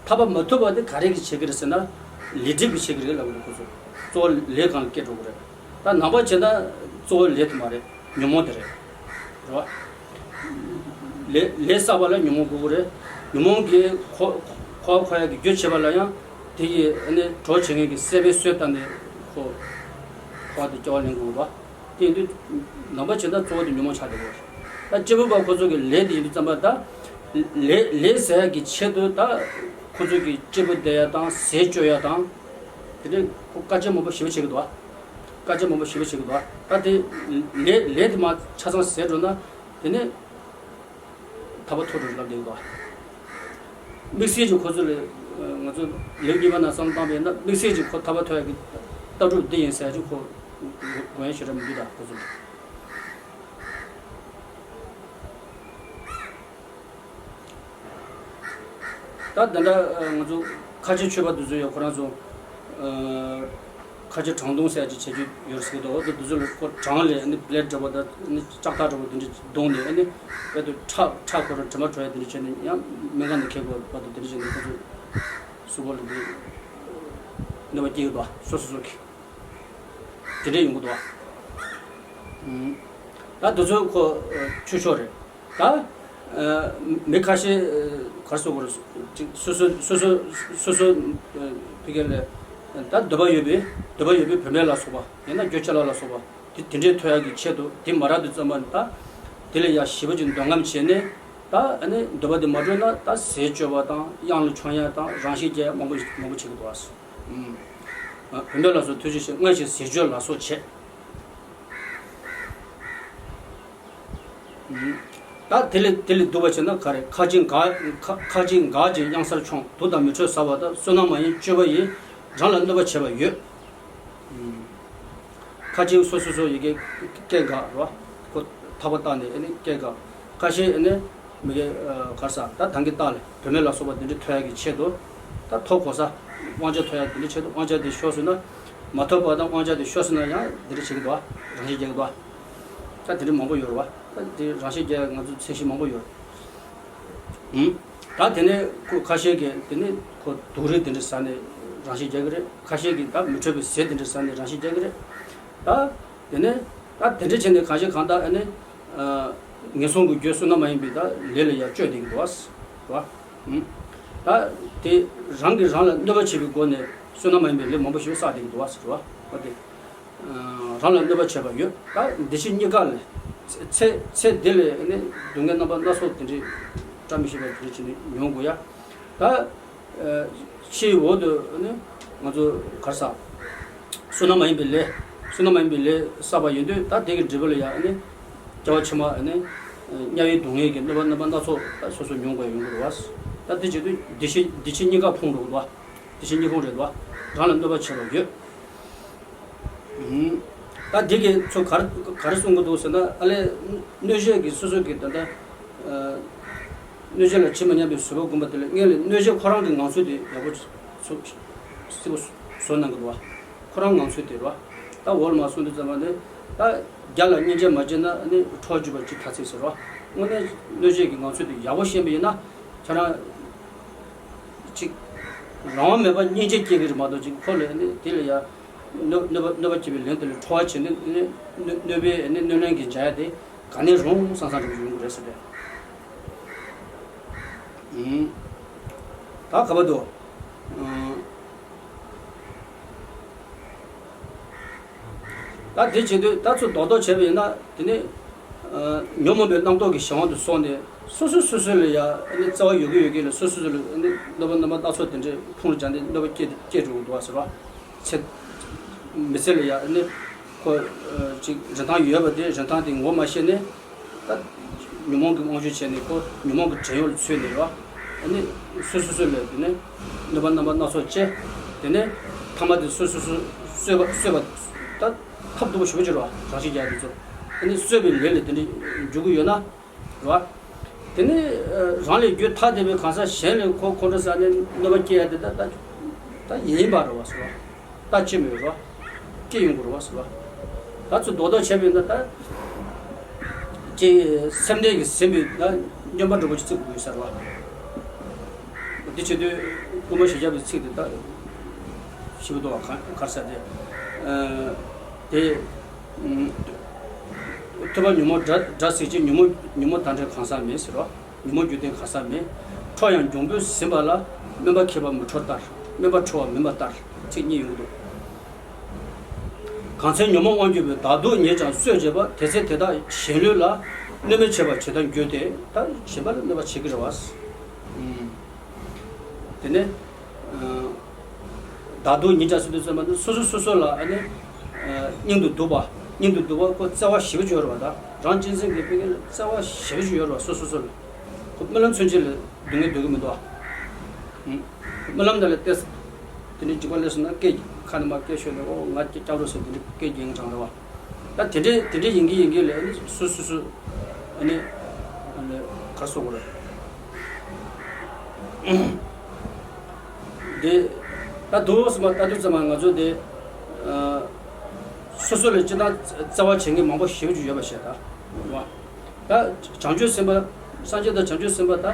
ཐར་པ་མ་ཐོབ་པ་དེ་ག་རེ་གིས་བྱེད་ཀྱི་རེད་ཟེར་ན། ལས་སྒྲིབ་ཀྱིས་བྱེད་ཀྱི་རེད་ལབ་འདུག་ཁོ་ཚོ། གཙོ་བོ་ལས་སྒང་ལ་སྐྱེ་འགྲོ་གི་རེད། ད་ནང་པ་བྱས་ན་གཙོ་བོ་ལས་དེ་མ་རེད། ཉོན་མོངས་དེ་རེད། རེད་བ། ལས་ལས་བསགས་པ་ལ་ཉོན་མོངས་དགོས་ཀྱི་རེད། ཉོན་མོངས་ཀྱིས་ཁོ་ཁོ་ཁོ་ཡ་གི་རྒྱུ་བྱེད་པ་ལ་ཡང་དེ་ཡི་ཨ་ནི་གྲོགས་བྱེད་མཁན་གྱི་སྲེད་པའི་གསོས་བཏབ་ནས་ཁོ་ཁོ་དེ་སྐྱེ་བ་ལེན་དགོས་ཀྱི་རེད་བ། དེ་ཡིན་དུས་ནང་པ་བྱས་ན་གཙོ་བོ་དེ་ཉོན་མོངས་ཆགས་བསྡད་ཡོད་རེད། ད་སྐྱེས་བུ་པ་ཁོ་ཚོ་གི་ལས་དེ་ཡིན་དུས་ཙམ་པ་ད་ལས་ལས་ཟ་ཡ་གི་ཆེད་དུ་ད་ཁོ་ཚོ་གི་སྐྱིད་པོ་བསྡད་ཡ་དང་ཟས་སྤྱོད་ཡ་དང་། དེ་ནས་ཁོ་དཀའ་སྤྱད་མང་པོ་ཞེ་པོ་བྱེད་ཀྱི་འདུག་བ། དཀའ་སྤྱད་མང་པོ་ཞེ་པོ་བྱེད་ཀྱི་འདུག་བ། ད་དེ་ལས་ལས་དེ་མ་ཆ་ཚང་ཟད་འགྲོ་ན་དེ་ནས་ཐར་པ་ཐོབ་འགྲོ་ལབ་བསྡད་ཀྱི་འདུག་བ། དམིགས་བསལ་གྱི་ཁོ་ཚོ་ལ་ང་ཚོ་ལེའུ་གཉིས་པ་ནང་བསམ་བློ་བཏང་པ་ཡིན་ན་དམིགས་བསལ་གྱི་ཁོ་ཐར་པ་ཐོབ་ཡག་གི་ལྟ་གྲུབ་འདི་ཡིན་ཟེར་ཡག་ཅིག་ཁོ་དགོངས་ཡག་ཞེ་དྲག་མི་འདུག་ད་ཁོ་ཚོ་ལ། ད་ད་ལྟ་ང་ཚོ་ཁ་ཆེ་ཆོས་པ་དེ་ཚོ་ཡང་ཁོ་རང་ཚོ་ཨ་ ཁ་ཆེ་གྲང་བརྡུང་ཟེར་ཡ་ཅིག་བྱེད་རྒྱུ་ཡོད་ཟེར་གི་འདུག་འོ་དེ་དུས་ཚོད་ལ་ཁོ་གྲང་ལས་ཨ་ནི་པི་ལེ་ཊི་འདྲ་པོ་དང་ཨ་ནི་ལྕགས་ཐག་འདྲ་པོ་དེ་འདྲ་བརྡུངས་ནས་ཨ་ནི་དཔེ་དུ་ཁྲག་ཁྲག་ཁོ་རང་དྲི་མ་བྲོ་ཡ་དེ་འདྲ་བྱས་ནས་ཡང་སྨན་ཁང་ནས་ཁྱེར་དགོས་བར་དུ་དེ་འདྲ་བྱས་ནས་ཁོ་ཚོས་གཟུགས་པོ་ལ་འདི་གནོད་པ་སྐྱེལ་གི་འདུག་སོ་སོ་སོ་གི་དེ་འདྲ་ཡོང་གི་འདུག་ཨུམ། ད་དུས་ཚོད་ཁོ་ཆུ་ཤོག་རེད། ད་མི་ཁ་ཤས་གར་སོ་གར་ཅིག་སོ་སོ་སོ་སོ་སོ་སོ་ཕི་གེ་ལ་ད་འདོད་པ་ཡོད་པའི་འདོད་པ་ཡོད་པའི་བུད་མེད་ལ་སོགས་པ་ཡང་ན་འགྱོད་བྱེད་ལ་ལ་སོགས་པ་དེ་དེ་འདྲའི་ཐོབ་ཡག་གི་ཆེད་དུ་དེ་མ་རག་དུས་ཙམ་པ་ད་དེ་ལ་ཡ་ཞེ་པོ་ཅིག་འདོད་རྔམ་བྱས་ནས་ད་ཨ་ནི་འདོད་པ་དེ་མ་གྲོལ་ན་ད་ཟས་སྤྱོད་པ་དང་གཡང་ལ་མཆོང་ཡ་དང་རང་ཤི་རྒྱག་ཡ་མང་པོ་མང་པོ་བྱེད་ཀྱི་འདུག་ཨ། བུད་མེད་ལ་སོགས་ཐུགས་རྗེ་ཆེ། སྔར་བཞིན་ཟས་སྤྱོད་ལ་སོགས་བྱེད། ད་དེ་ལས་དེ་ལས་སྡུག་པ་བྱས་ན་ག་རེ། ཁ་ཆེ་འགག་ཁ་ཁ་ཆེ་འགག་ཅིང་གཡང་སར་མཆོང་། དུག་དང་མེ་དྲོད་ཟ་བ་དང་། བསོད་ནམས་མ་ཡིན་སྤྱོད་པ་ཡིས། རང་ལ་གནོད་པ་བྱེད་པ་ཡོད། ཁ་ཆེ་སོ་སོ་སོ་ཡི་གེ་སྐད་འགག་རོ། ཁོ་ཐག་པ་བཏགས་ནས་ཨེ་ནི་སྐད་འགག་ཁ་ཤས་ཨེ་ནི་མི་གེ་གར་ས་ད་ཐང་གི་བཏགས་ལས་བུད་མེད་ལ་སོགས་པ་དེ་འདྲ་ཐོབ་ཡག་གི་ཆེད་དུ་ད་ཐོབ་གོ་ས་དབང་ཆ་ཐོབ་ཡག་དེ་འདྲ་ཆེད་དུ་དབང་ཆ་དེ་ཤོར་སོང་ན་མ་ཐོབ་པ་དང་དབང་ཆ་དེ་ཤོར་སོང་ན་ཡང་དེ་འདྲ་བྱེད་ཀྱི་འདུག་རང་བཞིན་རྒྱག་གི་འདུག་ད་དེ་འདྲ་མང་པོ་ཡོད་རེད་བ། ད་དེ་རང་བཞིན་རྒྱག་ཡག་ང་ཚོ་ཚད་གཞི་མང་པོ་ཡོད་རེད། ད་དེ་ནས་ཁོ་ཁ་ཤས་ཀྱིས་དེ་ནས་ཁོ་དུག་རིགས་དེ་འདྲ་ཟ་ནས་རང་བཞིན་རྒྱག་གི་རེད། ཁ་ཤས་ཀྱིས་ད་མི་འཕྲོད་པའི་ཟས་དེ་འདྲ་ཟ་ནས་རང་བཞིན་རྒྱག་གི་རེད། ད་དེ་ནས་ད་དེ་འདྲ་བྱས་ནས་གང་ཞིག་གང་ལྟར་ཨ་ནི་ངན་སོང་གི་རྒྱུ་བསོད་ནམས་མ་ཡིན་པའི་ད་ལས་ལ་ཡར་སྤྱོད་བསྡད་ཀྱི་འདུག་བ། ད་དེ་རང་གིས་རང་ལ་གནོད་པ་བྱེད་པའི་སྒོ་ནས་བསོད་ནམས་མ་ཡིན་པའི་ལས་མང་པོ་ཞིག་བསགས་བསྡད་ཀྱི་འདུག་བ་ཟེར་བ་དེ། རང་ལ་གནོད་པ་བྱེད་པ་ཡོད། ད་འདི་ཕྱི་གཉིས་ཀ་ལས་ཚེ་ཚེ་འདི་ལས་ནི་སྡུག་བསྔལ་རྣམ་པ་སྣ་ཚོགས་དེ་འདྲའི་བཀྲ་མི་ཤིས་པ་དེ་འདྲ་བྱས་ནས་མྱོང་དགོས་ཡ། ད་ཕྱིའི་འོག་ཏུ་ནི་ང་ཚོ་གར་ས་བསོད་ནམས་མ་ཡིན་པའི་ལས་བསོད་ནམས་མ་ཡིན་པའི་ལས་བསགས་པ་ཡིན་དུས་ད་དེ་གི་འབྲས་བུ་ལ་ཡ་ནི་སྐྱེ་བ་ཕྱི་མ་ནི་དམྱལ་བའི་སྡུག་བསྔལ་གྱི་གནོད་པ་རྣམ་པ་སྣ་ཚོགས་ད་སོ་སོ་མྱོང་དགོས་ཡོང་གི་རེད་བ། ད་དེ་བྱེད་དུས་འདི་ཕྱི་འདི་ཕྱི་གཉིས་ཀ་ཕུང་འགྲོ་གི་འདུག་བ། དེ་བཞིན་སྙིང་ཁུང་རེད་དོ། རང་ལ་གནོད་པ་བྱེད་པ་ཡོད། ད་འདི་གི་ཚོ་ག་རེ་ག་རེ་གསུང་གི་འདུག་ཟེར་ན་ཨ་ལས་གནོད་བྱེད་ཀྱི་སོ་སོ་གི་ད་ལྟ་གནོད་བྱེད་ལ་ཇི་མ་ཉམས་པའི་བཟོད་པ་སྒོམ་པ་དེ་ལས་སྔོན་ལ་གནོད་བྱེད་ཁོ་རང་གི་ངང་ཚུལ་དེ་ཡག་པོ་བཟོ་བཟོ་གནང་གི་འདུག་བ། ཁོ་རང་ངང་ཚུལ་དེ་རེད་བ། ད་འོག་ལ་མ་གསུང་དུས་ཙམ་པ་ནི་ད་རྒྱ་ལ་སྙིང་རྗེ་མ་བྱས་ན་ནི་འཕྲོག་འཇུག་པ་ཅིག་ཐ་ཚིག་ཟེར་བ། དངོས་གནས་གནོད་བྱེད་ཀྱི་ངང་ཚུལ་དེ་ཡག་པོ་ཤེས་པ་ཡིན་ན་ཁྱེད་རང་ཅིག་རང་དབང་མེད་པར་སྙིང་རྗེ་སྐྱེ་གི་རེད་མ་གཏོགས་ཅིག་ཁོ་ལ་ནི་དེ་ལ་ཡ་གནོད་གནོད་པ་གནོད་པ་སྐྱེལ་བའི་ལན་དེ་ལ་འཕྲོག་པ་བྱས་ནས་ནི་གནོད་གནོད་པའི་ནི་གནོད་ལན་གྱི་འཇལ་ཡ་དེ་ག་ནས་རུང་བསམ་བསམ་འདྲ་པོ་ཡོང་གི་རེད་ཟེར་ཏེ། ད་ག་པར་འདུག་ད་དེ་བྱེད་དུས་ད་ཚོ་རྡོག་རྡོག་བྱས་པ་ཡིན་ན་དེ་ནི་ཉོན་མོངས་པའི་རྣམ་རྟོག་གི་གཞན་དབང་དུ་སོང་ནས་སོ་སོ་སོ་སོ་ལ་ཡ་ནི་བརྩེ་བ་ཡོད་ཀྱི་ཡོད་ཀྱི་ལ་སོ་སོ་སོ་ལ་ནི་གནོད་པ་རྣམ་པ་སྣ་ཚོགས་དེ་འདྲའི་ཕུང་ལ་སྦྱར་ནས་གནོད་པ་སྐྱེལ་སྐྱེལ་འགྲོ་གི་འདུག་བ་ཟེར་བ། ཚེ་མི་ཚེ་ལ་ཡ་ནི་ཁོ་ཅིག་རིན་ཐང་ཡོད་པ་དེ་རིན་ཐང་དེ་ངོ་མ་ཤེས་ནས། ད་ཉོན་མོངས་ཀྱི་དབང་ཕྱུག་བྱས་ནས་ཁོ་ཉོན་མོངས་ཀྱི་བྲན་གཡོག་ལ་ཚུད་ནས་རོ། ཨ་ནི་སོ་སོ་སོ་ལ་དེ་ནས་གནོད་པ་རྣམ་པ་སྣ་ཚོགས་བྱས། དེ་ནས་ཐ་མ་དེ་སོ་སོ་སོ་གསོད་པ་གསོད་པ་ད་ཐབས་སྡུག་པ་ཞེ་པོ་ཅིག་རོ་རང་ཤི་རྒྱག་དེ་ཚོ། ཨ་ནི་གསོད་པའི་ལས་ལ་དེ་འདྲ་འཇུག་གི་ཡོད་ན་རོ། དེ་ནས་རང་ལས་རྒྱུ་ཐ་དད་པའི་གང་ཟག་གཞན་ལས་ཁོ་ཁོང་ཁྲོ་ཟ་ནས་གནོད་པ་སྐྱེལ་ཡ་དེ་ད་ད་ད་ཡིན་པ་རོ་བ་སོ། ད་ཅི་མོས་རོ། སྐྱེ་ཡོང་གི་རོ་བ་ཟེར་བ། ད་ཚོ་རྡོག་རྡོག་བྱས་པས་ན་ད། ཀྱི་སེམས་ནད་ཀྱིས་ཟིན་པའི་ད་སྨྱོན་པ་འདྲ་པོ་ཅིག་བརྩི་དགོས་ཟེར་བ། འདི་བྱེད་དུས་དབུ་མ་བཞི་བརྒྱ་པའི་ཚིག་དེ་ད་ཞིབ་ཏུ་ག་གར་ས་དེ། དེ། ཐོས་པ་ཉོན་མོངས་དགྲ་དགྲ་ཟེར་གྱི་ཉོན་མོངས་ཉོན་མོངས་དང་བྲལ་གང་ཟག་མེད་ཟེར་བ། ཉོན་མོངས་རྒྱུ་ལྡན་གང་ཟག་མེད། ཁྲོ་ཡང་འབྱུང་པོས་ཟིན་པ་ལ། སྨན་པ་མཁས་པ་མི་ཁྲོ་ལྟར། སྨན་པ་ཁྲོ་བ་མིན་པ་ལྟར། ཚིག་གཉིས་ཡོང་གི་འདུག་གང་ཚེ་ཉོན་མོངས་དབང་གྱུར་པའི། བདག་སྡུག་ཉིད་ཀྱང་གསོད་བྱེད་པ། དེ་ཚེ་དེ་དག་གཞན་ལུས་ལ། གནོད་མི་བྱེད་པར་ཇི་ལྟར་འགྱུར་ཏེ། ད་གཞན་པ་ལ་གནོད་པ་བྱེད་ཀྱི་རེད་བ། དེ་ནས། བདག་སྡུག་ཉིད་ཀྱང་ཟེར་དུས་ཙམ་པ་ནི་སོ་སོ་སོ་སོ་ལ་ཨ་ནི། སྙིང་དུ་སྡུག་པ། སྙིང་དུ་སྡུག་པ་ཁོ་བརྩེ་བ་ཞེ་པོ་ཅིག་ཡོད་རེད་བ་ད། རང་གཅེས་འཛིན་གྱི་དཔེ་ཀ་ལ་བརྩེ་བ་ཞེ་པོ་ཅིག་ཡོད་རེད་བ་སོ་སོ་སོ་ལ། ཁོ་རྨི་ལམ་ཚུན་ཆད་ལ་སྡུག་བསྔལ་འདོད་ཀྱི་མི་འདུག་བ། རྨི་ལམ་དེ་ལ་བལྟས། དེ་འདྲའི་འཇིགས་པ་སླེབས་སོང་ན་སྐད་ཁ་ནས་མར་སྐད་ཤོར་ནས་ཨོ་ང་སྐྱབས་རོགས་ཟེར་དེ་འདྲའི་སྐད་རྒྱག་གྲང་རེད་བ། ད་དེ་འདྲའི་དེ་འདྲའི་ཡིན་གྱི་ཡིན་གྱི་ལས་ནི་སོ་སོ་སོ་ཨ་ནི་ག་རེ་ཟེར་དགོས་རེད། དེ་ད་དུང་སེམས་པ་ལྟ་དུས་ཙམ་པ་ང་ཚོ་དེ་ སོ་སོ་ལ་སྤྱིར་བཏང་བརྩེ་བ་བྱེད་མཁན་མང་པོ་ཞེ་པོ་ཅིག་ཡོད་པ་ཞིག་རེད་ད། རེད་བ། ད་བྱང་ཆུབ་སེམས་དཔའ། སངས་རྒྱས་དང་བྱང་ཆུབ་སེམས་དཔའ་ད་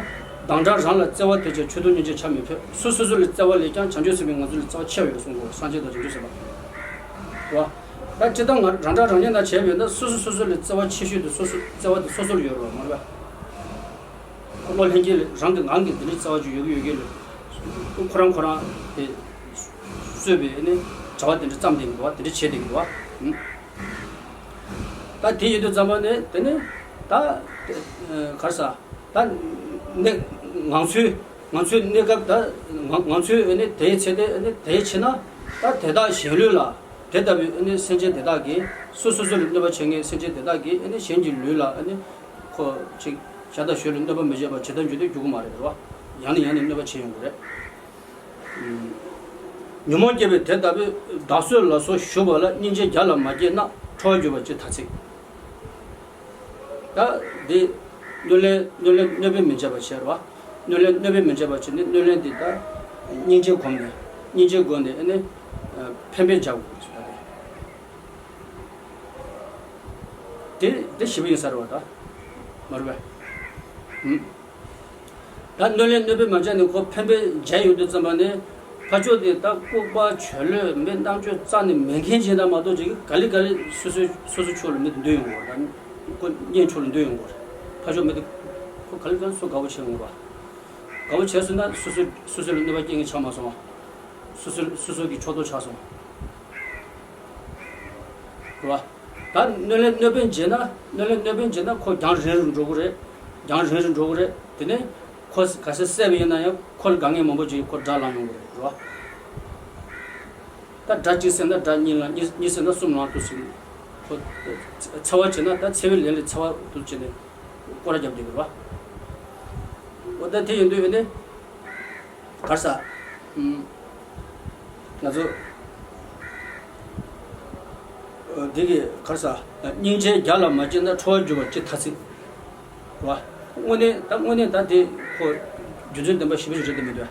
བདག་འདྲ་རང་ལ་བརྩེ་བ་དེ་ཅན་མཆོད་དོ་སྙིང་རྗེ་ཆ་མི་ཕོད། སོ་སོ་སོ་ལ་བརྩེ་བ་ལས་ཀྱང་བྱང་ཆུབ་སེམས་དཔའི་ངང་ཚུལ་ལ་བརྩེ་བ་ཆེ་བ་ཡོད་གསུང་གོ་སངས་རྒྱས་དང་བྱང་ཆུབ་སེམས་དཔའ། རེད་བ། ད་སྤྱིར་བཏང་ང་རང་འདྲ་རང་གཉིས་ན་བྱས་པ་ཡིན་ན་སོ་སོ་སོ་སོ་ལ་བརྩེ་བ་ཆེ་ཤོས་དེ་སོ་སོ་བརྩེ་བ་དེ་སོ་སོ་ལ་ཡོད་རེད་བ་མ་རེད་བ། བློ་ལྷན་སྐྱེས་ལ་རང་གི་ངང་གིས་འདི་འདྲའི་རྩ་བ་ཅིག་ཡོད་ཀྱི་ཡོད་ཀྱི་ལ། ཁོ་རང་ཁོ་རང་དེ་གསོས་པའི་ནི་བྱ་བ་དེ་འདྲ་བརྩམས་བསྡད་ཀྱི་འདུག་བ། དེ་འདྲ་བྱས་བསྡད་ཀྱི་འདུག་བ། ད་དེ་ཡོད་དུས་ཙམ་པ་ནས་དེ་ནི་ད་ག་རེ་ཟ། ད་ནི་ང་ཚོའི་ང་ཚོའི་གནས་སྐབས་ད་ང་ང་ཚོའི་ནི་དེའི་ཚེ་དེ་ནི་དེའི་ཕྱི་ན་ད་དེ་དག་གཞན་ལུས་ལ། དེ་ལྟ་བུའི་ཨ་ནི་སེམས་ཅན་དེ་དག་གིས་སོ་སོ་སོ་ལ་གནོད་པ་བྱེད་མཁན་སེམས་ཅན་དེ་དག་གིས་ཨ་ནི་གཞན་གྱི་ལུས་ལ་ཨ་ནི་ཁོ་ཅིག་ཤ་སྟག་ཞོལ་ལ་གནོད་པ་མི་བྱེད་པ་ཇི་ལྟར་འཇུག་དུས་འཇུག་གི་མ་རེད་རེད་བ། ཡང་ནས་ཡང་ནས་གནོད་པ་བྱེད་ཡོང་གི་རེད། ཉོན་མོངས་སྐྱེས་པས་དེ་ལྟ་བུའི་བདག་གསོད་ལ་སོགས་ཞུགས་པ་ལ་སྙིང་རྗེ་བརྒྱ་ལ་མ་སྐྱེས་ན་ཁྲོ་བར་གྱུར་པ་ཅིག་ཐ་ཚིག་ད་འདི་གནོད་ལན་གནོད་ལན་གནོད་པས་མི་འཇིགས་པ་བྱེད་རོ། གནོད་ལན་གནོད་པས་མི་འཇིགས་པ་བྱེད་ནི་གནོད་ལན་འདི་ལྟར་སྙིང་རྗེ་སྒོམ་ནས་སྙིང་རྗེ་སྒོམ་ནས་ཨ་ནི་ཕན་པས་འཇགས་དགོས་ཟེར་བ་རེད། དེ་དེ་ཞིབ་ཡིན་ས་རེད་བ་ད། མ་རེད་པས། ད་གནོད་ལན་གནོད་པས་མ་འཇིགས་ནས་ཁོ་ཕན་པས་འཇིགས་ཡོང་དུས་ཙམ་པ་ནས། ཕར་ཕྱོགས་དེ་ད་ལྐུགས་པ་བྱོས་ལོས་མེད་རྣམ་དཔྱོད་རྩ་ནས་མེད་མཁན་ཅིག་ད་མ་གཏོགས་ཅིག་ག་ལེ་ག་ལེ་སོ་སོའི་སོ་སོའི་ཕྱོགས་ལ་མི་དེ་འདོད་ཡོང་གི་རེད། ཁོ་གཉེན་ཕྱོགས་ལ་འདོད་ཡོང་གི་རེད། ཕར་ཕྱོགས་མི་དེ་ཁོ་ག་ལེ་ག་ལེ་སོ་དགའ་པོ་བྱེད་ཡོང་གི་རེད། དགའ་པོ་བྱས་སོང་ན་སོ་སོ་སོ་སོ་ལ་གནོད་པ་སྐྱེལ་མཁན་ཆགས་མ་སོང་། སོ་སོ་སོ་སོ་གི་ཕྱོགས་གཏོགས་ཆགས་སོང་། རེད་བ། ད་གནོད་ལན་གནོད་པས་འཇིགས་ན་གནོད་ལན་གནོད་པས་འཇིགས་ན་ཁོ་རྒྱང་རིང་རུ་འགྲོ་གི་རེད། རྒྱང་རིང་རུ་འགྲོ་གི་རེད། དེ་ནས་ཁོ་ག་ཚོད་བསད་པ་ཡིན་ན་ཡང་ཁོ་ལ་དགའ་མཁན་མང་པོ་ཅིག་ཁོ་དགྲར་ལངས་ཡོང་གི་རེད། རེད་བ། ད་དགྲ་གཅིག་བསད་ན་དགྲ་གཉིས་ལངས། གཉིས་གཉིས་བསད་ན་གསུམ་ལངས་འདུག་ཟེར། ཁོ་འཚེ་བ་བྱེད་ན་ད་འཚེ་བའི་ལན་ལ་འཚེ་བ་འདུག་བྱས་ནས་སྐོར་ར་རྒྱབ་བསྡད་ཀྱི་རེད་བ། འོ་ད་དེ་ཡིན་དུས་ཨ་ནི་ག་རེ་ཟ། ཨུམ། ང་ཚོ་འདི་གི་ག་རེ་ཟ། སྙིང་རྗེ་བརྒྱ་ལ་མ་སྐྱེས་ན་ཁྲོ་བར་གྱུར་པ་ཅིག་ཐ་ཚིག་རེད་བ། དངོས་གནས་ད་དངོས་གནས་ད་དེ་ཁོ་རྒྱུ་མཚན་ལྡན་པ་ཞེ་པོ་ཞིག་རེད་དེ་མི་འདུག་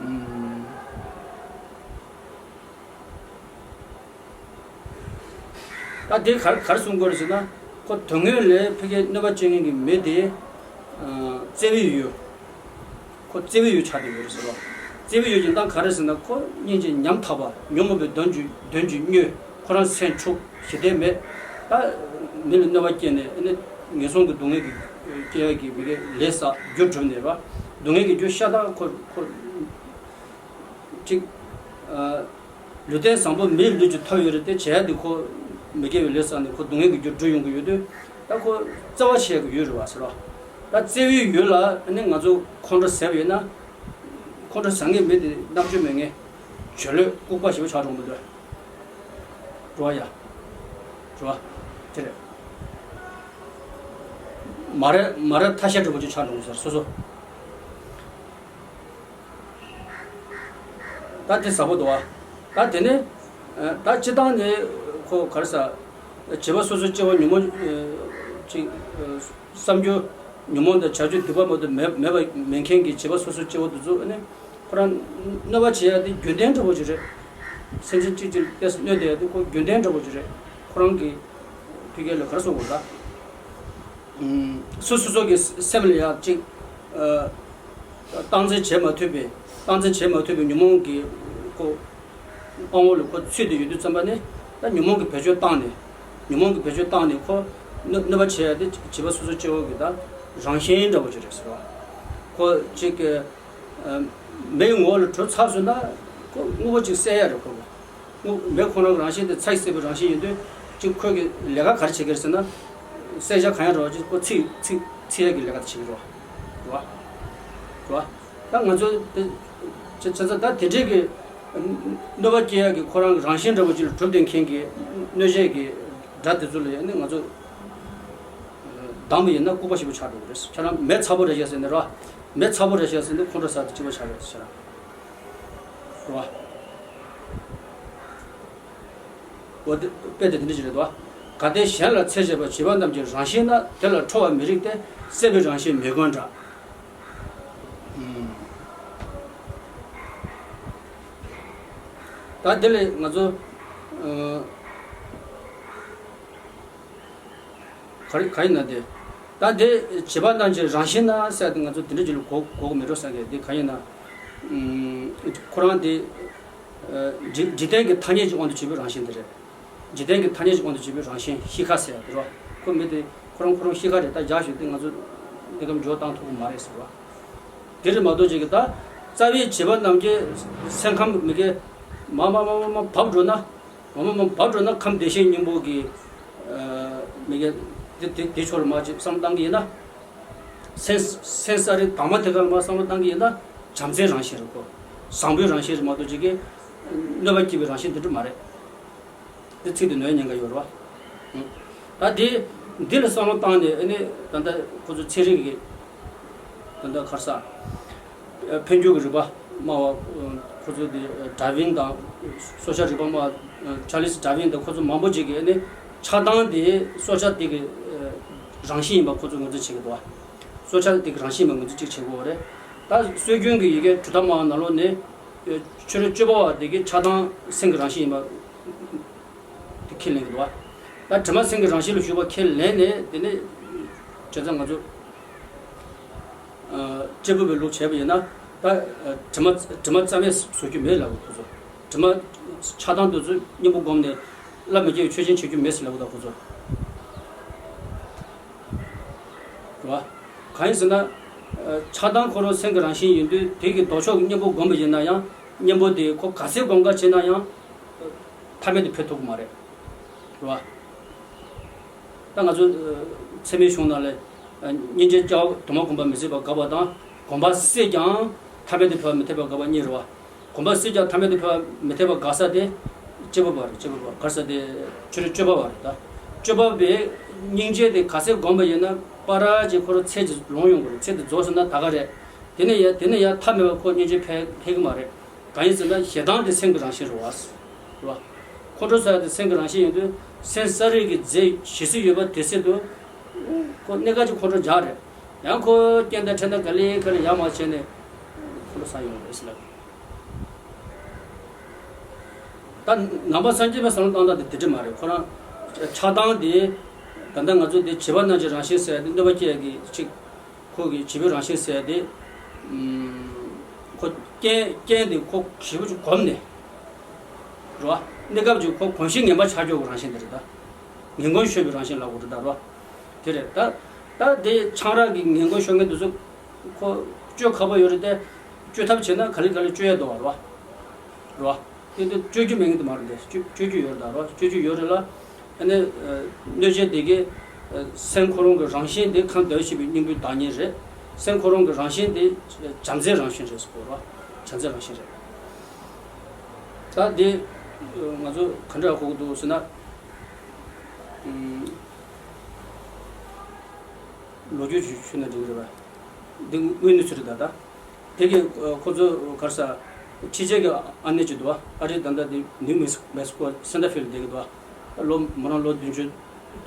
ཨུམ། ད་དེ་ག་ག་རེ་གསུང་དགོས་རེད་ཟེར་ན། ཁོ་དོན་དངོས་ལ་ཕ་གིའི་གནོད་པ་སྐྱེལ་མཁན་གྱི་མི་དེ་བརྩེ་བའི་ཡུལ། ཁོ་བརྩེ་བའི་ཡུལ་ཆགས་བསྡད་ཡོད་རེད་ཟེར་བ། བརྩེ་བའི་ཡུལ་གྱི་སྟངས་ག་རེ་ཟེར་ན། ཁོ་སྙིང་རྗེ་ཉམ་ཐག་པ། ཉོན་མོངས་པའི་གདོན་གྱིས་གདོན་གྱིས་མྱོས། ཁོ་རང་སེམས་འཁྲུགས། ཞི་བདེ་མེད། ད་མི་ལ་གནོད་པ་སྐྱེལ་ནས་ཨ་ནི་ངན་སོང་གི་སྡུག་བསྔལ་གྱི་སྐྱེ་ཡ་གི་མི་གའི་ལས་བསགས། རྒྱུ་གྲུབ་ནས་རེད་བ། སྡུག་བསྔལ་གྱི་རྒྱུ་ཤ་སྟག་ཁོ་ཁོ། གཅིག་ཨ། ལུས་རྟེན་བཟང་པོ་མིའི་ལུས་ཅིག་ཐོབ་ཡོད་རེད་དེ། བྱས་ཏེ་ཁོ་མི་དགེ་བའི་ལས་བསགས་ནས་ཁོ་སྡུག་བསྔལ་གྱི་རྒྱུར་འགྲོ་ཡོང་གི་ཡོད་དུས། ད་ཁོ་བརྩེ་བ་བྱེད་ཀྱི་ཡོད་རེད་བ་ཟེར་བ། ད་བརྩེ་བའི་ཡུལ་ལ་ཨ་ནི་ང་ཚོ་ཁོང་ཁྲོ་ཟ་བ་ཡིན་ན། ཁོང་ཁྲོ་ཟ་མཁན་མི་དེ་རྣམ་དཔྱོད་མེད་མཁན། བྱོས་ལོས་ལྐུགས་པ་ཞེ་པོ་ཆགས་འགྲོ་གི་འདུག་རེད་བ་ཡ། རེད་བ། དེ་རེད། མ་རེད་མ་རེད་ཐ་ཤལ་འདྲ་པོ་ཅིག་ཆགས་འགྲོ་གི་ཟེར་སོ་སོ། ད་དེ་ཟབ་པོ་འདུག་བ། ད་དེ་ནས་ད་སྤྱིར་བཏང་ནས་ཁོ་ག་རེ་ཟ། བྱིས་པ་སོ་སོའི་སྐྱེ་བོ་ཉོན་མོངས་ཅིག་བསམ་རྒྱུ་ཉོན་མོངས་དང་བྱ་སྤྱོད་སྡིག་པ་མ་གཏོགས་མེད་མེད་པ་མེད་མཁན་གྱི་བྱིས་པ་སོ་སོའི་སྐྱེ་བོ་དེ་ཚོ་ཨ་ནི་ཁོ་རང་གནོད་པ་བྱེད་ཡ་དེ་རྒྱུན་ལྡན་འདྲ་པོ་ཅིག་རེད། སེམས་ཅན་གཅིག་གཅིག་ལ་གནོད་བསྡད་ཡ་དེ་ཁོ་རྒྱུན་ལྡན་འདྲ་པོ་ཅིག་རེད། ཁོ་རང་གི་ཕ་གི་ལ་ག་རེ་ཟེར་དགོས་རེད་ད། སོ་སོ་སོ་གི་སེམས་ལ་ཡང་ཅིག་སྟངས་འཛིན་བྱེད་མ་ཐུབ་པའི་སྟངས་འཛིན་བྱེད་མ་ཐུབ་པའི་ཉོན་མོངས་ཀྱི་ཁོ་དབང་པོ་ལ་ཁོ་ཚུད་དེ་ཡོད་དུས་ཙམ་པ་ནས། ད་ཉོན་མོངས་ཀྱི་བེད་སྤྱོད་བཏང་ནས་ཉོན་མོངས་ཀྱི་བེད་སྤྱོད་བཏང་ནས་ཁོ་གནོད་གནོད་པ་བྱེད་ཡ་དེ་བྱིས་པ་སོ་སོ་སྐྱེ་བོ་གི་ད་རང་བཞིན་འདྲ་པོ་ཅིག་རེད་ཟེར་བ། ཁོ་ཅིག་གི་མེའི་ངོ་བོ་ལ་གྲུབ་ཚར་སོང་ན་ཁོ་དངོས་པོ་ཅིག་གསལ་ཡ་རེད་ཁོ་གི། དངོས་མེ་ཁོ་རང་གི་རང་བཞིན་དེ་ཚ་ཡིས་བསྲེགས་པའི་རང་བཞིན་ཡིན་དུས། གཅིག་ཁོས་ཀྱི་ལས་ཀ་ག་རེ་བྱེད་ཀྱི་རེད་ཟེར་ན། བསྲེག་བྱ་གང་ཡང་རེད་བ། གཅིག་ཁོ་ཚིག་ཚིག་ཚིག་ཡ་གི་ལས་ཀ་དེ་བྱེད་ཀྱི་རེད་བ། རེད་བ། རེད་བ། ད་ང་ཚོ་དེ་བྱས་ཙང་ད་དེ་འདྲའི་གི་གནོད་པ་སྐྱེལ་ཡ་གི་ཁོ་རང་གི་རང་བཞིན་འདྲ་པོ་ཅིག་ལ་གྲུབ་བསྡད་མཁན་གྱི་གནོད་བྱེད་ཀྱི་དགྲ་དེ་ཚོ་ལ་ཡང་ནི་ང་ཚོ་སྡང་བ་ཡིན་ན་ལྐུགས་པ་ཞེ་པོ་ཆགས་འགྲོ་གི་རེད། ཁྱེད་རང་མེ་ཚ་པོ་རེད་བྱས་ཟེར་ནས་རེད་བ། མེ་ཚ་པོ་རེད་བྱས་ཟེར་ནས་ཁོང་ཁྲོ་ཟ་དེ་གཅིག་པ་ཆགས་རེད་ཁྱེད་རང་། རེད་བ། འོ་དེ་དཔེ་དེ་དེ་འདྲ་ཞིག་རེད་དོ། གལ་ཏེ་གཞན་ལ་འཚེ་བྱེད་པ་བྱིས་པ་རྣམས་ཀྱི་རང་བཞིན་ན། དེ་ལ་ཁྲོ་བ་མི་རིགས་ཏེ། བསད་པའི་རང་བཞིན་མེ་བཀོན་འདྲ། ད་དེ་ལས་ང་ཚོ་ཨ་ག་རེ་ག་ཡིན་ན་དེ། ད་དེ་བྱེད་པ་རྣམས་ཀྱི་རང་བཞིན་ན་ཟེར་ཏེ་ང་ཚོ་དེ་འདྲ་ཅིག་ལ་གོ་གོ་གི་མེད་འགྲོ་ཟེར་གི། དེ་ག་ཡིན་ན་ཨ་ཁོ་རང་དེ་ཨ་འཇིག་འཇིག་རྟེན་གྱི་ཐ་སྙད་ཀྱི་དབང་དུ་བྱས་པའི་རང་བཞིན་དེ་རེད། འཇིག་རྟེན་གྱི་ཐ་སྙད་ཀྱི་དབང་དུ་བྱས་པའི་རང་བཞིན་ཤི་ཁ་ཟེར་ཡ་དེ་རོ། ཁོ་མི་དེ་ཁོ་རང་ཁོ་རང་ཤི་ཁ་རེད། ད་རྒྱག་ཞོག་དེ་ང་ཚོ་འདི་གམ་འཇོག་བཏང་ཐུབ་ཀྱི་མ་རེད་ཟེར་བ། དེ་རེད་མ་གཏོགས་ཅིག་གི་ད་རྩ་བའི་བྱེད་པ་རྣམས་ཀྱི་སེམས་ཁམས་མི་དགེ་མ་མ་མ་མ་མ་བབས་འགྲོ་ན། མ་མ་མ་བབས་འགྲོ་ན་ཁམས་བདེ་གཤེགས་སྙིང་པོ་གི་ཨ་མི་དགེ་དེ་དེ་དེ་ཕྱོགས་ལ་མ་ཅིག་བསམ་བཏང་གི་ཡིན་ན། སེམས་སེམས་ས་རི་དྭངས་མ་དེ་ག་ལ་མ་བསམ་བློ་བཏང་གི་ཡིན་ན། བྱམས་བརྩེའི་རང་བཞིན་རེད་ཁོ། བཟང་པོའི་རང་བཞིན་རེད་མ་གཏོགས་ཅིག་གི་གནོད་པ་སྐྱེལ་བའི་རང་བཞིན་དེ་འདྲ་མ་རེད། འདི་ཚིག་དེ་ནོར་ཉེན་ཁ་ཡོད་རེད་བ། ད་དེ་འདི་ལ་བསམ་བློ་བཏང་ནས་ཨ་ནི་ད་ལྟ་ཁོ་ཚོ་ཚན་རིག་གི་ད་ལྟ་ག་རེ་ཟ། འཕེལ་འགྱུར་གྱི་རིག་པ་སྨྲ་བ་ཁོ་ཚོ་དེ་ཌར་ཝིན་དང་སྲོག་ཆགས་རིག་པ་སྨྲ་བ་ཅཱ་ལིས་ཌར་ཝིན་དང་ཁོ་ཚོ་མང་པོ་ཅིག་གིས་ཨ་ནི་ཆགས་སྡང་དེ་སྲོག་ཆགས་དེ་གི་རང་བཞིན་ཡིན་པ་ཁོ་ཚོ་ངོས་འཛིན་བྱེད་ཀྱི་འདུག་བ། སྲོག་ཆགས་དེ་གི་རང་བཞིན་ཡིན་པ་ངོས་འཛིན་གཅིག་བྱེད་དགོས་རེད། ད་སྲོལ་རྒྱུན་གྱི་ཡི་གེ་གྲུབ་མཐའ་སྨྲ་བ་ནང་ལོགས་ནས། ཆོས་རིག་སྤྱོད་པ་བ་དེ་གིས་ཆགས་སྡང་སེམས་ཀྱི་རང་བཞིན་ཡིན་པ་དེ་ཁས་ལེན་གྱི་འདུག་བ། ད་དྲི་མ་སེམས་ཀྱི་རང་བཞིན་ལ་ཞུགས་པ་ཁས་ལེན་ནས། དེ་ནས་བྱས་ཙང་ང་ཚོ་ཨ་གཅེར་བུ་པའི་ལུགས་བྱས་པ་ཡིན་ན། ད་ཨ་དྲི་མ་དྲི་མ་རྩ་མེད་བཟོ་རྒྱུ་མེད་ལབ་དགོས་ཁོ་ཚོ། དྲི་མ་ཆགས་སྡང་དེ་ཚོ་གཉེན་པོ་བསྒོམས་ནས་བླ་མེད་ཀྱི་ཆོས་ཅན་བྱེད་རྒྱུ་མེད་ཟེར་ལབ་དགོས་ད་ཁོ་ཚོ། རེད་བ། གང་ཡིན་ཟེར་ན། ཨ་ཆགས་སྡང་ཁོ་རང་སེམས་ཀྱི་རང་བཞིན་ཡིན་དུས། དེ་གི་ལྡོག་ཕྱོགས་ཀྱི་གཉེན་པོ་བསྒོམས་པ་ཡིན་ན་ཡང་། གཉེན་པོ་དེ་ཁོ་ག་ཚད་སྒོམ་ག་བྱེད་ན་ཡང་ཐ་མལ་དུ་འཕོས་ཐུབ་ཀྱི་མ་རེད། རེད་བ། ད་ང་ཚོ་ཨ་ཚད་མའི་གཞུང་ནང་ལ། ཨ་སྙིང་རྗེའི་སྐྱེ་བ་དུ་མ་བསྒོམ་པ་མི་ཚད་པར་དགག་པ་དང་། བསྒོམ་པ་སྲིད་ཀྱང་ཐ་མལ་དུ་འཕོ་བ་མི་འཐད་པར་དགག་པ་གཉིས་རེད་བ། སྒོམ་པ་སྲིད་ཀྱང་ཐ་མལ་དུ་འཕོ་བ་མི་འཐད་པར་དགག་ས་དེ་གཅེར་བུ་པ་རེད། གཅེར་བུ་པ་ག་རེ་ཟ། དེ་ཆོས་རིག་སྤྱོད་པ་བ་རེད། ད་སྤྱོད་པ་པའི་སྙིང་རྗེ་དེ་ག་ཚད་བསྒོམས་པ་ཡིན་ན། པ་ར་ཅིག་ཁོ་རང་ཚད་ཅིག་ལོངས་ཡོང་གི་རེད། ཚད་དེ་རྫོགས་སོང་ན་ད་ག་རེད། དེ་ནས་ཡ་དེ་ནས་ཡ་ཐ་མལ་པ་ཁོ་སྙིང་རྗེ་འཕེལ་འཕེལ་གི་མ་རེད། གང་ཡིན་ཟེར་ན་ཞེ་སྡང་དེ་སེམས་ཀྱི་རང་བཞིན་རེད་བ། རེད་བ། ཁོང་ཁྲོ་ཟ་ཡ་དེ་སེམས་ཀྱི་རང་བཞིན་ཡིན་དུས། སེམས་ས་རིག་གི་རྫས་ཞི་བསིལ་ཡོད་པ་དེ་སྲིད་དུ་ཁོ་གནས་སྐབས་ཀྱི་ཁོང་ཁྲོ་འཇགས་རེད། ཡང་ཁོ་རྐྱེན་དང་འཕྲད་ན་ག་ལེ་ག་ལེ་ཡར་མར་བྱས་ནས་ཁོང་ཁྲོ་ཟ་ཡོང་རེད་ཟེར་ལབ། ད་ནང་པ་སངས་རྒྱས་པའི་བསམ་བློ་བཏང་སྟངས་དེ་དེ་འདྲ་མ་རེད། ཁོ་རང་ཆགས་སྡང་དེ་ད་ལྟ་ང་ཚོ་དེ་བྱིས་པ་རྣམས་ཀྱི་རང་བཞིན་ཟེར་ཡ་དེ། གནོད་པ་སྐྱེལ་ཡ་གི་ཅིག་ཁོ་གི་བྱིས་པའི་རང་བཞིན་ཟེར་ཡ་དེ། ཨུམ། ཁོ་རྐྱེན་རྐྱེན་དེ་ཁོ་ཞེ་པོ་ཅིག་གོམས་ནས། རེད་བ། གནས་སྐབས་ཀྱི་ཁོ་གོམས་གཤིས་ངན་པ་ཆགས་ཀྱོག་གི་རང་བཞིན་དེ་རེད་ད། ངན་གོམས་ཤོར་བའི་རང་བཞིན་ལབ་དགོས་རེད་ད། རེད་བ། དེ་རེད་ད། ད་དེ་ཆང་རག་གི་ངན་གོམས་ཤོར་མཁན་དེ་ཚོ་ཁོ་བཅོས་ཁག་པོ་ཡོད་རེད་དེ། བཅོས་ཐབས་བྱས་ན་ག་ལེ་ག་ལེ་བཅོས་ཡ་འདུག་བ། རེད་བ། རེད་བ། དེ་དེ་བཅོས་རྒྱུ་མེད་མཁན་དེ་མ་རེད་དེ། བཅོས་བཅོས་རྒྱུ་ཡོད་རེད་ད། རེད་བ། བཅོས་རྒྱུ་ཡོད་རེད་ལ། ཨ་ནི་ཨ་གནོད་བྱེད་དེ་གའི་ཨ་སེམས་ཁོ་རང་གི་རང་བཞིན་དེ་ཁམས་བདེ་བར་གཤེགས་པའི་སྙིང་པོའི་བདག་ཉིད་རེད། སེམས་ཁོ་རང་གི་རང་བཞིན་དེ་བྱམས་བརྩེའི་རང་བཞིན་རེད་ཟེར་གོ་ར། བྱམས་བརྩེའི་རང་བཞིན་རེད། ད་དེ་ང་ཚོ་ག་འདྲ་གོ་གི་འདུག་ཟེར་ན། ཨུམ། ལོ་རྒྱུས་ཤིག་ཞུས་ན་འགྲིག་གི་རེད་པ། འདི་དངོས་གནས་ཚུལ་རེད་ད། ད་དེ་གི་ཨ་ཁོ་ཚོ་ག་རེ་ཟ། ཕྱི་རྒྱལ་གྱི་ཨ་ནེ་ཅིག་འདུག་བ། ཨ་རིའི་ད་ལྟ་དེ་ནིའུ་མེག་སི་ཀོ་སེན་ཏར་ཕིལ་ཌི་བསྡད་ཀྱི་འདུག་བ། ལོ་མོ་རང་ལོ་བདུན་ཅུ་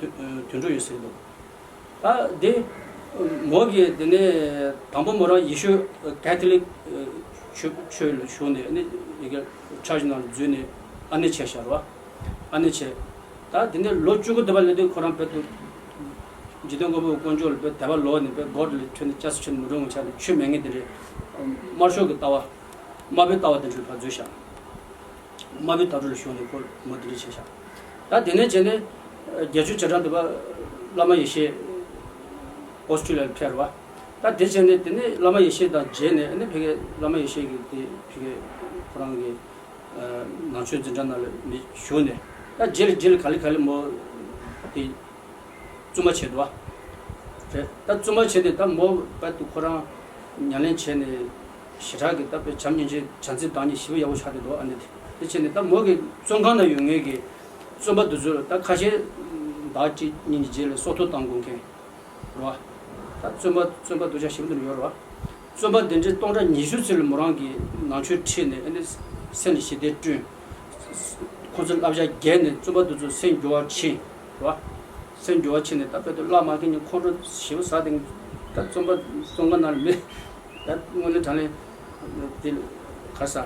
དོན་དོན་དྲུག་ཡོད་ཟེར་གྱི་འདུག་ད་དེ་མོ་གིས་དེ་ནས་དང་པོ་མོ་རང་ཡེ་ཤུ་ཀེ་ཐོ་ལིག་ཆོས་ཆོས་ལ་ཞུགས་ནས། ཨ་ནི་ཡི་གེ་ཆར་ཆི་ནང་ལ་འཛུལ་ནས་ཨ་ནེ་བྱས་ཤག་རེད་བ། ཨ་ནེ་བྱས། ད་དེ་ནས་ལོ་བཅུ་དགུ་འདས་པ་སླེབས་དུས་ཁོ་རང་བོད་དུ་འཇིག་རྟེན་མགོན་པོ་དཀོན་མཆོག་ལ་བོད་དད་པ་ལོག་ནས། བོད་སྒོ་ལ་ཐོན་ནས་སྐྱ་སེར་ཆོས་མི་འགྲོ་ངོ་ཆ་ནས་ཆོས་མེད་མཁན་དེ་འདྲའི་དམར་ཤོག་གི་ལྟ་བ། དམར་པོའི་ལྟ་བ་དེ་འདྲ་ལ་ཕར་འཛུལ་ཤག་དམར་པོའི་ལྟ་གྲུབ་ལ་ཞུགས་ནས་ཁོ་མོ་དེ་འདྲ་བྱས་ཤག་ད་དེ་ནས་བྱས་ནས་བརྒྱད་ཅུ་གྱ་གྲངས་འདས་པ་བླ་མ་ཡེ་ཤེས་ཨོ་སི་ཀྲི་ལི་ཡ་ལ་ཕེབས་རེད་བ། ད་དེ་བྱས་ནས་དེ་ནས་བླ་མ་ཡེ་ཤེས་དང་མཇལ་ནས། ཨ་ནི་ཕ་གིར་བླ་མ་ཡེ་ཤེས་ཀྱིས་དེ་ཕ་གིར་ཁོ་རང་གི་ནང་ཆོས་འཛིན་གྲྭ་ནང་ལ་མི་ཞུགས་ནས། ད་རྗེས་ལ་རྗེས་ལ་ག་ལེ་ག་ལེ་མོ་དེ་བཙུན་མ་བྱས་འདུག་བ། རེད། ད་བཙུན་མ་བྱས་ཏེ་ད་མོ་རྦད་དེ་ཁོ་རང་ཉམས་ལེན་བྱས་ནས་ཞེ་དྲག་གི་ད་དཔེ་བྱམས་སྙིང་རྗེ་བྱམས་བརྩེ་བདག་ཉིད་ཞེ་པོ་ཡག་པོ་ཆགས་བསྡད་འདུག་ཨ་ནེ་དེ། དེ་བྱས་ནས་ད་མོ་གི་བཙོན་ཁང་ནང་ཡོད་མཁན་གྱི་བཙོན་པ་དེ་ཚོ་ལ། ད་ཁ་ཤས་ཟླ་གཅིག་གཉིས་ཀྱི་རྗེས་ལ་སྲོག་ཐོག་བཏང་དགོས་མཁན་རེད་བ། ད་བཙོན་པ་བཙོན་པ་སྡུག་ཅག་ཞེ་པོ་འདི་འདྲ་ཡོད་རེད་བ། བཙོན་པ་དེ་འདྲའི་སྟོང་ཕྲག་ཉི་ཤུ་ཙམ་ལ་མོ་རང་གིས་ནང་ཆོས་ཁྲིད་ནས། ཨ་ནི་སེམས་ལ་ཞི་བདེ་བསྐྲུན། ཁོ་ཚོའི་བསླབ་བྱ་བརྒྱབ་ནས་བཙོན་པ་དེ་ཚོ་སེམས་འགྱུར་བ་ཕྱིན་རེད་བ། སེམས་འགྱུར་བ་ཕྱིན་ནས་ད་དཔེ་དེ་བླ་མ་གིས་ནི་ཁོང་ཁྲོ་ཞེ་པོ་ཟ་དེ། ད་བཙོན་པ་བཙོན་ཁང་ནང་ལ་མི། ད་དངོས་གནས་དྲང་གནས་དེ་ག་རེ་ཟ།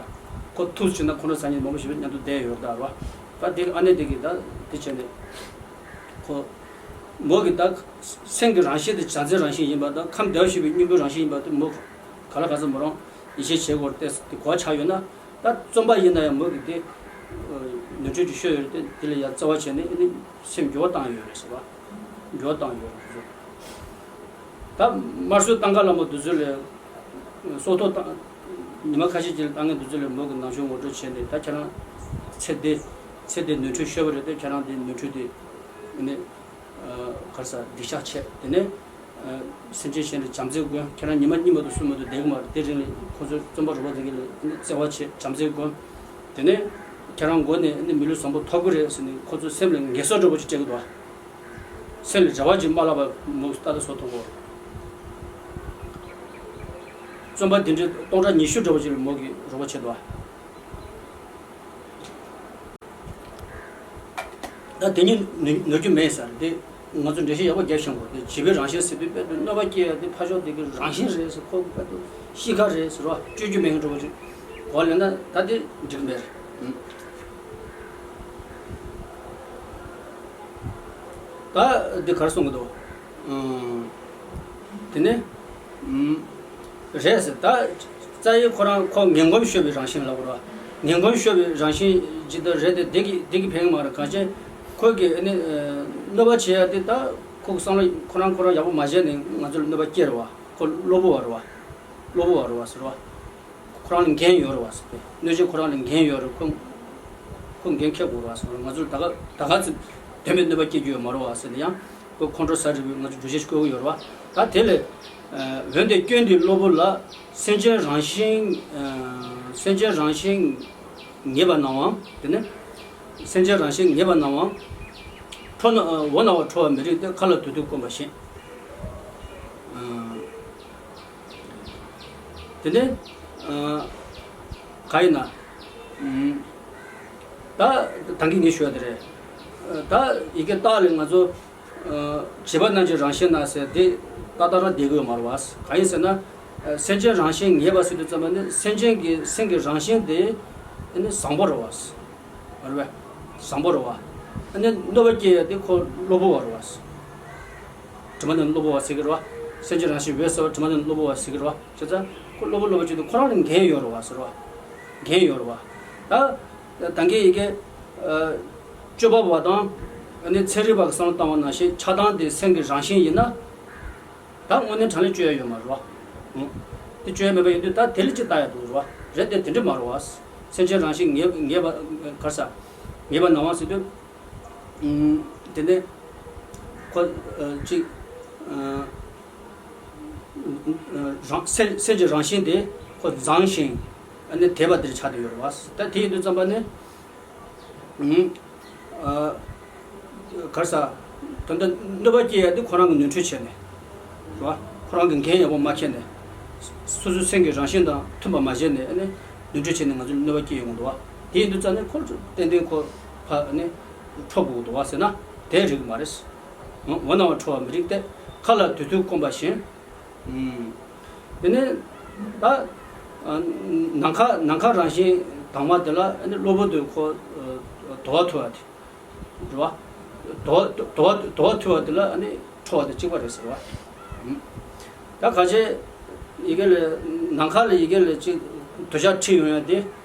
ཁོ་ཐུགས་བྱས་ན་ཁོང་ཁྲོ་ཟ་མཁན་མང་པོ་ཞིག་མཉམ་དུ་བསྡད་ཡོད་ད་རོ། ད་དེ་ཨ་ནེ་དེ་གིས་ད་དེ་བྱས་ནས་ཁོ་མོ་གིས་ད་སེམས་ཀྱི་རང་བཞིན་དེ་བྱམས་བརྩེའི་རང་བཞིན་ཡིན་པ་དང་ཁམས་བདེ་བར་གཤེགས་པའི་སྙིང་པོའི་རང་བཞིན་ཡིན་པ་དེ་མོ་ག་ལ་ག་ཚོད་མོ་རང་ཡིད་ཆེས་བྱེད་དགོས་རེད་དེ་གོ་ཆགས་ཡོད་ན། ད་བཙོན་པ་ཡིན་ན་ཡང་མོ་གིས་དེ་ནོར་འཁྲུལ་ཅིག་ཤོར་ཡོད་རེད་དེ་དེ་ལ་ཡང་བརྩེ་བ་བྱས་ནས་ཨ་ནི་སེམས་འགྱུར་བ་བཏང་ཡོད་རེད་ཟེར་བ། འགྱུར་བ་བཏང་ཡོད་རེད་ཟེར། ད་དམར་གསོད་བཏང་ག་ལ་མོ་དུས་ཚོད་ལས། སྲོག་ཐོག་བཏང་། ཉི་མ་ཁ་ཤས་ཅིག་ལ་བཏང་མཁན་དུས་ཚོད་ལ་མོ་གི་ནང་ཆོས་ངོ་སྤྲོད་བྱས་ནས་ད་ཁྱེད་རང་ཚེ་འདི་ཚེ་འདི་ནོར་འཁྲུལ་ཤོར་བ་རེད་དེ་ཁྱེད་རང་འདི་ནོར་འཁྲུལ་དེ་ནི་ག་རེ་ཟ་སྡིག་བཤགས་བྱས་དེ་ནས་སེམས་ཅན་གཞན་ལ་བྱམས་བརྩེ་སྒོམ། ཁྱེད་རང་ཉི་མ་གཉིས་མ་གཏོགས་གསུམ་མ་གཏོགས་བསྡད་ཀྱི་མ་རེད། དེ་རིང་ལ་ཁོ་ཚོ་བཙོན་པ་རུ་བ་འཛིན་མཁན་ལ་བརྩེ་བ་བྱས་བྱམས་བརྩེ་སྒོམ། དེ་ནས་ཁྱེད་རང་མགོ་ནས་མི་ལུས་བཟང་པོ་ཐོབ་ཀྱི་རེད་ཟེར་ནས་ཁོ་ཚོ་སེམས་ལ་ངེས་གསོ་འདྲ་པོ་ཅིག་སྤྲད་ཀྱི་འདུག་ཨ། སེམས་ལ་རེ་བ་ཅིག་མ་བརླག་པར་མོ་ལྟ་ལྟ་བཟོ་ཐུབ་དགོས། བཙོན་པ་འདི་འདྲའི་སྟོང་ཕྲག་ཉི་ཤུ་འདྲ་བོ་ཅིག་ལ་མོ་གིས་རོགས་པ་བྱེད་དོ། ད་དེ་གཉིས་ནོར་ནོར་རྒྱུ་མེད་ཟེར་དེ་ང་ཚོ་འགྲེལ་བཤད་ཡག་པོ་རྒྱབ་ཤེས་དགོས། དེ་བྱིས་པའི་རང་བཞིན་ཟེར་དུས་དཔེ་དེ་གནོད་པ་སྐྱེལ་ཡ་དེ་ཕར་ཕྱོགས་དེ་གི་རང་བཞིན་རེད་ཟེར། ཁོ་དཔེ་དེ་གཤིས་ཀ་རེད་ཟེར་བ་བཅོས་རྒྱུ་མེད་མཁན་འདྲ་བོ་ཅིག་གོ་ལེན་ན་ད་དེ་འགྲིག་མེད་རེད། ད་འདི་གར་གསུང་གི་འདུག་དེ་ནས་རེད་ཟེར། ད་རྩ་ཡི་ཁོ་རང་ཁོ་ངན་གོམས་ཤོར་བའི་རང་བཞིན་ལབ་དགོས་རེད་བ། ངན་གོམས་ཤོར་བའི་རང་བཞིན་ཇི་ལྟར་རེད་དེ་འདི་གི་འདི་གི་ཕན་གི་མ་རེད། གང་ཅི་ཁོ་གི་ཨ་ནི་གནོད་པ་བྱེད་ཡ་དེ་ད་ཁོ་གི་བསམ་བློ་ཁོ་རང་ཁོ་རང་ཡག་པོ་མ་བྱས་ནས་ང་ཚོ་ལ་གནོད་པ་སྐྱེལ་རེད་བ། ཁོ་གློ་བུར་བ་རེད་བ། གློ་བུར་བ་རེད་བ་ཟེར་བ། ཁོ་རང་ལ་འགན་ཡོད་རེད་བ་ཟེར་ཏེ། གནོད་བྱེད་ཁོ་རང་ལ་འགན་ཡོད་རེད། ཁོ་ཁོ་འགན་འཁྱེར་དགོས་རེད་བ་ཟེར་བ། ང་ཚོར་ད་ག་ད་ག་ཚོད་དོན་མེད་གནོད་པ་སྐྱེལ་རྒྱུ་ཡོད་མ་རེད་བ་ཟེར་ནས་ཡང་ཁོ་ཁོང་ཁྲོ་ཟ་རེད་བས་ང་ཚོ་སྒྲུབ་བྱེད་བཀོད་ཀྱི་ཡོད་རེད་བ། ད་དེ་ལས་འོན་ཏེ་སྐྱོན་འདི་གློ་བུར་ལ་སེམས་ཅན་རང་བཞིན་སེམས་ཅན་རང་བཞིན་ངེས་པ་ནའང་དེ་ནི་སེམས་ཅན་རང་བཞིན་ངེས་པ་ནའང་ཁྲོ་ན་འོ་ན་བ་ཁྲོ་བ་མི་རིགས་ཏེ་ཁ་ལ་དུ་དུ་བསྐོན་པ་བཞིན། དེ་ནས་ག་ཡིན་ན། ད་ད་གིན་ངས་ཞུས་པ་དེ་རེད། ད་ཡི་གེ་རྟགས་ལས་ང་ཚོ་བྱིས་པ་རྣམས་ཀྱི་རང་བཞིན་ན་ཟེར་དེ་ཏག་ཏག་རང་བསྡད་དགོས་མ་རེད་བ། ག་ཡིན་ཟེར་ན་སེམས་ཅན་རང་བཞིན་ངེས་པ་ཟེར་དུས་ཙམ་པ་ནི་སེམས་ཅན་གྱི་སེམས་ཀྱི་རང་བཞིན་དེ་ནི་བཟང་པོ་རེད་བ། རེད་བས། བཟང་པོ་རེད་བ། ཨ་ནི་གནོད་པ་སྐྱེལ་ཡ་དེ་ཁོ་གློ་བུར་བ་རེད་བ། དྲི་མ་ནི་གློ་བུར་བ་ཟེར་གི་རེད་བ། སེམས་ཅན་རང་བཞིན་འོད་གསལ་བ་དྲི་མ་ནི་གློ་བུར་བ་ཟེར་གི་རེད་བ། བྱས་ཙང་ཁོ་གློ་བུར་གློ་བུར་བྱེད་དུས་ཁོ་རང་ལ་འགན་ཡོད་རེད་བ་ཟེར་བ། འགན་ཡོད་རེད་བ། ད་ད་གིན་ཡི་གེ་སྤྱོད་པ་བ་དང་ཨ་ནི་ཚན་རིག་པ་གི་བསམ་བློ་བཏང་བ་ནང་བཞིན་ཆགས་སྡང་དེ་སེམས་ཀྱི་རང་བཞིན་ཡིན་ན། ད་དངོས་གནས་དྲང་གནས་སྤྱོད་ཡ་ཡོད་མ་རེད་བ། ཨང་། དེ་སྤྱོད་ཡ་མེད་པ་ཡིན་དུས་ད་དེ་ལ་ཅིག་ལྟ་ཡ་འདུག་རེད་བ། རེད་དེ་དེ་འདྲ་མ་རེད་བ། སེམས་ཅན་རང་བཞིན་ངེས་ངེས་པ་ག་རེ་ཟ། ངེས་པ་ནང་བ་ཟེར་དུས། ཨང་། དེ་ནས་ཁོ་ཨ་ཅིག་ཨ་རང་སེམས་སེམས་ཀྱི་རང་བཞིན་དེ་ཁོ་མཛངས་ཤིང་ཨ་ནི་དད་པ་དེར་ཆགས་བསྡད་ཡོད་རེད་བ། ད་དེ་ཡིན་དུས་ཙམ་པ་ནི། ཨ་ག་རེ་ཟ། ད་ལྟ་གནོད་པ་སྐྱེལ་ཡ་དེ་ཁོ་རང་གི་ནོར་འཁྲུལ་བྱས་ནས། རེད་བ། ཁོ་རང་གི་འགན་ཡག་པོ་མ་འཁྱེར་ནས། སོ་སོའི་སེམས་ཀྱི་རང་བཞིན་དང་མཐུན་པ་མ་བྱས་ནས་ཨ་ནི་ནོར་འཁྲུལ་བྱས་ནས་ང་ཚོ་གནོད་པ་སྐྱེལ་ཡོང་གི་འདུག་བ། དེ་ཡིན་དུས་ཙམ་ནས་ཁོ་ཏན་ཏན་ཁོ་ཕ་ཨ་ནི་ཁྲོ་དགོས་ཀྱི་འདུག་བ་ཟེར་ན་དེ་རིགས་མ་རེད། འོ་ན་བ་ཁྲོ་བ་མི་རིགས་ཏེ་ཁ་ལ་དུ་དུ་བསྐོན་པ་བཞིན། དེ་ནས་ད་ནམ་མཁའ་ནམ་མཁའ་རང་བཞིན་དྭངས་མ་དེ་ལ་གློ་བུར་དུ་ཁོ་དོ་བ་ཐུག་པ་དེ་རེད་བ། དོ་དོ་དོ་བ་ཐུག་པ་དེ་ལ་ཁྲོ་བ་དང་གཅིག་པ་རེད་ཟེར་བ། ད་ག་ཚད་ཡི་གེ་ལས་ནམ་མཁའ་ལ་ཡི་གེ་ལས་གཅིག་དུ་ཞག་ཁྲིད་ཡོང་ཡ་དེ།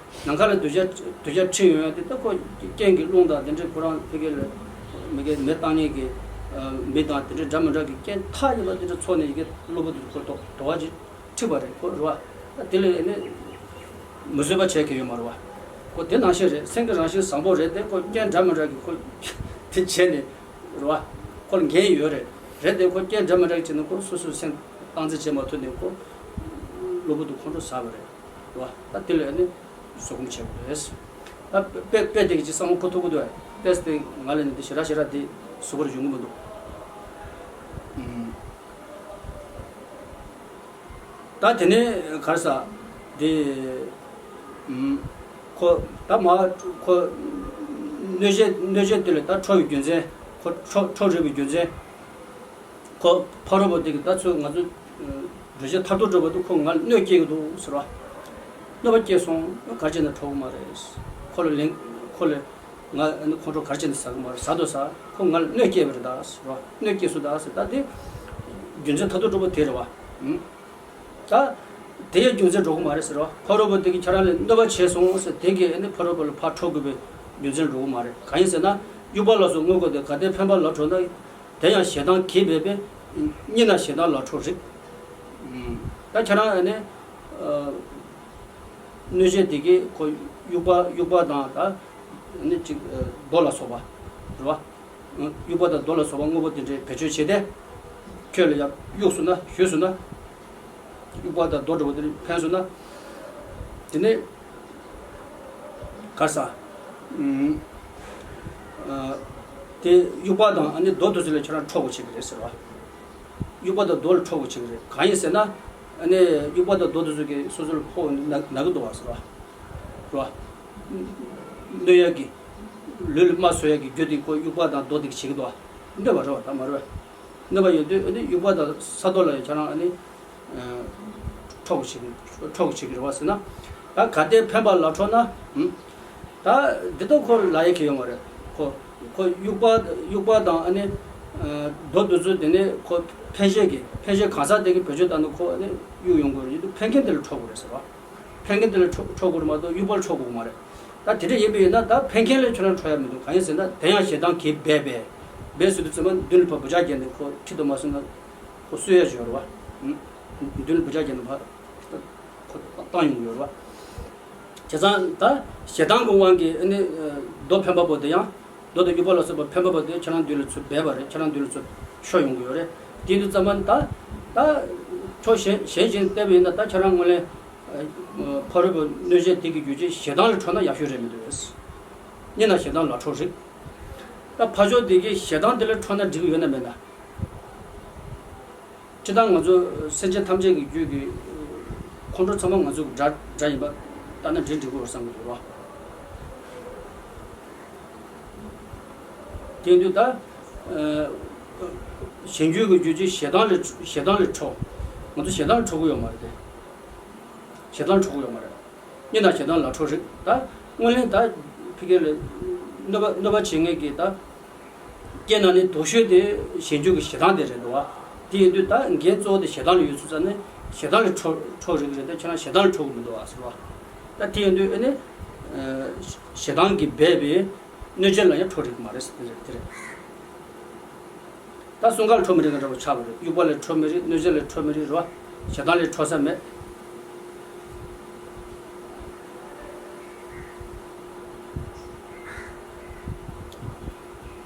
ནམ་མཁའ་ལ་དུ་ཞག་དུ་ཞག་ཁྲིད་ཡོང་ཡ་དེ་ད་ཁོ་རྐྱེན་གྱི་རླུང་དང་དེ་འདྲའི་ཁོ་རང་ཕ་གི་ལ་མི་གི་མེ་བཏང་མཁན་གྱི་མི་དང་དེ་འདྲའི་འདྲ་མི་འདྲ་གི་རྐྱེན་ཐག་ཉེ་བ་དེ་འདྲ་ཚོགས་ནས་ཡི་གེ་གློ་བུར་དུ་ཁོ་དོ་དོ་བ་ཅིག་ཁྲིད་པ་རེད་ཁོ་རེད་བ། ད་དེ་ལས་ནི་མི་བཟོད་པ་བྱས་ཀྱི་ཡོད་མ་རེད་བ། ཁོ་དེ་ནང་བཞིན་རེད། སེམས་ཀྱི་རང་བཞིན་བཟང་པོ་རེད་དེ་ཁོ་རྐྱེན་འདྲ་མི་འདྲ་གི་ཁོ་དེ་བྱས་ནས་རེད་བ། ཁོ་ལ་འགན་ཡོད་རེད། རེད་དེ་ཁོ་རྐྱེན་འདྲ་མི་འདྲ་གི་བྱས་ནས་ཁོ་སོ་སོའི་སེམས་སྟངས་འཛིན་བྱེད་མ་ཐུབ་ནས་ཁོ་གློ་བུར་དུ་ཁོང་ཁྲོ་ཟ་བ་རེད། རེད་བ། ད་དེ་ལ་ནི་བཟོད་སྒོམ་བྱེད་དགོས་རེད། ད་དཔེ་དཔེ་དེ་གི་ཅིག་བསམ་བློ་འཁོར་ཐུབ་ཀྱི་འདུག་དཔེ་དེ་ང་ལ་ནི་འདི་ཞེ་དྲག་ཞེ་དྲག་འདི་གཟུགས་པོར་ཡོང་གི་མི་འདུག་ད་དེ་ནས་ག་རེ་ཟ། འདི་ཁོ་ད་མ་ཁོ་གནོད་བྱེད་གནོད་བྱེད་དེ་ལ་ད་ཁྲོ་བའི་རྒྱུ་མཚན་ཁོ་ཁྲོ་ཁྲོ་རེག་པའི་རྒྱུ་མཚན། ཁོ་ཕ་རོལ་པོ་དེ་གི་ད་ཚོད་ང་ཚོ་འགྲོ་བྱེད་ཐར་ཐོར་འགྲོ་བ་དུ་ཁོ་ང་ལ་གནོད་སྐྱེལ་གི་འདུག་ཟེར་བ། གནོད་པ་སྐྱེལ་སོང་། ག་རེ་བྱས་ན་ཁྲོ་གི་མ་རེད། ཁོ་ལ་ལན། ཁོ་ལ། ང་ཨ་ནི་ཁོང་ཁྲོ་ག་རེ་བྱས་ན་ཟ་གི་མ་རེད། ཟ་དོ་ཟ། ཁོ་ང་ལ་གནོད་སྐྱེལ་བ་རེད་ད་ཟེར་བ། གནོད་སྐྱེལ་སོང་ད་ཟེར། ད་དེ་རྒྱུ་མཚན་མཐར་ཐུག་འགྲོ་བ་དེ་རེད་བ། ཨུམ། ད་དེ་ཡང་རྒྱུ་མཚན་འགྲོ་གི་མ་རེད་ཟེར་བ། ཕ་རོལ་པོ་དེ་གིས་ཁྱེད་རང་ལ་གནོད་པ་བྱས་སོང་ཟེར། དེ་གིས་ཨ་ནི་ཕ་རོལ་པོ་ལ་ཕར་ཁྲོ་དགོས་པའི་རྒྱུ་མཚན་འགྲོ་གི་མ་རེད། གང་ཡིན་ཟེར་ན། དབྱུག་པ་ལ་སོགས་དངོས་པོ་དེ་གལ་ཏེ་འཕེན་པ་ལ་ཁྲོ་ན། དེ་ཡང་ཞེ་སྡང་གིས་སྦད་པས། གཉིད་ན་ཞེ་སྡང་ལ་ཁྲོ་རིགས། ད་ཁྱེད་རང་ཨ་ནི། ཨ། གནོད་བྱེད་དེ་གིས་ཁོ་དབྱུག་པ་དབྱུག་པ་དང་ད་ནི་ཅིག་རྡོ་ལ་སོགས་པ་རེད་བ། དབྱུག་པ་དང་རྡོ་ལ་སོགས་པ་དངོས་པོ་དེ་འདྲའི་བེད་སྤྱོད་བྱས་ཏེ། ཁྱོད་ལ་ཡར་གཡུགས་སོང་ན། གཞུས་སོང་ན། དབྱུག་པ་དང་རྡོ་འདྲ་བོ་དེ་འཕེན་སོང་ན། དེ་ནས་ག་རེ་ཟ། ཨུམ། ཨ། དེ་དབྱུག་པ་དང་ཨ་ནི་རྡོ་དེ་ཚོ་ལ་ཁྱེད་རང་ཁྲོ་དགོས་བྱེད་ཀྱི་རེད་ཟེར་བ། དབྱུག་པ་དང་རྡོ་ལ་ཁྲོ་དགོས་བྱེད་ཀྱི་རེད། གང་ཡིན་ཟེར་ན། ཨ་ནི་དབྱུག་པ་དང་རྡོ་དེ་ཚོ་གིས་སོ་སོ་ལ་ཕོག་ན་ན་གི་འདུག་བ་ཟེར་བ། རེད་བ། གནོད་ཡག་གི། ལུས་ལ་རྨ་བཟོ་ཡག་གི་རྒྱུ་དེ་ཁོ་དབྱུག་པ་དང་རྡོ་དེ་གིས་བྱེད་ཀྱི་འདུག་བ། གནོད་པ་རེད་བ། ད་མ་རེད་བ། གནོད་པ་ཡོད་དུས་ཨ་ནི་དབྱུག་པ་དང་ས་རྡོ་ལ་ཡང་ཁྱེད་རང་ཨ་ནི། ཨ། ཁྲོ་དགོས་བྱེད་ཀྱི། ཁྲོ་དགོས་བྱེད་ཀྱི་རེད་བ་ཟེར་ན། ད་གལ་ཏེ་འཕེན་པ་ལ་ཁྲོ་ན། ཨུམ། ད་འདི་ལྟར་ཁོ་ལབ་ཡག་གི་ཡོད་མ་རེད། ཁོ། ཁོ་དབྱུག་པ། དབྱུག་པ་དང་ཨ་ནི། ཨ། རྡོ་དེ་ཚོ་དེ་ནི་ཁོ་འཕེན་བྱེད་ཀྱི། འཕེན་བྱེད་གང་ཟག་དེ་གིས་བེད་སྤྱོད་བཏང་ནས་ཁོ་ཨ་ནི་གཡུག་ཡོང་དགོས་རེད། ཡིན་དུས་འཕེན་མཁན་དེ་ལ་ཁྲོ་དགོས་རེད་ཟེར་བ། འཕེན་མཁན་དེ་ལ་ཁྲོ་ཁྲོ་དགོས་རེད་མ་གཏོགས་དབྱུག་པ་ལ་ཁྲོ་དགོས་མ་རེད། ད་དེ་འདྲ་ཡིན་པ་ཡིན་ན་ད་འཕེན་མཁན་ལ་ཁྱོད་རང་ཁྲོ་ཡག་མི་འདུག་གང་ཡིན་ཟེར་ན་དེ་ཡང་ཞེ་སྡང་གིས་སྦད་པས། སྦས་ཟེར་དུས་ཙམ་པ་མདུན་ལ་ཕར་འབུ་ལྕག་བརྒྱབ་ནས་ཁོ་ཁྲིད་དུ་མ་སོང་ན། ཁོ་གསོད་ཡག་ཅིག་ཡོད་རེད་བ། ཨུམ། མདུན་ལ་འབུ་ལྕག་བརྒྱབ་ནས་ཕར་བཏང་ཡོང་གི་ཡོད་རེད་བ། བྱས་ཙང་ད་ཞེ་སྡང་གི་དབང་གིས་ཨ་ནི་རྡོ་འཕེན་པ་པོ་དེ་ཡང་། རྡོ་དང་དབྱུག་པ་ལ་སོགས་པ་འཕེན་པ་པོ་དེ་ཁྱེད་རང་མདུན་ལ་ཚུར་སྦས་པ་རེད། ཁྱེད་རང་མདུན་ལ་ཚུར་ཤོར་ཡོང་གི་ཡོད་རེད། དེ་ཡིན་དུས་ཙམ་པ་ད། ད་ཕྱོགས་གཞན་གཞན་ཞིག་ནས་བལྟས་པ་ཡིན་ན་ད་ཁྱེད་རང་དངོས་གནས། ཨ། ཕ་རོལ་པོ་གནོད་བྱེད་དེ་གི་རྒྱུ་ཅན་ཞེ་སྡང་ལ་ཁྲོ་ན་ཡག་ཤོས་རེད་མི་འདུག་གས། གཉིད་ན་ཞེ་སྡང་ལ་ཁྲོ་རིགས། ད་ཕ་ཕྱོགས་དེ་གིས་ཞེ་སྡང་དེ་ལ་ཁྲོ་ན་འགྲིག་གི་ཡོད་ན་མེད་ན། སྤྱིར་བཏང་ང་ཚོ་སེམས་ཅན་ཐམས་ཅད་ཀྱི་རྒྱུད་ཀྱི་ཁོང་ཁྲོ་ཚང་མ་ང་ཚོ་གི་དགྲ་དགྲ་ཡིན་པ་ལྟ་ན་འགྲིག་འགྲིག་གི་ཡོད་བསམ་གྱི་འདུག་རོ། དེ་ཡིན་དུས་ད། ཨ། གཞན་རྒྱུད་ཀྱི་རྒྱུ་ཅན་ཞེ་སྡང་ལ་ཞེ་སྡང་ལ་ཁྲོ། ང་ཚོ་ཞེ་སྡང་ལ་ཁྲོ་གི་ཡོད་མ་རེད་དེ། ཞེ་སྡང་ལ་ཁྲོ་གི་ཡོད་མ་རེད། གཉིད་ན་ཞེ་སྡང་ལ་ཁྲོ་རིགས། ད་དངོས་གནས་ད་ཕ་གི་ལ་གནོད་པ་གནོད་པ་བྱེད་མཁན་གྱི་ད་རྐྱེན་ནང་ནས་སྡུག་ཤོས་དེ་གཞན་རྒྱུད་ཀྱི་ཞེ་སྡང་དེ་རེད་འདུག་བ། དེ་ཡིན་དུས་ད་འགན་གཙོ་བོ་དེ་ཞེ་སྡང་ལ་ཡོད་ཚུལ་ཙམ་ནས་ཞེ་སྡང་ལ་ཁྲོ་ཁྲོ་རིགས་རེད། ད་ཁྱེད་རང་ཞེ་སྡང་ལ་ཁྲོ་གི་མི་འདུག་བ་ཟེར་བ། ད་དེ་ཡིན་དུས་ཨ་ནི། ཨ། ཞེ་སྡང་གིས་སྦས་པའི་གནོད་བྱེད་ལ་ཡང་ཁྲོ་རིགས་མ་རེད་ཟེར་དེ་རེད། ད་གསུམ་ཀ་ལ་ཁྲོ་མི་རིགས་ཀྱི་འདྲ་བོ་ཆགས་པ་རེད། དབྱུག་པ་ལ་ཁྲོ་མི་རིགས། གནོད་བྱེད་ལ་ཁྲོ་མི་རིགས་རེད་བ། ཞེ་སྡང་ལ་ཁྲོ་ས་མེད།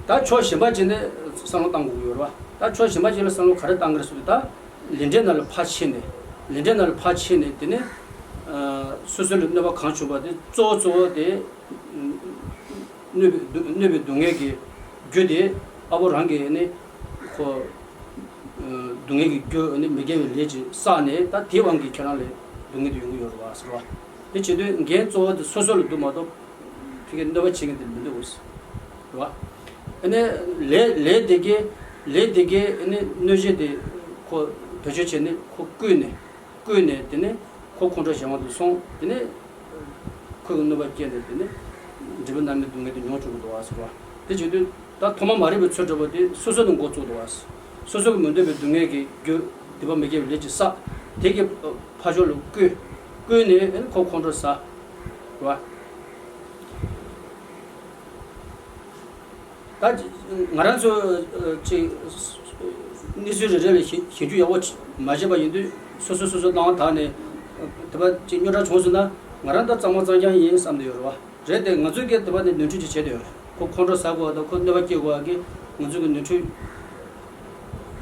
ད་ཕྱོགས་གཞན་པ་ཅིག་ནས་བསམ་བློ་བཏང་དགོས་ཀྱི་ཡོད་རེད་བ། ད་ཕྱོགས་གཞན་པ་ཅིག་ལ་བསམ་བློ་ག་རེ་བཏང་གི་རེད་ཟེར་དུས། ད་ལས་འབྲས་ནང་ལ་ཕར་ཕྱིན་ནས། ལས་འབྲས་ནང་ལ་ཕར་ཕྱིན་ནས་དེ་ནས། ཨ། སོ་སོ་ལ་གནོད་པ་གང་བྱུང་བ་དེ་གཙོ་བོ་གཙོ་བོ་དེ། གནོད་པའི་སྡུག་གནོད་པའི་སྡུག་བསྔལ་གྱི་རྒྱུ་དེ་ཨ་ཕོ་རང་གིས་ནི་ཁོ། ཨ། སྡུག་བསྔལ་གྱི་རྒྱུ་ནི་མི་དགེ་བའི་ལས་ཅིག་བསགས་ནས། ད་དེའི་དབང་གིས་ཁྱེད་རང་ལ་སྡུག་བསྔལ་དེ་ཡོང་གི་ཡོད་རེད་བ་ཟེར་བ། དེ་བྱེད་དུས་འགན་གཙོ་བོ་དེ་སོ་སོ་ལ་འདུག་མ་གཏོགས་ཕ་གིར་གནོད་པ་བྱེད་མཁན་དེ་མི་འདུག་ཟེར་བ། ཨ་ནི་ལས་ལས་དེ་གའི་ལས་དེ་གའི་ཨ་ནི་གནོད་བྱེད་དེ་ཁོ་བེད་སྤྱོད་བྱས་ནས་ཁོ་བསྐུལ་ནས། བསྐུལ་ནས་དེ་ནས་ཁོ་ཁོང་ཁྲོ་གཞན་དབང་དུ་སོང་། དེ་ནས་ཁོ་གི་གནོད་པ་སྐྱེལ་ནས་དེ་ནས་འབྲས་བུ་རྣམ་སྨིན་སྡུག་བསྔལ་དེ་མྱོང་བཅུག་གི་འདུག་བ་ཟེར་བ། དེ་བྱེད་དུས་ད་ཐོག་མ་མ་རིག་པའི་ཚུལ་འདྲ་བོ་དེ་སོ་སོ་ནས་འགོ་བཙུགས་འདུག་བ། སོ་སོ་གི་མི་འདོད་པའི་སྡུག་བསྔལ་གྱི་རྒྱུ་སྡིག་པ་མི་དགེ་བའི་ལས་ཅིག་བསགས། དེ་གི་ཕ་ཕྱོགས་ལ་བསྐུལ། བསྐུལ་ནས་ཁོ་ཁོང་ཁྲོ་ཟ་བ། ད་ང་རང་ཚོ་ཅིག་གནས་ཚུལ་རེ་རེ་ལ་ཞིབ་ཞིབ་འཇུག་ཡག་པོ་མ་བྱས་པ་ཡིན་དུས། སོ་སོ་སོ་སོ་སྣང་བ་དག་ནས་དེ་བ་ཅིག་རྙོག་དྲ་བྱུང་སོང་ན་ང་རང་ད་གཙང་མ་གཙང་རྐྱང་ཡིན་བསམ་བསྡད་ཡོད་རེད་བ། རེད་དེ། ང་ཚོས་ཀྱི་དེ་བ་ནས་ནོར་འཁྲུལ་ཅིག་བྱས་བསྡད་ཡོད་རེད། ཁོ་ཁོང་ཁྲོ་ཟ་དགོས་པ་དང་ཁོ་གནོད་པ་སྐྱེལ་དགོས་པ་གི་ང་ཚོ་གི་ནོར་འཁྲུལ་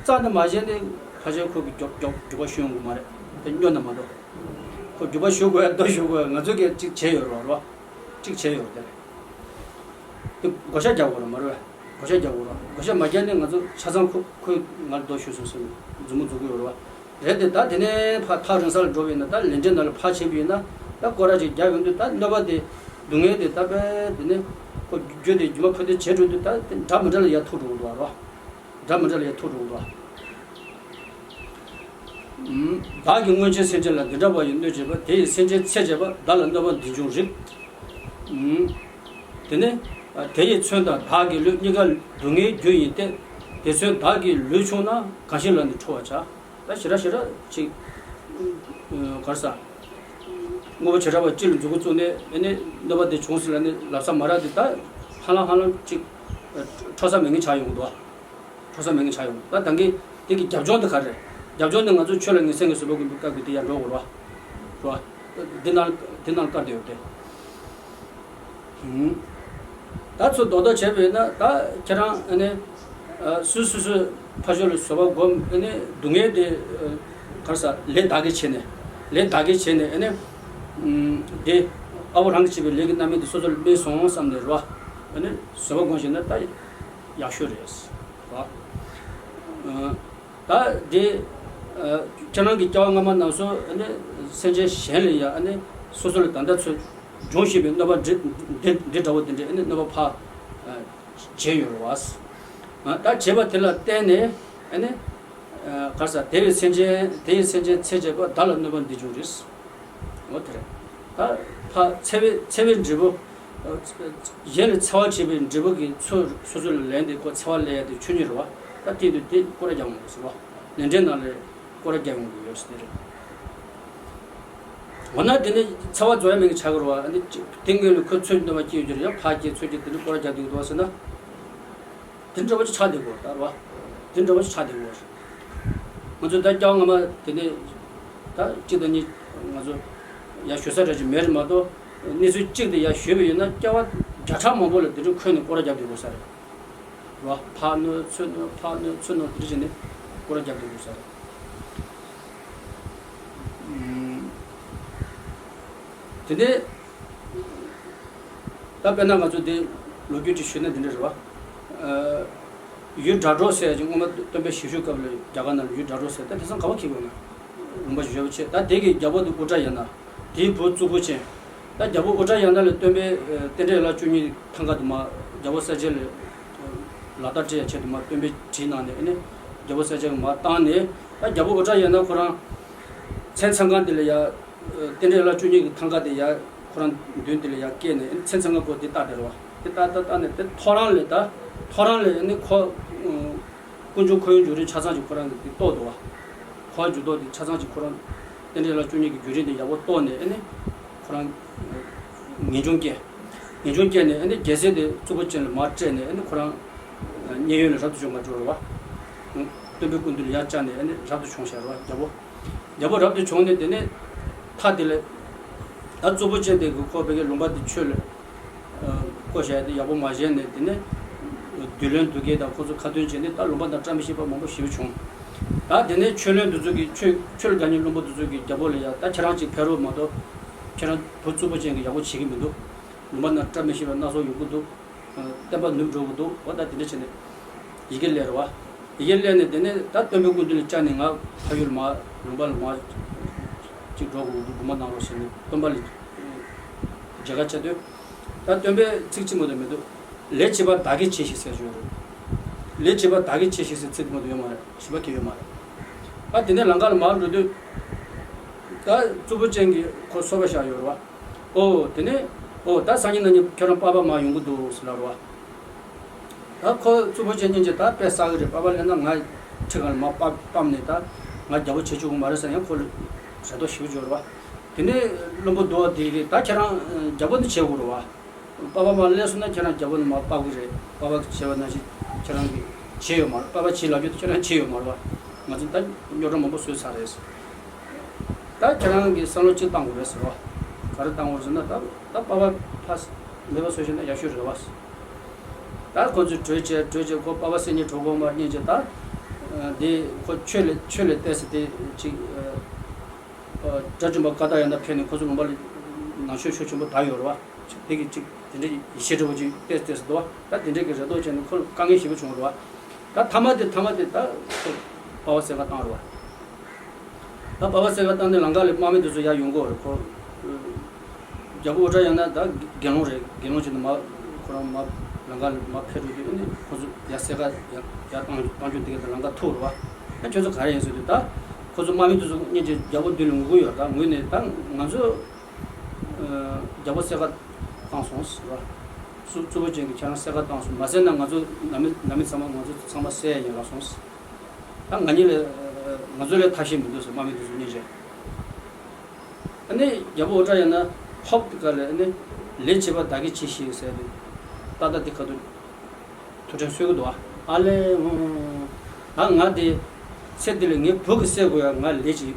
རྩ་ནས་མ་བྱས་ནས་ཕལ་ཆེར་ཁོ་གི་མགྱོགས་མགྱོགས་འགྱུར་བ་ཤོད་ཡོང་གི་མ་རེད། དེ་སྨྱོ་ནས་མ་གཏོགས། ཁོ་འགྱུར་བ་ཤོད་དགོས་ཡ། ལྟོ་ཤོད་དགོས་ཡ། ང་ཚོས་ཀྱི་ཅིག་བྱས་ཡོད་རེད་བ། གཅིག་བྱས་ཡོད་རེད། དེ་བགོ་བཤའ་རྒྱག་དགོས་རེད་མ་རེད་པས། བགོ་བཤའ་རྒྱག་དགོས་རེད། བགོ་བཤའ་མ་རྒྱག་ནས་ང་ཚོ་ཆ་ཚང་ཁོ་ཁོས་ང་ལ་རྡོ་གཞུས་སོང་ཟེར་ནས་མཛུབ་མོ་འཛུགས་ཀྱི་ཡོད་རེད་པ། རེད་དེ། ད་དེ་ནས་ཕར་ཐག་རིང་ས་ལ་འགྲོ་བ་ཡིན་ན། ད་ལས་འབྲས་ནང་ལ་ཕར་ཕྱིན་པ་ཡིན་ན། ད་སྐོར་ར་ཅིག་རྒྱག་ཡོང་དུས་ད་གནོད་པ་དེ་སྡུག་བསྔལ་དེ་ད་དཔེ་དེ་ནས་ཁོ་རྒྱུ་དེ་རྒྱུ་མ་ཕུ་དེ་བྱེད་འགྲོ་དུས་ད་དེ་འདྲ་མི་འདྲ་ལ་ཡར་ཐུག་འགྲོ་གི་འདུག་པ། འདྲ་མི་འདྲ་ལ་ཡར་ཐུག་འགྲོ་གི་འདུག་པ། བདག་གིས་སྔོན་ཆད་སེམས་ཅན་ལ་འདི་འདྲ་བ་ཡི་གནོད་བྱས་པ། དེ་ཡིས་སེམས་ཅན་ཚེ་བྱས་པ། བདག་ལ་གནོད་པ་འདི་འབྱུང་རིགས། དེ་ནས་དེ་ཡི་མཚོན་དང་བདག་གི་ལུས། གཉིས་ཀ་སྡུག་བསྔལ་རྒྱུ་ཡིན་ཏེ། དེ་ཚུན་བདག་གི་ལུས་ཕྱུང་ན། གང་ཞིག་ལ་ནི་ཁྲོ་བར་བྱ། ད་ཞེ་དྲག་ཞེ་དྲག་ཅིག་གར་ས་དངོས་པོ་བྱེ་བྲག་པ་སྤྱི་ལ་མཛུབ་གུ་བཙུགས་ནས་ཨེ་ནས་གནོད་པ་འདི་བྱུང་ཟེར་ལབ་ནས་ལབ་ས་མ་རག་འདི། ད་ཧ་ལམ་ཧ་ལམ་ཅིག་ཁྲོ་ས་མེད་མཁན་ཆགས་ཡོང་གི་འདུག་ཁྲོ་ས་མེད་མཁན་ཆགས་ཡོང་། ད་ད་གིན་དེ་གི་རྒྱབ་ལྗོངས་དེ་ག་རེ་རེད། རྒྱབ་ལྗོངས་དེ་ང་ཚོ་ཆོས་ལ་ངེས་སེམས་ཀྱི་བཟོད་པ་ཀུན་པའི་སྐབས་ཀྱི་དེ་ཡར་འགྲོ་དགོས་རེད་བ། རེད་བ། འདི་ནང་འདི་ནང་བཀར་བསྡད་ཡོད་དེ། ད་ཚུར་རྡོག་རྡོག་བྱས་པས་ན། ད་ཁྱེད་རང་ཨ་ནི་སུ་སུ་སུ་ཕ་ཤོལ་ལ་བཟོད་པ་སྒོམ། ཨ་ནི་སྡུག་བསྔལ་དེ་ག་རེ་ཟ། ལས་བདག་གིས་བྱས་ནས། ལས་བདག་གིས་བྱས་ནས་ཨ་ནི་དེ་ཨ་བོ་རང་གིས་བྱས་པའི་ལས་ཀྱི་རྣམ་སྨིན་དེ་སོ་སོ་ལ་སྨིན་སོང་བསམ་ནས་རེད་བ། ཨ་ནི་བཟོད་པ་སྒོམ་ཤེས་ན་ད་ཡག་ཤོས་རེད་བ། ད་དེ་ཁྱེད་རང་གི་སྐྱེ་བ་སྔ་མ་ནང་སོ་ཨ་ནི་སེམས་ཅན་གཞན་ལ་ཡ་ཨ་ནི་སོ་སོ་ལ་ད་ལྟ་ཚོད་འབྱུང་བཞིན་པའི་གནོད་པ་འདི་འདི་འདི་འདྲ་བོ་དེ་འདྲའི་ཨ་ནི་གནོད་པ་ཕར་བྱས་ཡོད་རེད་བ། ད་བྱས་པ་དེ་ལ་བརྟེན་ནས་ཨ་ནི་ག་རེ་ཟ། དེ་བས་སེམས་ཅན་དེ་ཡི་སེམས་ཅན་ཚེ་བྱས་པ། བདག་ལ་གནོད་པ་འདི་འབྱུང་རིགས། འོ་དེ་རེད། ད་ཕ་འཚེ་བའི་འཚེ་བའི་འབྲས་བུ། གཞན་ལ་འཚེ་བ་བྱེད་པའི་འབྲས་བུ་གི་ཚུལ་སོ་སོ་ལ་ལེན་ཏེ་ཁོ་འཚེ་བ་ལེན་ཡ་དེ་ཆོས་ཉིད་རེད་བ། ད་དེ་དུས་དེ་སྐོར་ར་རྒྱག་འོང་གི་ཟེར་བ། ལས་འབྲས་ནང་ལ་སྐོར་ར་རྒྱག་འོང་གི་ཡོད་ཟེར་དེ་རེད། འོ་ན་དེ་ནི་འཚེ་བ་རྫོགས་ཡ་མེད་ཀྱི་ཆགས་ཀྱི་རེད་བ། ཨ་ནི་དེ་སྔོན་ལ་ཁོ་ཚོད་འདི་མ་སྐྱེས་ཡོད་ཀྱི་རེད། ཡང་ཕར་སྐྱེས་ཚོད་སྐྱེས་དེ་འདྲ་སྐོར་ར་རྒྱག་འདུག་འདུག་བ་ཟེར་ན། དེ་འདྲ་བ་ཅིག་ཆགས་བསྡད་དགོས་ད་རེད་བ། དེ་འདྲ་བ་ཅིག་ཆགས་བསྡད་དགོས། ང་ཚོ་ད་སྐྱེ་བ་སྔ་མ་དེ་ནས་ད་གཅིག་དང་གཉིས་ང་ཚོ་ཡར་ཞུ་ས་རེ་ཅིག་མེད་རེད་མ་གཏོགས། གནས་ཚུལ་གཅིག་དེ་ཡར་ཞུས་པ་ཡིན་ན་སྐྱེ་བ་བརྒྱ་ཕྲག་མང་པོ་ལ་དེ་འདྲ་འཁོན་ནས་སྐོར་ར་རྒྱབ་བསྡད་དགོས་ས་རེད་བ། ཕར་གནོད་ཚུར་གནོད་ཕར་གནོད་ཚུར་གནོད་དེ་འདྲ་བྱས་ནས་སྐོར་ར་རྒྱབ་བསྡད་དགོས་ས་རེད། དེ་ནས་ད་དཔེར་ན་ང་ཚོ་འདི་ལོ་རྒྱུས་ཅིག་ཞུས་ན་འདི་འདྲ་རེད་བ། ཡུལ་སྒྲ་སྒྲོགས་ཟེར་ཅིག་སྔོན་མ་སྟོན་པའི་ཞིབ་འཇུག་སྐབས་ལ་རྒྱ་གར་ནང་ལ་ཡུལ་སྒྲ་སྒྲོགས་ཟེར། ད་དེང་སང་ག་བ་འཁེལ་དགོས་ན་ལུང་པ་ཞེ་པོ་ཆེ། ད་དེ་གི་རྒྱལ་པོ་འདི་ཨུ་ཏྲ་ཡ་ན། དེའི་བུ་གཙུག་པུ་ཅན། ད་རྒྱལ་པོ་ཨུ་ཏྲ་ཡ་ན་ལ་སྟོན་པའི་རྟེན་འབྲེལ་ལ་བཅུ་གཉིས་ཐང་ག་དུ་མ་རྒྱལ་པོ་གསལ་རྒྱལ་ལ་ལག་བསྟར་སྤྲད་ཡ་ཆེད་དུ་མ་སྟོན་པའི་བྲིས་གནང་ནས་ཨ་ནི་རྒྱལ་པོ་གསལ་རྒྱལ་གྱིས་མ་བཏང་ནས། ད་རྒྱལ་པོ་ཨུ་ཏྲ་ཡ་ན་ཁོ་རང་མཚན་ཚང་ཁང་དེ་ལ་ཡ། རྟེན་འབྲེལ་ལ་བཅུ་གཉིས་ཀྱི་ཐང་ག་དེ་ཡ་ཁོ་རང་མདུན་དེ་ལ་ཡ་བསྐྱལ་ནས་མཚན་ཚང་ཁང་ཁོ་དེ་བཏགས་དེ་རེད་བ། དེ་བཏགས་བཏགས་བཏགས་ནས་དེ་ཐོ་རངས་ལས་ད་ཐོ་རངས་ལས་ཨ་ནི་ཁོ། ཀུན་འབྱུང་ཁོར་ཡུག་འགྱུར་རིམ་ཆ་ཚང་ཅིག་ཁོ་རང་གིས་དེ་རྟོགས་འདུག་བ། ཁོ་འགྱུར་ལྡོག་དེ་ཆ་ཚང་ཅིག་ཁོ་རང་། རྟེན་འབྲེལ་ལ་བཅུ་གཉིས་ཀྱི་བརྒྱུད་རིམ་དེ་ཡག་པོ་རྟོགས་ནས་ཨ་ནི་ཁོ་རང་ངེས་འབྱུང་སྐྱེས། ངེས་འབྱུང་སྐྱེས་ནས་ཨ་ནི་རྒྱལ་སྲིད་དེ་གཙུག་པུ་ཅན་ལ་མར་སྤྲད་ནས་ཨ་ནི་ཁོ་རང་མཉན་ཡོད་ལ་རབ་ཏུ་བྱུང་བར་གྱུར་བ། སྟོན་པའི་སྐུ་མདུན་ལ་ཡར་བཅར་ནས་ཨ་ནི་རབ་ཏུ་བྱུང་ཤག་རེད་བ་རྒྱལ་པོ། རྒྱལ་པོ་རབ་ཏུ་བྱུང་ནས་དེ་ནས་མཐའ་དེ་ལ་ད་གཙུག་པུ་ཅན་དེ་གིས་ཁོ་བོད་ཀྱི་ལུང་པ་དེ་ཆོས་ལ་བསྐོ་བཞག་དེ་ཡག་པོ་མ་བྱས་ནས། དེ་ནས་བདུད་བློན་བདུད་དགེ་དང་ཁོ་ཚོ་ཁ་འདོན་བྱས་ནས་ད་ལུང་པ་དང་བཀྲ་མི་ཤིས་པ་མང་པོ་ཞེ་པོ་བྱུང་། ད་དེ་ནས་ཆོས་བློན་འདི་ཚོ་གིས་ཆོས་ཆོས་ལ་དགའ་མཁན་བློན་པོ་འདི་ཚོ་གིས་རྒྱལ་པོ་ལ་ཡ་ད་ཁྱེད་རང་གཅིག་ཕེབས་རོགས་མ་གཏོགས་ཁྱེད་རང་བུ་གཙུག་པུ་ཅན་གྱིས་ཡག་པོ་བྱེད་ཀྱི་མི་འདུག་ལུང་པ་ནང་བཀྲ་མི་ཤིས་པ་སྣ་ཚོགས་ཡོང་གི་འདུག་བསྟན་པ་ནུབ་འགྲོ་གི་འདུག་འོ་ད་དེ་འདྲ་བྱས་ནས་ཡི་གེ་སླེབས་རེད་བ། ཡི་གེ་སླེབས་ནས་དེ་ནས་ད་སྟོན་པའི་སྐུ་མདུན་ལ་བཅར་ནས་ང་ཕ་ཡུལ་མར་ལུང་པ་ལ་མར་གཅིག་འགྲོ་དགོས་འདུག་སྒོམ་པ་གནང་རོགས་ཞེས་ནས་སྟོན་པ་ལ་མཇལ་ཁ་བཅར་དུས། ད་སྟོན་པས་ཚིག་གཅིག་མ་གཏོགས་མི་འདུག་ལས་བྱེད་པ་བདག་གིས་བྱས་ཤིག་ཟེར་བྱུང་རེད། ལས་བྱེད་པ་བདག་གིས་བྱས་ཤིག་ཟེར་ཚིག་མ་གཏོགས་ཡོད་མ་རེད། ཞིབ་པ་གང་ཡང་ཡོད་མ་རེད། ད་དེ་ནས་ལམ་ཁ་ལ་མར་འགྲོ་དུས། ད་གཙུག་པུ་ཅན་གྱིས་ཁོ་སོ་པ་བཞག་ཡོད་རེད་བ། ཨོ་དེ་ནས་ཨོ་ད་སང་ཉིན་གནངས་ཉིན་ཁྱོད་རང་པགས་པ་མར་ཡོང་གི་འདུག་ཟེར་ལབ་རེད་བ། ད་ཁོ་གཙུག་པུ་ཅན་སྙིང་རྗེ། ད་དཔེ་བསགས་ཀྱི་རེད། པགས་པ་སླེབས་ན་ང་ཁྲི་སྒང་ལ་མར་པགས་ཕབ་ནས་ད་ང་རྒྱལ་པོ་བྱེད་བཅུག་གི་མ་རེད་ཟེར་ཡང་ཁོ་ལ་རེ་དོགས་ཞེ་པོ་བྱུང་རེད་བ། དེ་ནས་བློན་པོ་བདུད་དེ་གིས་ད་ཁྱེད་རང་རྒྱལ་པོ་འདི་བྱེད་དགོས་རེད་བ། པགས་པ་མར་སླེབས་སོང་ན་ཁྱེད་རང་རྒྱལ་པོ་འདི་མར་ཕབ་ཀྱི་རེད། པགས་པ་བྱས་པ་ནང་བཞིན་ཁྱེད་རང་གིས་བྱས་ཡོད་མ་རེད། པགས་པ་བྱས་ལབ་རྒྱུ་དེ་ཁྱེད་རང་བྱས་ཡོད་མ་རེད་བ། ང་ཚོས་ད་རྙོག་དྲ་མང་པོ་བཟོས་ཚར་རེད། ད་ཁྱེད་རང་གིས་བསམ་བློ་གཅིག་བཏང་དགོས་རེད་ཟེར་བ། ག་རེ་བཏང་དགོས་རེད་ཟེར་ན། ད་ད་པགས་པ་ཕར་མེད་པ་བཟོ་ཤེས་ན་ཡག་ཤོས་རེད་བ། ད་ཁོ་ཚོས་གྲོས་བྱས་གྲོས་བྱས་ཁོ་པགས་པ་སེམས་ཉིད་གྲོགས་པོ་མར་རྙེད་རྗེས་ད། འདི་ཁོ་ཆོས་ལ་ཆོས་ལ་བལྟས་ཟེར་དེ་ཅིག་སྒྲ་བཅོམ་པ་ཀ་དག་ཡང་དག་ཕེབས་ནས་ཁོ་ཚོ་ལུང་པ་ལ་ནང་ཆོས་ཤུགས་ཆེན་པོ་དར་ཡོད་རེད་བ། དེ་གི་ཅིག་དེ་འདྲའི་ཡིད་ཆེས་འདྲ་བོ་ཅིག་བལྟས་བལྟས་སུ་འདུག་བ། ད་དེ་འདྲའི་གི་རེ་དོགས་བྱས་ནས་ཁོ་ལ་དཀའ་ངལ་ཞེ་པོ་བྱུང་རེད་བ། ད་མཐའ་མ་དེ་མཐའ་མ་དེ་ད་ཁོ་པགས་པ་བསད་ག་བཏང་རེད་བ། ད་པགས་པ་བསད་ག་བཏང་ནས་ལམ་ཁ་ལ་དམག་མི་དེ་ཚོ་ཡར་ཡོང་གི་ཡོད་རེད་ཁོ། རྒྱལ་པོ་ཨུ་ཏྲ་ཡང་ན་ད་དགེ་སློང་རེད། དགེ་སློང་ཅིག་ནི་མ་ཁོ་རང་མ་ལམ་ཁ་ལ་མ་ཕེབས་འགྲོ་དུས་ཨ་ནི་ཁོ་ཚོ་ཡར་བསད་ག་ཡར་ཡར་བཏང་བཏང་རྒྱུ་དེ་ག་ད་ལམ་ཁ་ཐུག་རེད་བ། ཨ་ཁྱོད་ཚོ་ག་རེ་ཡིན་ཟེར་དུས་ད་ ཁོ་ཚོ་དམག་མི་དེ་ཚོ་སྙིང་རྗེ། རྒྱལ་པོ་མདུན་ལ་ངུ་གི་ཡོད། ད་ངུས་ནས། ད་ང་ཚོ་རྒྱལ་པོ་གསེར་ཁ་བཏང་སོང་ཟེར་བ། རྩུབ་རྩུབ་པོ་ཅན་གྱིས་ཁྱེད་རང་གསེར་ཁ་བཏང་སོང་། མ་གསེར་ན་ང་ཚོ་ནང་མི་ནང་མི་ཚང་མ། ང་ཚོ་ཚང་མ་བསད་ཡ་ཡིན་ལབ་སོང་ཟེར། ད་ང་གཉིས་ལས་ང་ཚོ་ལས་ཐབས་ཤེས་མི་འདུག་ཟེར། དམག་མི་དེ་ཚོ་སྙིང་རྗེ། ཨ་ནི་རྒྱལ་པོ་ཨུ་ཏྲ་ཡ་ན་ཧོབ་དེ་ག་ལས། ཨ་ནི་ལས་བྱེད་པ་བདག་གིས་བྱེད་ཤིག་ཟེར་ཏེ། ཏག་ཏག་དེ་ཁ་ཐུག་ཐུག་འཕྲད་གསོལ་གི་འདུག་བ། ཨ་ལས། ཨོ། ད་ང་དེ་ཚེ་འདི་ལ་ངའི་བུ་གི་སྲས་དགོས་ཡ། ང་ལས་ཅིག་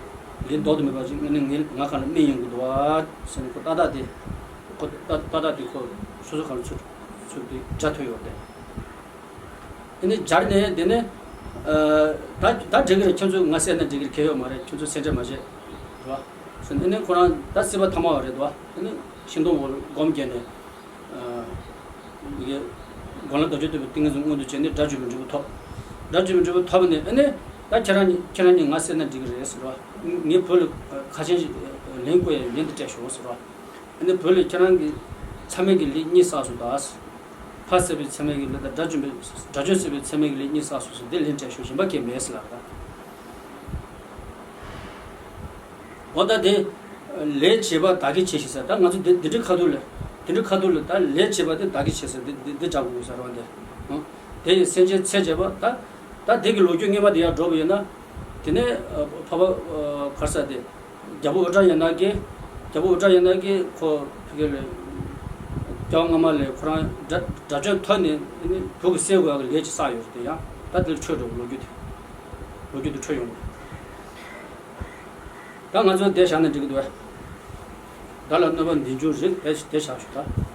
ལས་ལྡོག་ཏུ་མེད་པ་ཅིག་ཨ་ནི་ངའི་ང་གང་ལ་སྨན་ཡོང་གི་འདུག་བ་ཟེར་ནས། ཁོ་ཏག་ཏག་དེ། ཁོ་ཏག་ཏག་དེ་ཁོ་སོ་སོ་གང་ལ་ཚུར་ཚུར་དེ་དགྲ་ཐོན་ཡོང་སྟེ། ཨ་ནི་སྦྱར་ནས། དེ་ནས་ཨ་ད་ད་འགྲིག་གི་རེད། ཁྱོད་ཚོ་ང་བསད་ན་འགྲིག་གི་རེད། གལ་ཡོད་མ་རེད། ཁྱོད་ཚོ་སེམས་ཁྲལ་མ་བྱེད། རེད་བ། ཟེར་ནས། ཨ་ནི་ཁོ་རང་ད་སྲིད་པ་ཐ་མ་བ་རེད་འདུག་བ། ཨ་ནི་ཤིང་སྡོང་འོག་ལ་སྒོམ་བརྒྱབ་ནས། ཨ་ཡི་གེ་སྒོམ་ལ་བཟླས་བརྗོད་བཏུབ་པའི་ཏིང་ངེ་འཛིན་མངོན་དུ་བྱས་ནས་དགྲ་བཅོམ་པའི་འབྲས་བུ་ཐོབ། དགྲ་བཅོམ་པའི་འབྲས་བུ་ཐོབ་ནས། ཨ་ནི་ད་ཁྱེད་རང་གཉིས་ཁྱེད་རང་གཉིས་ང་བསད་ན་འགྲིག་གི་རེད་ཟེར་བ། ངའི་བུ་ལ་ཁ་ཆེམས་ལན་བསྐུར་ཡ་ལན་དེ་སྤྲད་ཤོག་ཟེར་བ། ཨ་ནི་བུ་ལ་ཁྱེད་རང་གི་མཚམས་མེད་ཀྱི་ལས་གཉིས་བསགས་སོང་ད། ཕ་བསད་པའི་མཚམས་མེད་ཀྱི་ལས་དང་། དགྲ་བཅོམ་པའི་དགྲ་བཅོམ་བསད་པའི་མཚམས་མེད་ཀྱི་ལས་གཉིས་བསགས་སོང་ཟེར། འདི་ལན་སྤྲད་ཤོག་གཞན་པ་གང་ཡང་མེད་ཟེར་ལབ་ད། འོ་ད་དེ་ལས་བྱེད་པ་བདག་གིས་བྱེད་ཤིག་ཟེར། ད་ང་ཚོ་འདི་འདི་འདྲའི་ཁ་ཐུག་ལ། འདི་འདྲའི་ཁ་ཐུག་ལ་ད་ལས་བྱེད་པ་དེ་བདག་གིས་བྱེད་ཟེར། འདི་འདི་འདི་འདྲ་དགོས་ཟེར་བ་འདི། ཨང་། དེ་ཡི་སེམས་ཅན་འཚོ་བྱེད་པ། ད་ད་དེ་གི་ལོ་རྒྱུས་སྔོན་མ་དེ་ཡར་འགྲོ་བ་ཡིན་ན། དེ་ནས་ཨ་འཕགས་པ་ཨ་ག་རེ་ཟེར་དེ། རྒྱལ་པོ་ཨུ་ཏྲ་ཡ་ན་གིས། རྒྱལ་པོ་ཨུ་ཏྲ་ཡ་ན་གིས་ཁོ་ཕ་གི་ལ་སྐྱེ་བ་སྔ་མ་ལ་ཁོ་རང་དགྲ་དགྲ་བཅོམ་ཐོབ་ནས། ཨ་ནི་བུ་གི་སྲས་དགོས་ཡ་གི་ལས་ཅིག་བསགས་ཡོད་རེད་དེ། ཡང་ད་དེ་ལ་འཕྲོད་འགྲོ་གི། ལོ་རྒྱུས་དེ་ལོ་རྒྱུས་དེ་འཕྲོད་ཡོང་གི། ད་ང་ཚོ་དེ་བཞག་ན་འགྲིག་གི་འདུག་བས། བདག་ལ་གནོད་པ་འདི་འབྱུང་རིགས། དེ་དེ་བཞག་ཞུ་ད།